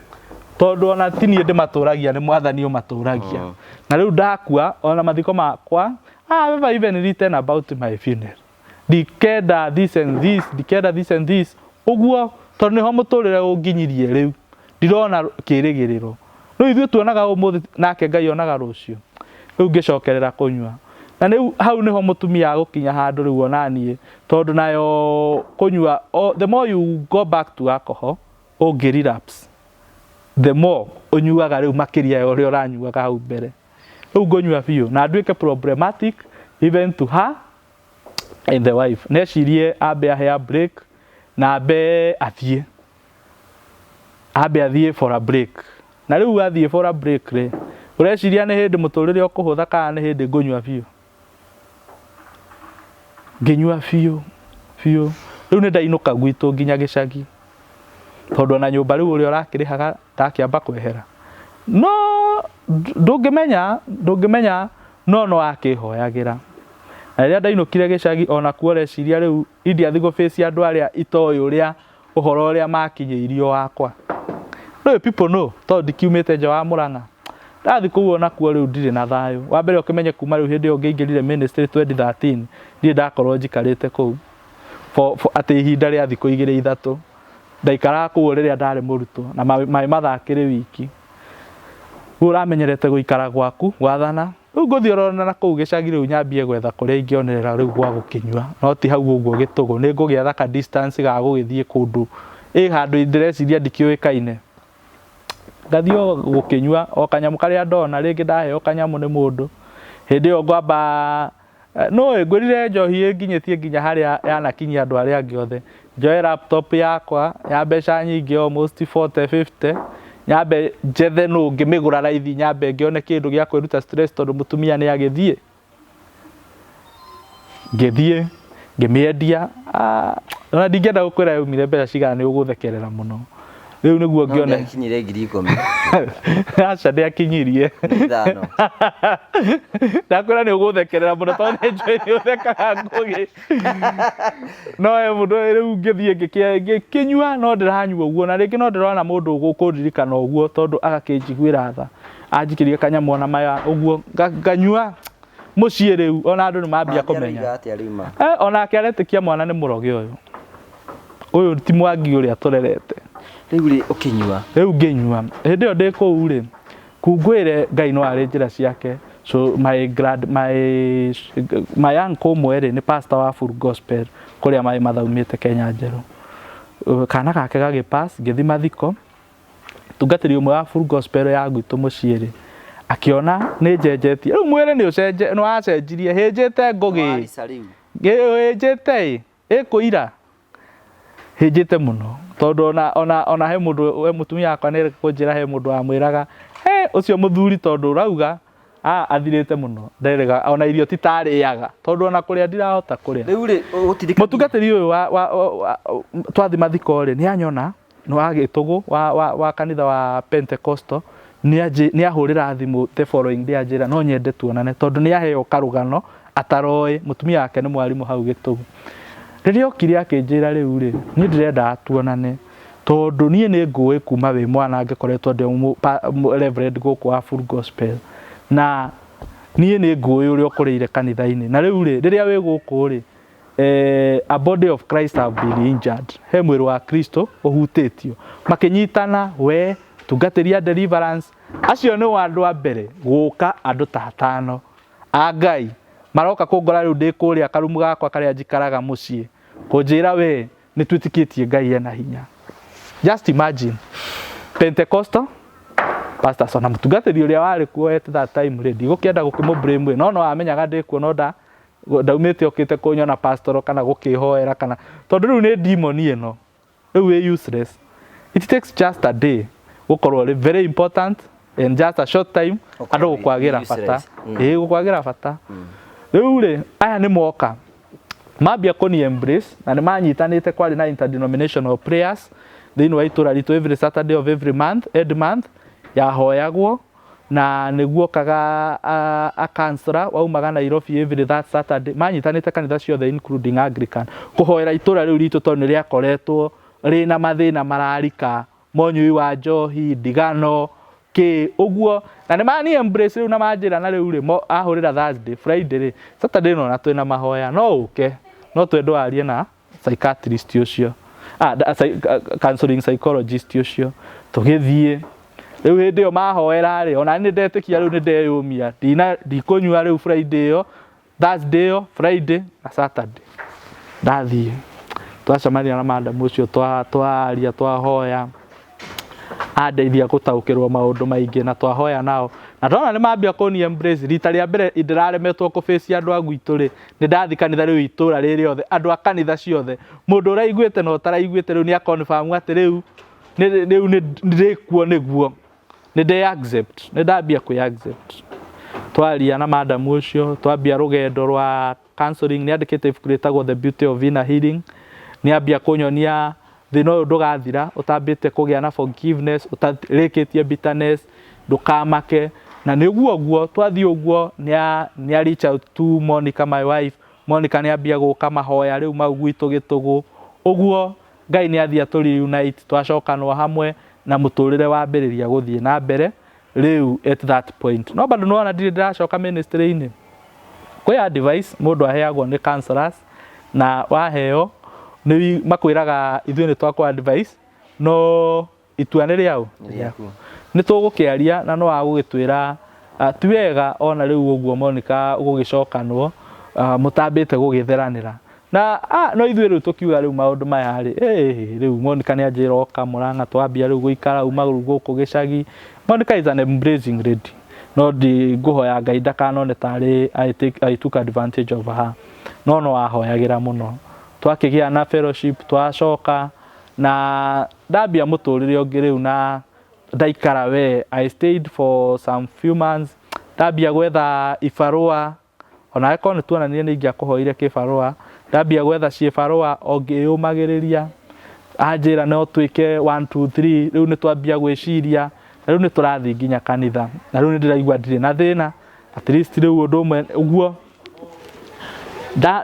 tondũ ona ti niĩ ndĩmatũragia nĩ mwathani ũmatũragia na rĩu ndakua ona mathiko makwa I have never even written about my funeral ndikenda this and this ndikenda this and this ũguo tondũ nĩho mũtũrĩre ũnginyirie rĩu ndirona kĩrĩgĩrĩro rĩu ithuĩ tuonaga ũmũthĩ nake Ngai onaga rũciũ rĩu ngĩcokerera kũnyua na rĩu hau nĩho mũtumia agũkinya handũ rĩu ona niĩ tondũ nayo kũnyua the more you go back to alcohol ũngĩ relapse the more ũnyuaga rĩu makĩria ya ũrĩa ũranyuaga hau mbere rĩu ngũnyua biũ na nduĩke problematic even to her and the wife necirie ambe ahe a break na ambe athiĩ ambe athiĩ for a break na rĩu athiĩ for a break rĩ ũreciria nĩ hĩndĩ mũtũrĩre ũkũhũtha kana nĩ hĩndĩ ngũnyua biũ ngĩnyua biũ biũ rĩu nĩ ndainũka gwitũ nginya gĩcagi tondũ ona nyũmba rĩu ũrĩa ũrakĩrĩhaga ndakĩamba kwehera no ndũngĩmenya ndũngĩmenya no no akĩhoyagĩra na rĩrĩa ndainũkire gĩcagi ona kuo ũreciria rĩu indiathi gũ face andũ arĩa itoĩ ũrĩa ũhoro ũrĩa makinyĩirio wakwa rĩu people know tondũ ndikiumĩte nja wa Mũrang'a ndathi kũu ona kuo rĩu ndirĩ na thayũ wa mbere ũkĩmenye kuma rĩu hĩndĩ ĩyo ngĩingĩrire ministry 2013 ndirĩ ndakorwo njikarĩte kũu for atĩ ihinda rĩa thikũ igĩrĩ ithatũ ndaikaraga kũu rĩrĩa ndarĩ mũrutwo na maĩ mathakĩrĩ wiki rĩu ũramenyerete gũikara gwaku gwathana rĩu ngũthiĩ orona na kũu gĩcagi rĩu nyambie gwetha kũrĩa ingĩonerera rĩu gwa gũkĩnyua no ti hau ũguo gĩtũgũ nĩ ngũgĩetha ka distance ga gũgĩthiĩ kũndũ ĩ handũ ndĩreciria ndikĩũĩkaine ngathiĩ o gũkĩnyua o kanyamũ karĩa ndona rĩngĩ ndaheo kanyamũ nĩ mũndũ hĩndĩ ĩyo ngwamba no ngwĩrire njohi ĩnginyĩtie nginya harĩa yanakinyia andũ arĩa angĩ othe njoe laptop yakwa ya mbeca nyingĩ almost 40 50 nyambe njethe nũ ngĩmĩgũra raithi nyambe ngĩone kĩndũ gĩa kwĩruta stress tondũ mũtumia nĩ agĩthiĩ ngĩthiĩ ngĩmĩendia ona ndingĩenda gũkwĩra yaumire mbeca cigana nĩ ũgũthekerera mũno Rĩu nĩguo No ngĩone ndĩakinyire 10,000. Aca ndĩakinyirie. Nĩ 5. Ndakwĩra nĩ ũgũthekerera mũno tondũ nĩ njũĩ nĩ ũthekaga ngũgĩ. No he mũndũ rĩu ngĩthiĩ ngĩkĩnyua no ndĩranyua ũguo na rĩngĩ no ndĩrona mũndũ ũgũkũndirikana ũguo tondũ agakĩnjiguĩra tha. Anjikĩria kanyamũ ona maya ũguo nganyua mũciĩ rĩu ona andũ nĩ mambia kũmenya. Aroiga atĩa rĩu ma? Eh, onake aretĩkia mwana nĩ mũroge ũyũ. Ũyũ ti Mwangi ũrĩa tũrerete. Rĩu rĩ ũkĩnyua. Rĩu ngĩnyua. Hĩndĩ ĩyo ndĩ kũu rĩ, kungwĩre Ngai no arĩ njĩra ciake. So my grand my my uncle ũmwe rĩ nĩ pastor wa Full Gospel kũrĩa maĩ mathaumĩte Kenya Njerũ. Kana gake gagĩ pass ngĩthiĩ mathiko. Mũtungatĩri ũmwe wa Full Gospel ya gwitũ mũciĩ rĩ, akĩona nĩ njenjetie. Rĩu mwĩrĩ nĩ ũcenje nĩ wacenjirie hĩnjĩte ngũgĩ. Warica rĩu. Hĩnjĩte ĩ, ĩkũira. Hĩnjĩte mũno tondũ ona ona ona he mũndũ we mũtumia wakwa nĩ kũnjĩra he mũndũ wamwĩraga he ũcio mũthuri tondũ ũrauga a athirĩte mũno nderega ona irio ti tarĩaga tondũ ona kũrĩa ndirahota kũrĩa. Rĩu rĩ ũgũtindĩka. Mũtungatĩri ũyũ wa, wa, wa, wa twathi mathiko rĩ nĩ anyona nĩ wa gĩtũgũ wa, wa, wa kanitha wa Pentecostal nĩ ahũrĩra thimũ the following day anjĩra no nyende tuonane tondũ nĩ aheo karũgano ataroĩ mũtumia wake nĩ mwarimũ hau gĩtũgũ. Rĩrĩa okire akĩnjĩra rĩu rĩ niĩ ndĩrenda tuonane tondũ niĩ nĩ ngũĩ kuma wĩ mwana ngĩkoretwo ndĩ reverend gũkũ wa Full Gospel na niĩ nĩ ngũĩ ũrĩa ũkũrĩire kanitha-inĩ na rĩu rĩ rĩrĩa wĩ gũkũ rĩ a body of Christ have been injured he mwĩrĩ wa Kristo ũhutĩtio makĩnyitana we tungatĩri a deliverance acio nĩ andũ a mbere gũka andũ ta atano a Ngai maroka kũngora rĩu ndĩ kũrĩa karumu gakwa karĩa njikaraga mũciĩ kũnjĩra we nĩ twĩtĩkĩtie Ngai ena hinya. Just imagine Pentecostal pastors ona mũtungatĩri ũrĩa warĩ kuo at that time rĩ ndigũkĩenda gũkĩmũ blame no no amenyaga ndĩ kuo no nda ndaumĩte okĩte kũnyona pastor kana gũkĩhoera kana tondũ rĩu nĩ demon ĩno rĩu wĩ useless. It takes just a day gũkorwo rĩ very important and just a short time andũ gũkwagĩra bata ĩĩ gũkwagĩra bata. Rĩu rĩ aya nĩ moka mambia kũni embrace na nĩ manyitanĩte kwarĩ na interdenominational prayers thĩinĩ wa itũra ritũ every Saturday of every month end month yahoyagwo na nĩguo okaga a counselor waumaga Nairobi every that Saturday manyitanĩte kanitha ciothe including Anglican kũhoera itũra rĩu ritũ tondũ nĩ rĩakoretwo rĩna mathĩna mararika monyui wa njohi ndigano kĩ ũguo na nĩ mani embrace rĩu na manjĩra na rĩu rĩ ahũrĩra Thursday Friday rĩ Saturday no na twĩna mahoya no ũke no twende warie na psychiatrist ũcio counseling psychologist ũcio tũgĩthiĩ rĩu hĩndĩ ĩyo mahoera rĩ ona nĩ ndetĩkia rĩu nĩ ndeyũmia ndikũnyua rĩu Friday ĩyo Thursday ĩyo Friday na Saturday ndathiĩ twacemania na madam ũcio twaria twahoya andeithia gũtaũkĩrwo maũndũ maingĩ na twahoya nao na ndona nĩ mambia kũni embrace rita rĩa mbere ndĩraremetwo kũbĩcia andũ a gwitũ rĩ nĩ ndathi kanitha rĩu itũra rĩrĩ othe andũ a kanitha ciothe mũndũ ũraiguĩte na ũtaraiguĩte rĩu nĩ akonfirm atĩ rĩu rĩu nĩ ndĩkuo nĩguo nĩ ndĩ accept nĩ ndambia kwĩ accept twaria na madam ũcio twambia rũgendo rwa counseling nĩ andĩkĩte ibuku rĩtagwo The Beauty of Inner Healing nĩ ambia kũnyonia thĩna ũyũ ndũgathira ũtambĩte kũgĩa na forgiveness ũtarĩkĩtie bitterness ndũkamake na nĩguo ũguo twathiĩ ũguo nĩ reach out to Monica my wife Monica nĩ ambia gũka mahoya rĩu mau gwitũ gĩtũgũ ũguo Ngai nĩ athiĩ atũ reunite twacokanwo hamwe na mũtũrĩre wambĩrĩria gũthiĩ na mbere rĩu at that point no bado nĩwona ndirĩ ndĩracoka ministry-inĩ kwĩ advice mũndũ aheagwo nĩ counselors na waheo nĩ makwĩraga ithuĩ nĩ twakũ advice no itua nĩ rĩaũ nĩ tũgũkĩaria na no agũgĩtwĩra ti wega ona rĩu ũguo Monica gũgĩcokanwo mũtambĩte gũgĩtheranĩra na no ithuĩ rĩu tũkiuga rĩu maũndũ maya rĩ rĩu Monica nĩ anjĩra oka Murang'a twambia rĩu gũikara uma rĩu gũkũ gĩcagi Monica is an embracing lady no ndi ngũhoya Ngai ndakanone tarĩ I took advantage of her no no ahoyagĩra mũno twakĩgĩa na fellowship twacoka na ndambia mũtũrĩre ũngĩ rĩu na ndaikara we I stayed for some few months ndambia gwetha ibarũa ona angĩkorwo nĩ tuonanire nĩ ingĩakũhoire kĩbarũa ndambia gwetha ciĩbarũa o ngĩyũmagĩrĩria. Anjĩra no twĩke 1 2 3, rĩu nĩ twambia gwĩciria, na rĩu nĩ tũrathiĩ nginya kanitha, na rĩu nĩ ndĩraigua ndirĩ na thĩna, at least rĩu ũndũ ũmwe ũguo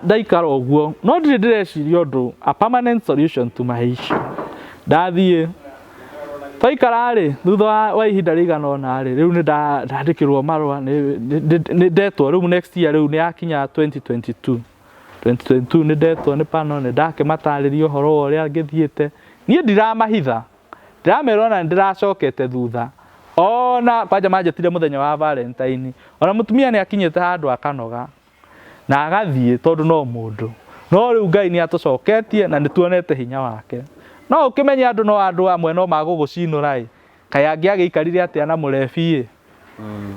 ndaikara ũguo, no ndirĩ ndĩreciria ũndũ a permanent solution to my issue. Ndathiĩ twaikara rĩ, thutha wa ihinda rĩigana ũna rĩ, rĩu nĩ ndandĩkĩrwo marũa, nĩ ndetwo rĩu next year, rĩu nĩ yakinya 2022. 2022 nĩ ndetwo nĩ pano, nĩ ndakĩmatarĩria ũhoro wa ũrĩa ngĩthiĩte. Niĩ ndiramahitha, ndĩramera ona nĩ ndĩracokete thutha, ona kwanja manjĩtire mũthenya wa Valentine, ona mũtumia nĩ akinyĩte handũ akanoga na agathiĩ, tondũ no mũndũ. No rĩu Ngai nĩ atũcoketie na nĩ tuonete hinya wake. No ũkĩmenye andũ, no andũ amwe no magũgũcinũra ĩ, kaĩ angĩ agĩikarire atĩa na mũrebi ĩ,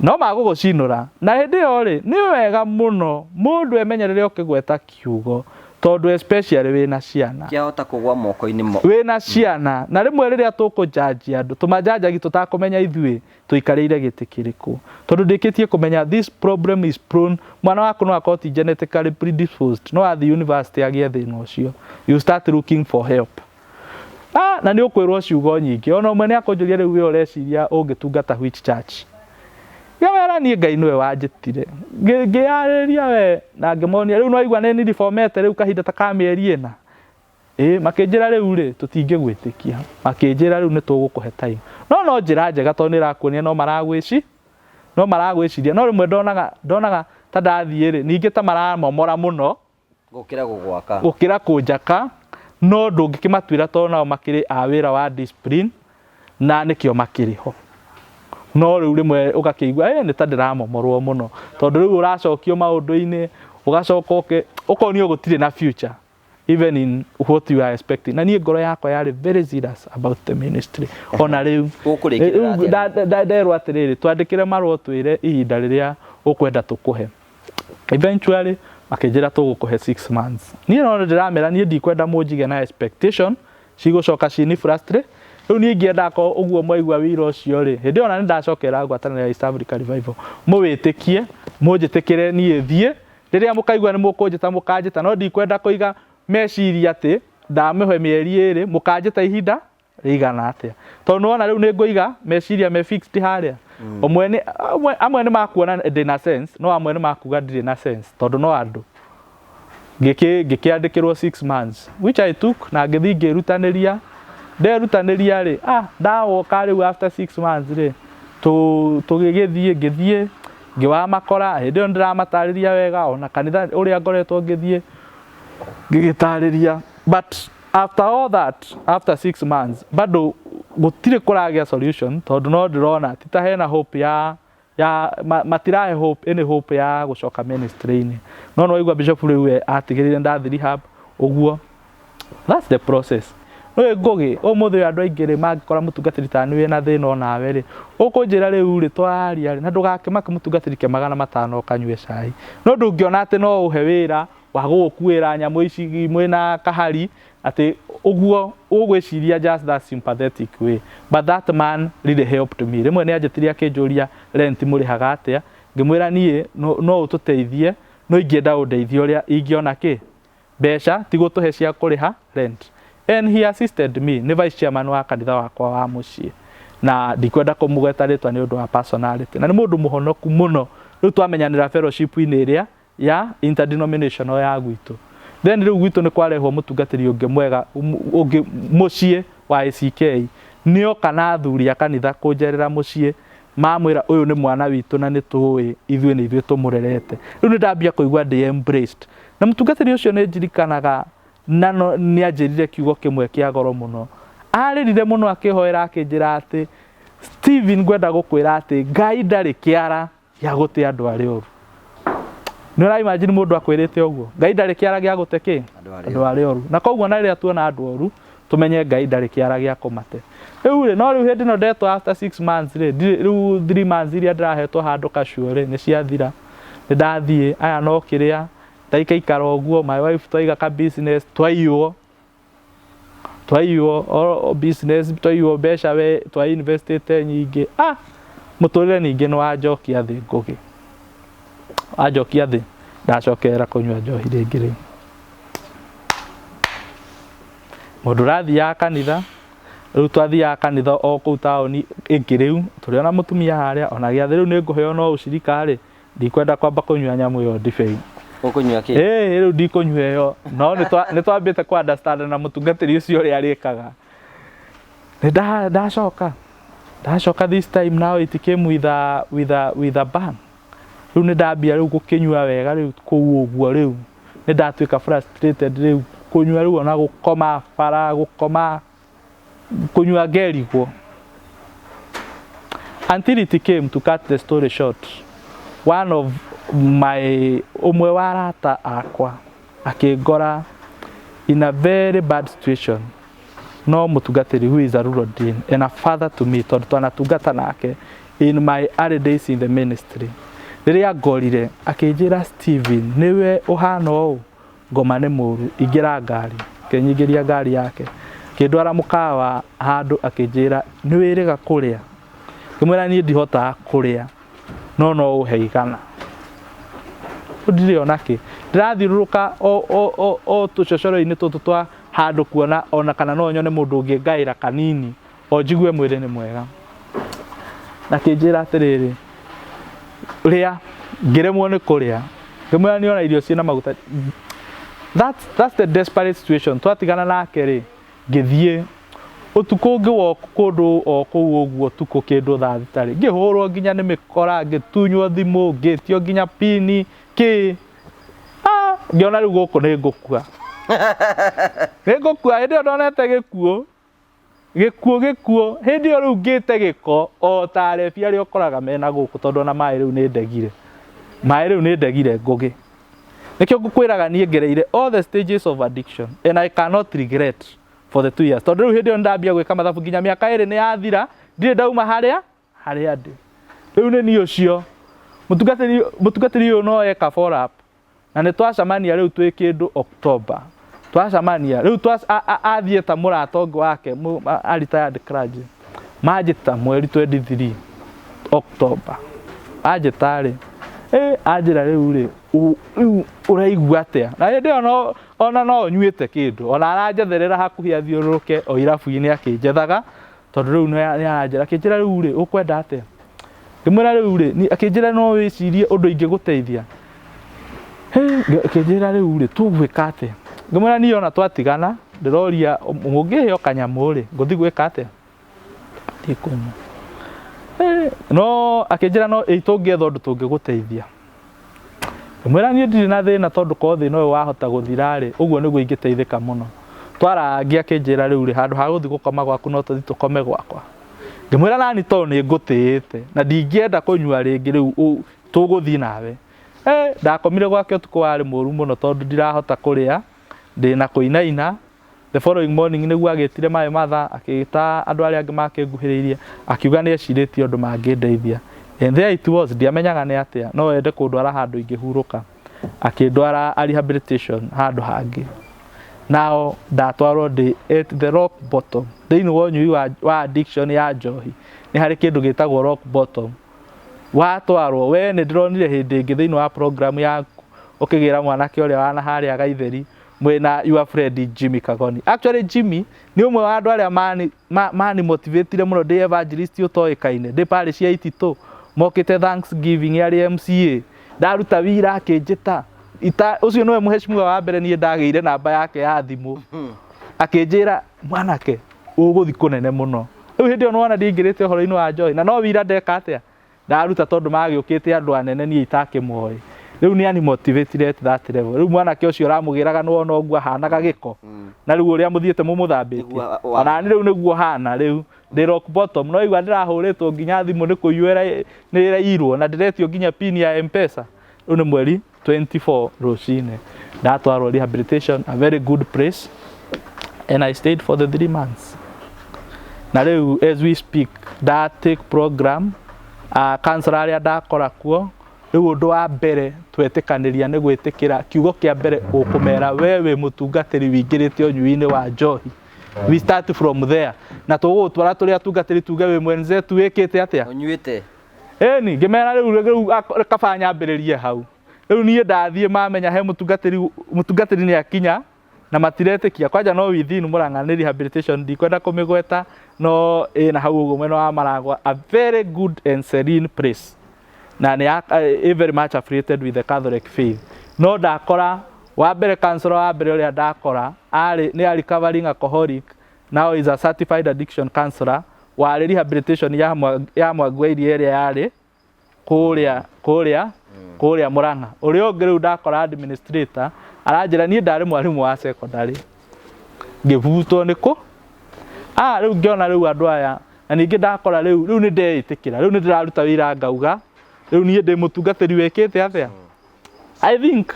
no magũgũcinũra. Na hĩndĩ ĩyo rĩ, nĩ wega mũno mũndũ emenyerere ũkĩgweta kiugo, tondũ especially wĩna ciana. Kĩahota kũgwa moko-inĩ mo. Wĩna ciana, na rĩmwe rĩrĩa tũkũjanjia andũ, tũmajanjagi tũtakũmenya ithuĩ tũikarĩire gĩtĩ kĩrĩkũ, tondũ ndĩkĩtie kũmenya this problem is prone. Mwana waku no akorwo ti genetically predisposed, no athiĩ university agĩe thĩna ũcio, you start looking for help. Na nĩ ũkwĩrwo ciugo nyingĩ. Ona ũmwe nĩ akũnjũria, rĩu we ũreciria ũngĩtungata which church? Ngĩmera niĩ Ngai nĩwe wanjĩtire. Ngĩyarĩria we na ngĩmonia rĩu no igua nĩ niribomete rĩu kahinda ta ka mĩeri 4. Ĩ makĩnjĩra rĩu rĩ, tũtingĩgwĩtĩkia. Makĩnjĩra rĩu nĩ tũgũkũhe time. No njĩra njega, tondũ nĩ ĩrakuonia no maragwĩciria. No rĩmwe ndonaga ta ndathiĩ rĩ, ningĩ ta maramomora mũno gũkĩra gũgwaka. Gũkĩra kũnjaka. No ndũngĩkĩmatuĩra, tondũ nao makĩrĩ a wĩra wa discipline na nĩkĩo makĩrĩ ho. No rĩu rĩmwe ũgakĩigua nĩ ta ndĩramomorwo mũno, tondũ rĩu ũracokio maũndũ-inĩ, ũgacoka ũkonio gũtirĩ na future even in what you are expecting. Na niĩ ngoro yakwa yarĩ very serious about the ministry ona rĩu. Ũkũrĩkĩrĩra Rĩu atĩa? Nderwo atĩrĩrĩ, twandĩkĩre marũa, twĩre ihinda rĩrĩa ũkwenda tũkũhe. Eventually makĩnjĩra tũgũkũhe 6 months. Niĩ no ndĩramera niĩ ndikwenda mũnjige na expectation cigũcoka cini frustrate. Rĩu niĩ ingĩenda ko ũguo mwaigua wĩira ũcio rĩ, hĩndĩ ĩyo ona nĩ ndacokera ngwatanĩro ya East Africa Revival, mũwĩtĩkie, mũnjĩtĩkĩre niĩ thiĩ. Rĩrĩa mũkaigua nĩ mũkũnjĩta, mũkanjĩta, no ndikwenda kũiga meciria atĩ ndamĩhe mĩeri 2, mũkanjĩta ihinda rĩigana atĩa, tondũ nĩwona rĩu nĩ ngũiga meciria me fixed harĩa. Ũmwe nĩ amwe nĩ makuona ndĩ na sense, no amwe nĩ makuga ndirĩ na sense, tondũ no andũ. Ngĩkĩandĩkĩrwo 6 months, which I took, na ngĩthiĩ ngĩrutanĩria. Nderutanĩria rĩ, ndawoka rĩu after 6 months rĩ, tũgĩgĩthiĩ, ngĩthiĩ ngĩwamakora. Hĩndĩ ĩyo nĩndĩramatarĩria wega, ona kanitha ũrĩa ngoretwo ngĩthiĩ ngĩgĩtarĩria. But after all that, after 6 months, bado gũtirĩ kũragĩa solution, tondũ no ndĩrona ti ta hena hope ya matirahe hope, any hope ya gũcoka ministry-inĩ. No nĩwaigua bishop rĩu we atigĩrĩire ndathi rehab ũguo. That's the process. Nĩ Ngũgĩ, ũmũthĩ ũyũ andũ aingĩ rĩ, mangĩkora mũtungatĩri ta nĩ wĩna thĩna onawe rĩ, ũkũnjĩra rĩu rĩ, twaria rĩ, na ndũgakĩmake mũtungatĩri ke 500 ũkanyue cai, no ndũngĩona atĩ no ũhe wĩra wa gũgũkuĩra nyamũ ici mwĩna kahari atĩ ũguo ũgwĩciria, just that sympathetic way. But that man really helped me. Rĩmwe nĩ anjĩtire akĩnjũria, rent mũrĩhaga atĩa? Ngĩmwĩra niĩ no ũtũteithie, no ingĩenda ũndeithie ũrĩa ingĩona kĩ mbeca ti gũtũhe cia kũrĩha rent, and he assisted me. Nĩ vice chairman wa kanitha wakwa wa mũciĩ, na ndikwenda kũmũgweta rĩtwa nĩ ũndũ wa personality, na nĩ mũndũ mũhonoku mũno. Rĩu twamenyanĩra fellowship-inĩ ĩrĩa ya interdenominational ya gwitũ. Then rĩu gwitũ nĩ kwarehwo mũtungatĩri ũngĩ mwega, ũngĩ mũciĩ wa ACK. Nĩoka na athuri a kanitha kũnjerera mũciĩ, mamwĩra ũyũ nĩ mwana witũ na nĩ tũĩ ithuĩ nĩ ithuĩ tũmũrerete. Rĩu nĩ ndambia kũigua ndĩ embraced na mũtungatĩri ũcio. Nĩ njirikanaga na no nĩ anjĩrire kiugo kĩmwe kĩa goro mũno. Arĩrire mũno akĩhoera, akĩnjĩra atĩ, "Steven, ngwenda gũkwĩra atĩ Ngai ndarĩ kĩara gĩa gũte andũ arĩa oru." Nĩ ũra imagine mũndũ akwĩrĩte ũguo, Ngai ndarĩ kĩara gĩa gũte kĩ? Andũ arĩa Andũ arĩa oru. Na koguo na rĩrĩa tuona andũ oru, tũmenye Ngai ndarĩ kĩara gĩa kũmate. Rĩu rĩ, no rĩu hĩndĩ ĩno ndetwo after 6 months rĩ, rĩu 3 months iria ndĩrahetwo handũ kacuo rĩ, nĩ ciathira. Nĩ ndathiĩ aya, no kĩrĩa ndaikaikara ũguo, my wife twaiga ka business, twaiywo o business, twaiywo mbeca we twa investĩte nyingĩ. Mũtũrĩre ningĩ nĩ wanjokia thĩ. Ngũgĩ wanjokia thĩ, ndacokerera kũnyua njohi rĩngĩ. Rĩu Mũndũ ũrathiaga kanitha, rĩu twathiaga kanitha o kũu taũni ĩngĩ rĩu, tũrĩ ona mũtumia harĩa, ona gĩathĩ rĩu nĩ ngũheo no ũcirika rĩ, ndikwenda kwamba kũnyua nyamũ ĩyo ndibei. Ũkũnyua kĩ? Ĩĩ rĩu ndikũnyua ĩyo, no nĩ twambĩte kũ understand na mũtungatĩri ũcio ũrĩa arĩkaga. Nĩ ndacoka, ndacoka this time now it came with a bang. Rĩu nĩ ndambia rĩu gũkĩnyua wega rĩu kũu ũguo rĩu nĩ ndatuĩka frustrated rĩu kũnyua rĩu ona gũkoma bara gũkoma kũnyua ngerigwo. Until it came to cut the story short, one of my ũmwe wa arata akwa akĩngora in a very bad situation no mũtungatĩri who is a rural dean and a father to me tondũ twanatungata nake in my early days in the ministry rĩrĩa ngorire akĩnjĩra Steven nĩwe ũhana ũũ ngoma nĩ mũru ingĩra ngari akĩnyingĩria ngari yake akĩndwara mũkawa handũ akĩnjĩra nĩ wĩrĩga kũrĩa ngĩmwĩra niĩ ndihotaga kũrĩa no no ũhe igana ndirĩ ona kĩ ndĩrathiũrũrũka o tũcocoro-inĩ tũtũ twa handũ kuona ona kana no nyone mũndũ ũngĩngaĩra kanini o njigue mwĩrĩ nĩ mwega na kĩnjĩra atĩrĩrĩ rĩa ngĩremwo nĩ kũrĩa ngĩmwĩra nĩ ona irio ciĩna maguta that's the desperate situation twatigana nake rĩ ngĩthiĩ ũtukũ ngĩwoka kũndũ o kũu ũguo ũtukũ kĩndũ thaa thita rĩ ngĩhũrwo nginya nĩ mĩkora ngĩtunywo thimũ ngĩtio nginya pini kĩ ah, ngĩona rĩu gũkũ nĩ ngũkua nĩ ngũkua hĩndĩ ĩyo ndonete gĩkuũ gĩkuũ gĩkuũ hĩndĩ ĩyo rĩu ngĩte gĩko o ta arebi arĩa ũkoraga mena gũkũ tondũ ona maĩ rĩu nĩ ndegire maĩ rĩu nĩ ndegire ngũgĩ nĩkĩo ngũkwĩraga niĩ ngereire all the stages of addiction and I cannot regret for the 2 years tondũ rĩu hĩndĩ ĩyo nĩndambia gwĩka mathabu nginya mĩaka 2 nĩ yathira ndirĩ ndauma harĩa harĩa ndĩ rĩu nĩ niĩ ũcio mũtungatĩri ũyũ no eka follow up na nĩ twacemania rĩu twĩ kĩndũ October twacemania rĩu athiĩ ta mũrata ũngĩ wake a retired clergy manjĩta mweri 23 October anjĩta rĩ anjĩra rĩu rĩ rĩu ũraigua atĩa na hĩndĩ ĩyo no ona no nyuĩte kĩndũ ona aranjetherera hakuhĩ athiũrũrũke o irabu-inĩ akĩnjethaga tondũ rĩu nĩ aranjĩra akĩnjĩra rĩu rĩ ũkwenda atĩa ngĩmwĩra rĩu rĩ akĩnjĩra no wĩcirie ũndũ ingĩgũteithia akĩnjĩra rĩu rĩ tũgwĩka atĩa ngĩmwĩra niĩ ona twatigana ndĩroria mũngĩheo kanyamũ rĩ ngũthiĩ gwĩka atĩa thiĩ kũnyua no akĩnjĩra no ĩ tũngĩetha ũndũ tũngĩgũteithia ngĩmwĩra niĩ ndirĩ na thĩna tondũ korwo thĩna ũyũ wahota gũthira rĩ ũguo nĩguo ingĩteithĩka mũno twarangia akĩnjĩra rĩu rĩ handũ ha gũthiĩ gũkoma gwaku no tũthiĩ tũkome gwakwa ngĩmwĩra nani tondũ nĩ ngũtĩĩte na ndingĩenda kũnyua rĩngĩ rĩu tũgũthiĩ nawe ndakomire gwake ũtukũ warĩ mũru mũno tondũ ndirahota kũrĩa ndĩna kũinaina the following morning nĩguo agĩtire maĩ matha akĩta andũ arĩa angĩ makĩnguhĩrĩirie akiuga nĩ ecirĩtie ũndũ mangĩndeithia and there it was ndiamenyaga nĩ atĩa no ende kũndwara handũ ingĩhurũka akĩndwara a rehabilitation handũ hangĩ nao ndatwarwo ndĩ at the rock bottom thĩinĩ wa ũnyui wa addiction ya njohi nĩ harĩ kĩndũ gĩtagwo rock bottom watwarwo we nĩ ndĩronire hĩndĩ ĩngĩ thĩinĩ wa program yaku ũkĩgĩra mwanake ũrĩa wana harĩa Gaitheri mwĩna your friend Jimmy Kagoni actually Jimmy nĩ ũmwe wa andũ arĩa mani motivatire mũno ndĩ evangelist ũtoĩkaine ndĩ parish ya Ititũ mokĩte Thanksgiving yarĩ MCA ndaruta wira akĩnjĩta ũcio nĩwe mũheshimiwa wa mbere niĩ ndagĩire namba yake ya thimũ akĩnjĩra mwanake ũgũthi kũnene mũno rĩu hĩndĩ ĩyo nĩwona ndingĩrĩte ũhoro-inĩ wa njohi na no wira ndeka atĩa ndaruta tondũ magĩũkĩte andũ anene niĩ itakĩmoĩ rĩu nĩ ani motivated at that level rĩu mwanake ũcio ũramũgĩraga nĩwona ũguo ahanaga gĩko na rĩu ũrĩa mũthiĩte mũmũthambĩtie ona nĩ rĩu nĩguo hana rĩu ndĩ rock bottom no igua ndĩrahũrĩtwo nginya thimũ nĩ kũiywo nĩ ĩrairwo na ndĩretio nginya pin ya M-Pesa rĩu nĩ mweri 24 rũcinĩ ndatwarwo rehabilitation a very good place and I stayed for the 3 months na rĩu as we speak nda take program counselor arĩa ndakora kuo rĩu ũndũ wa mbere twetĩkanĩria nĩ gwĩtĩkĩra kiugo kĩa mbere ũkũmera we wĩ mũtungatĩri wingĩrĩte ũnyui-inĩ wa njohi we start from there na tũgũgũtwara tũrĩ atungatĩri tuge wĩ mwenzetu wĩkĩte atĩa ũnyuĩte ĩni ngĩmera rĩu rĩu kaba nyambĩrĩrie hau rĩu niĩ ndathiĩ mamenya he mũtungatĩri mũtungatĩri nĩ akinya Na matiretĩkia kwanja no within Murang'a nĩ rehabilitation, ndikwenda kũmĩgweta, no ĩna hau ũguo mwena wa Maragwa, a very good and serene place, na nĩ very much affiliated with the Catholic faith. No ndakora wa mbere, counselor wa mbere ũrĩa ndakora arĩ nĩ a recovering alcoholic, now is a certified addiction counselor, warĩ rehabilitation ya Mwangi wa Iria ĩrĩa yarĩ kũrĩa Murang'a. Ũrĩa ũngĩ rĩu ndakora administrator aranjĩra, "Niĩ ndarĩ mwarimũ wa secondary, ngĩbutwo nĩ kũ rĩu ngĩona rĩu andũ aya." Na ningĩ ndakora rĩu nĩ ndeĩtĩkĩra, rĩu nĩ ndĩraruta wĩra, ngauga rĩu niĩ ndĩ mũtungatĩri wĩkĩte atĩa. I think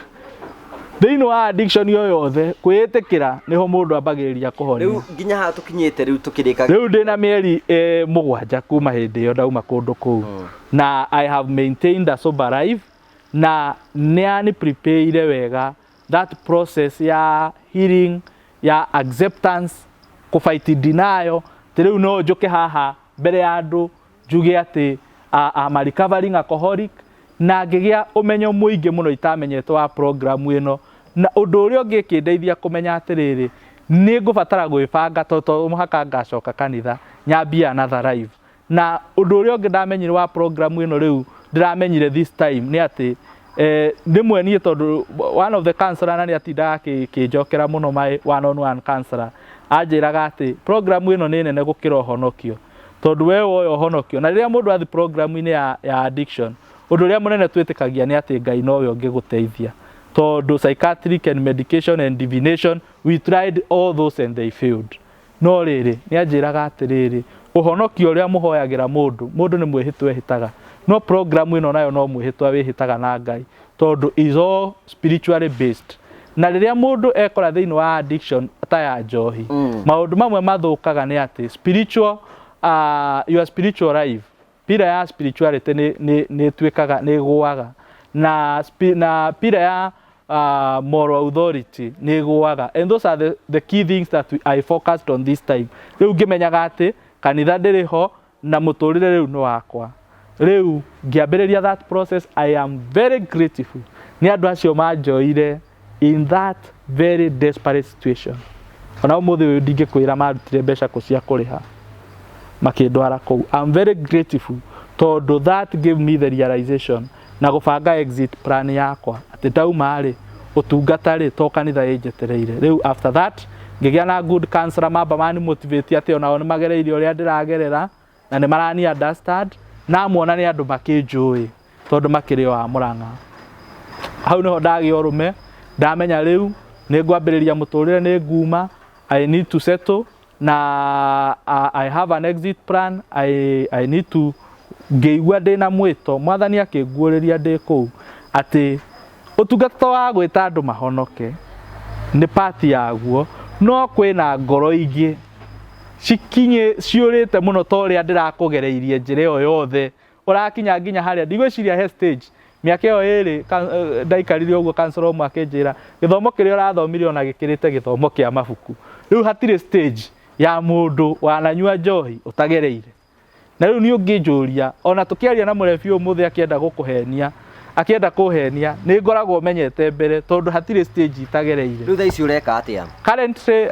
thĩinĩ wa addiction yo yothe, kwĩĩtĩkĩra nĩho mũndũ ambagĩrĩria kũhonia. Rĩu nginya haha tũkinyĩte rĩu tũkĩrĩka. Rĩu ndĩna mĩeri 7 kuma hĩndĩ ĩyo ndauma kũndũ kũu, na I have maintained a sober life, na nĩ ani prepare wega that process ya healing, ya acceptance, kũfight denial. Atĩ rĩu no njũke haha mbere ya andũ njuge atĩ I'm a recovering alcoholic, na ngĩgĩa ũmenyo mũingĩ mũno itamenyete wa program ĩno. Na ũndũ ũrĩa ũngĩ ĩkĩndeithia kũmenya atĩrĩrĩ, nĩ ngũbatara gwĩbanga tondũ to mũhaka ngacoka kanitha nyambie another life. Na ũndũ ũrĩa ũngĩ ndamenyire wa program ĩno, rĩu ndĩramenyire this time, nĩ atĩ rĩmwe niĩ, tondũ one of the counselor na nĩ atindaga akĩnjokera mũno, my one on one counselor, anjĩraga atĩ program ĩno nĩ nene gũkĩra ũhonokio, tondũ we woya ũhonokio na rĩrĩa mũndũ athi program-inĩ ya addiction, ũndũ ũrĩa mũnene twĩtĩkagia nĩ atĩ Ngai nowe ũngĩgũteithia, tondũ psychiatric and medication and divination, we tried all those and they failed. No rĩrĩ, nĩ anjĩraga atĩrĩrĩ, ũhonokio ũrĩa mũhoyagĩra mũndũ, mũndũ nĩ mwĩhĩtwa ehĩtaga, no program ĩno nayo no mwĩhĩtwa wĩhĩtaga na Ngai, tondũ is all spiritually based. Na rĩrĩa mũndũ ekora thĩinĩ wa addiction ta ya njohi, maũndũ mamwe mathũkaga nĩ atĩ spiritual your spiritual life, pillar ya spirituality nĩ ĩtuĩkaga nĩ ĩgũaga, na pillar ya moral authority nĩ ĩgũaga, and those are the key things that I focused on this time. Rĩu ngĩmenyaga atĩ kanitha ndĩrĩ ho na mũtũrĩre rĩu nĩ wakwa. Rĩu ngĩambĩrĩria that process. I am very grateful nĩ andũ acio manjoire in that very desperate situation. Ona ũmũthĩ ũyũ ndingĩkwĩra marutire mbeca kũ cia kũrĩha makĩndwara kũu. I'm very grateful tondũ that gave me the realization na gũbanga exit plan yakwa, atĩ ndauma rĩ, ũtungata rĩ, to kanitha ĩnjetereire. Rĩu after that ngĩgĩa na good counselor, mamba mani motivate atĩ onao nĩ magereire ũrĩa ndĩragerera na nĩ marani understand, na muona nĩ andũ makĩnjũĩ tondũ makĩrĩ o a Mũrang'a. Hau nĩho ndagĩa ũrũme, ndamenya rĩu nĩ ngwambĩrĩria mũtũrĩre, nĩ nguma, I need to settle na I have an exit plan. I need to ngĩigua ndĩna mwĩto, Mwathani akĩnguũrĩria ndĩ kũu atĩ ũtungata wa gwĩta andũ mahonoke nĩ part yaguo, no kwĩna ngoro ingĩ cikinye ciũrĩte mũno ta ũrĩa ndĩrakũgereirie njĩra ĩyo yothe ũrakinya nginya harĩa. Ndigwĩciria he stage mĩaka ĩyo 2 ndaikarire ũguo, counselor ũmwe akĩnjĩra gĩthomo kĩrĩa ũrathomire ona gĩkĩrĩte gĩthomo kĩa mabuku. Rĩu hatirĩ stage ya mũndũ wananyua njohi ũtagereire. Na rĩu niĩ ũngĩnjũria, ona tũkĩaria na mũrebi ũmũthĩ akĩenda gũkũhenia, akĩenda kũhenia, nĩ ngoragwo menyete mbere, tondũ hatirĩ stage itagereire. Rĩu thaa ici ũreka atĩa? Currently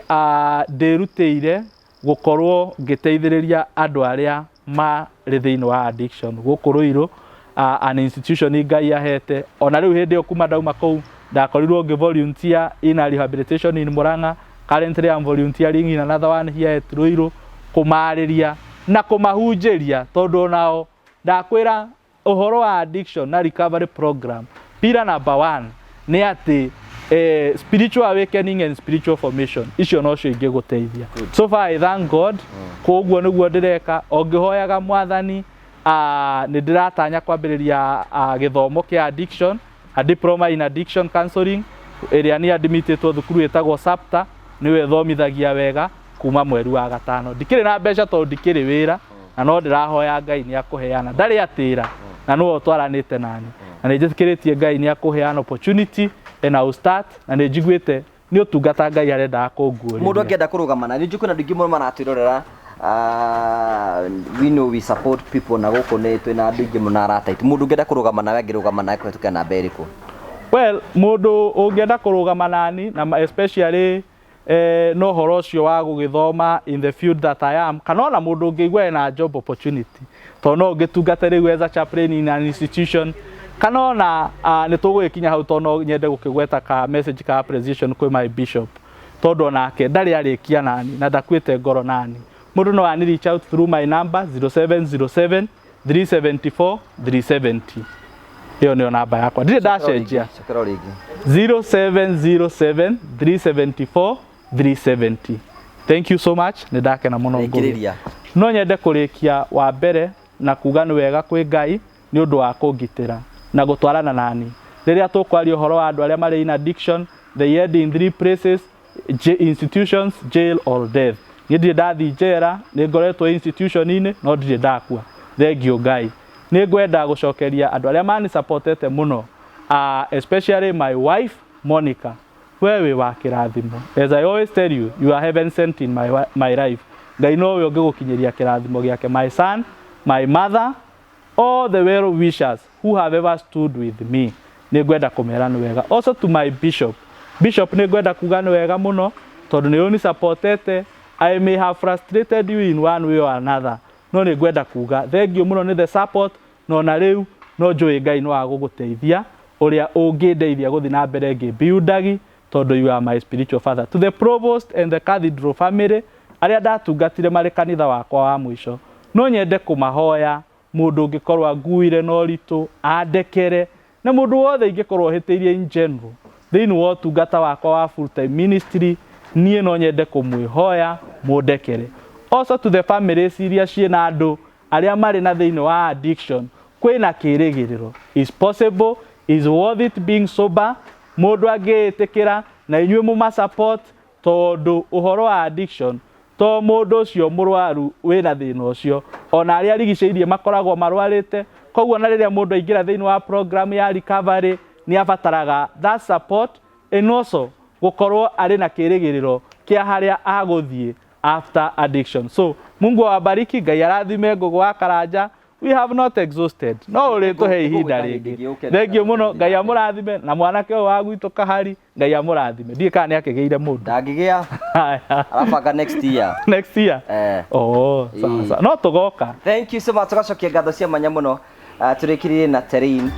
ndĩrutĩire gũkorwo ngĩteithĩrĩria andũ arĩa marĩ thĩinĩ wa addiction gũkũ Ruiru, an institution Ngai ahete. Ona rĩu hĩndĩ ĩyo kuma ndauma kũu, ndakorirwo ngĩ volunteer in a rehabilitation in Murang'a. Currently I'm volunteering in another one here at Ruiru, kũmarĩria na kũmahunjĩria, tondũ onao ndakwĩra ũhoro wa addiction na recovery program, pillar number one nĩ atĩ spiritual awakening and spiritual formation. Icio nocio ingĩgũteithia. So far I thank God. Koguo nĩguo ndĩreka o ngĩhoyaga Mwathani. Nĩ ndĩratanya kwambĩrĩria gĩthomo kĩa addiction, a diploma in addiction counseling, ĩrĩa nĩ admitĩtwo thukuru ĩtagwo SAPTA, nĩwe ĩthomithagia wega, kuma mweri wa gatano. Ndikĩrĩ na mbeca tondũ ndikĩrĩ wĩra, na no ndĩrahoya Ngai nĩ akũheana, ndarĩ atĩra na nĩwe ũtwaranĩte nani, na nĩ njĩtĩkĩrĩtie Ngai nĩ akũheana opportunity and I will start, na nĩ njiguĩte nĩ ũtungata Ngai arendaga kũnguũrĩria. Mũndũ angĩenda kũrũgama na nĩ njũĩ kwĩna andũ aingĩ mũno maratwĩrorera. We know we support people, na gũkũ nĩ twĩna andũ aingĩ mũno arata aitũ. Mũndũ ũngĩenda kũrũgama nawe angĩrũgama nawe kũhetũkĩra namba ĩrĩkũ? Well, mũndũ ũngĩenda kũrũgama nani na especially Na ũhoro ũcio wa gũgĩthoma in the field that I am, kana ona mũndũ ũngĩigua ena job opportunity, tondũ no ũngĩtungata rĩu as a chaplain in an institution, kana ona nĩ tũgũgĩkinya hau, tondũ no nyende gũkĩgweta ka message ka appreciation kwĩ my bishop, tondũ onake ndarĩ arĩkia nani na ndakuĩte ngoro nani. Mũndũ no ani reach out through my number 0707 374 370. Ĩyo nĩyo namba yakwa, ndirĩ ndacenjia. Cokera o rĩngĩ. 0707 374 370. Thank you so much, nĩ ndakena mũno ngũgĩ. Rĩkĩrĩria. No nyende kũrĩkia wa mbere na kuga nĩ wega kwĩ Ngai nĩ ũndũ wa kũngitĩra na gũtwarana nani rĩrĩa tũkwaria ũhoro wa andũ arĩa marĩ in addiction. They end in three places: institutions, jail or death. Niĩ ndirĩ ndathiĩ njera, nĩ ngoretwo institution-inĩ, no ndirĩ ndakua, thengio Ngai. Nĩ ngwenda gũcokeria andũ arĩa manisupportete mũno, especially my wife Monica. We wĩ wa kĩrathimo. As I always tell you, you are heaven sent in my life. Ngai nowe ũngĩgũkinyĩria kĩrathimo gĩake. My son, my mother, all the well wishers who have ever stood with me, nĩ ngwenda kũmera nĩ wega. Also to my bishop. Bishop, nĩ ngwenda kuga nĩ wega mũno, tondũ nĩ ũnisupportete. I may have frustrated you in one way or another, no nĩ ngwenda kuga thank you mũno nĩ the support. No na rĩu no njũĩ Ngai no agũgũteithia ũrĩa ũngĩndeithia gũthiĩ na mbere ngĩmbiundagi, tondũ you are my spiritual father. To the provost and the cathedral family arĩa ndatungatire marĩ kanitha wakwa wa mũico, no nyende kũmahoya mũndũ ũngĩkorwo anguire na ũritũ andekere, na mũndũ wothe ingĩkorwo hĩtĩirie in general thĩinĩ wa ũtungata wakwa wa full time ministry, niĩ no nyende kũmwĩhoya mũndekere. Also to the families iria ciĩna andũ arĩa marĩ na thĩinĩ wa addiction, kwĩna kĩrĩgĩrĩro. Is possible, is worth it being sober, mũndũ angĩĩtĩkĩra na inyuĩ mũma support, tondũ ũhoro wa addiction to mũndũ ũcio mũrwaru wĩna thĩna ũcio, ona arĩa arigicĩirie makoragwo marwarĩte. Koguo na rĩrĩa mũndũ aingĩra thĩinĩ wa program ya recovery, nĩ abataraga that support and also gũkorwo arĩ na kĩrĩgĩrĩro kĩa harĩa agũthiĩ after addiction. So Mungu awabariki, Ngai arathime Ngũgũ wa Karanja. We have not exhausted, no ũrĩtũhe ihinda rĩngĩ. Thengiũ mũno, Ngai amũrathime, na mwanake ũyũ wa gwitũ Kahari, Ngai amũrathime. Ndiĩ kana nĩ akĩgĩire mũndũ. Ndangĩgĩa, arabanga next year. Next year. Eh. Oh, sawa. Ĩĩ. Sawa, no tũgoka. Thank you so much. Tũgacokia ngatho cia mwanya mũno. Tũrĩkĩrĩrie na terrain.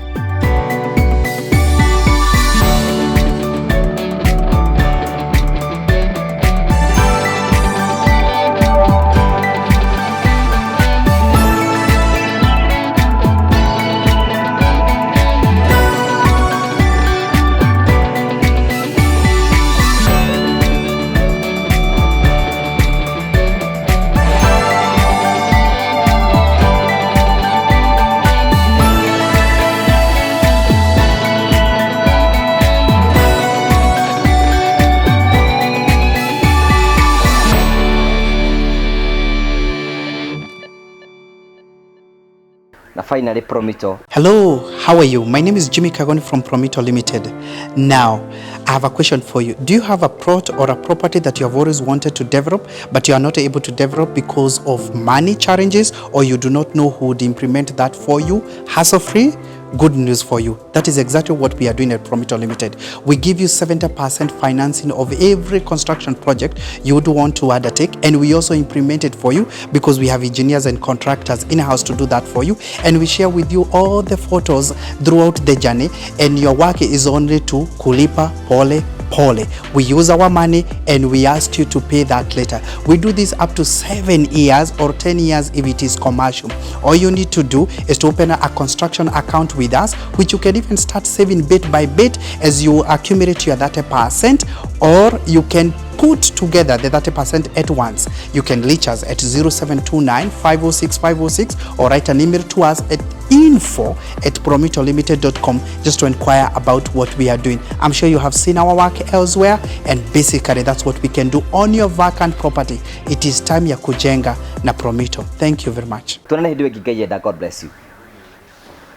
Na finally, Promito. Hello, how are you? My name is Jimmy Kagoni from Promito Limited. Now, I have a question for you. Do you have a plot or a property that you have always wanted to develop, but you are not able to develop because of money challenges, or you do not know who would implement that for you hassle-free? Good news for you. That is exactly what we are doing at Promito Limited. We give you 70% financing of every construction project you would want to undertake, and we also implement it for you because we have engineers and contractors in-house to do that for you, and we share with you all the photos throughout the journey, and your work is only to kulipa pole pole. We use our money and we ask you to pay that later. We do this up to 7 years or 10 years if it is commercial. All you need to do is to open a construction account with us, which you can even start saving bit by bit as you accumulate your 30%, or you can put together the 30% at once. You can reach us at 0729 506 506 or write an email to us at info@promitolimited.com just to inquire about what we are doing. I'm sure you have seen our work elsewhere, and basically that's what we can do on your vacant property. It is time ya kujenga na Promito. Thank you very much. Tuonane hĩndĩ ĩyo ĩngĩ Ngai enda. God bless you.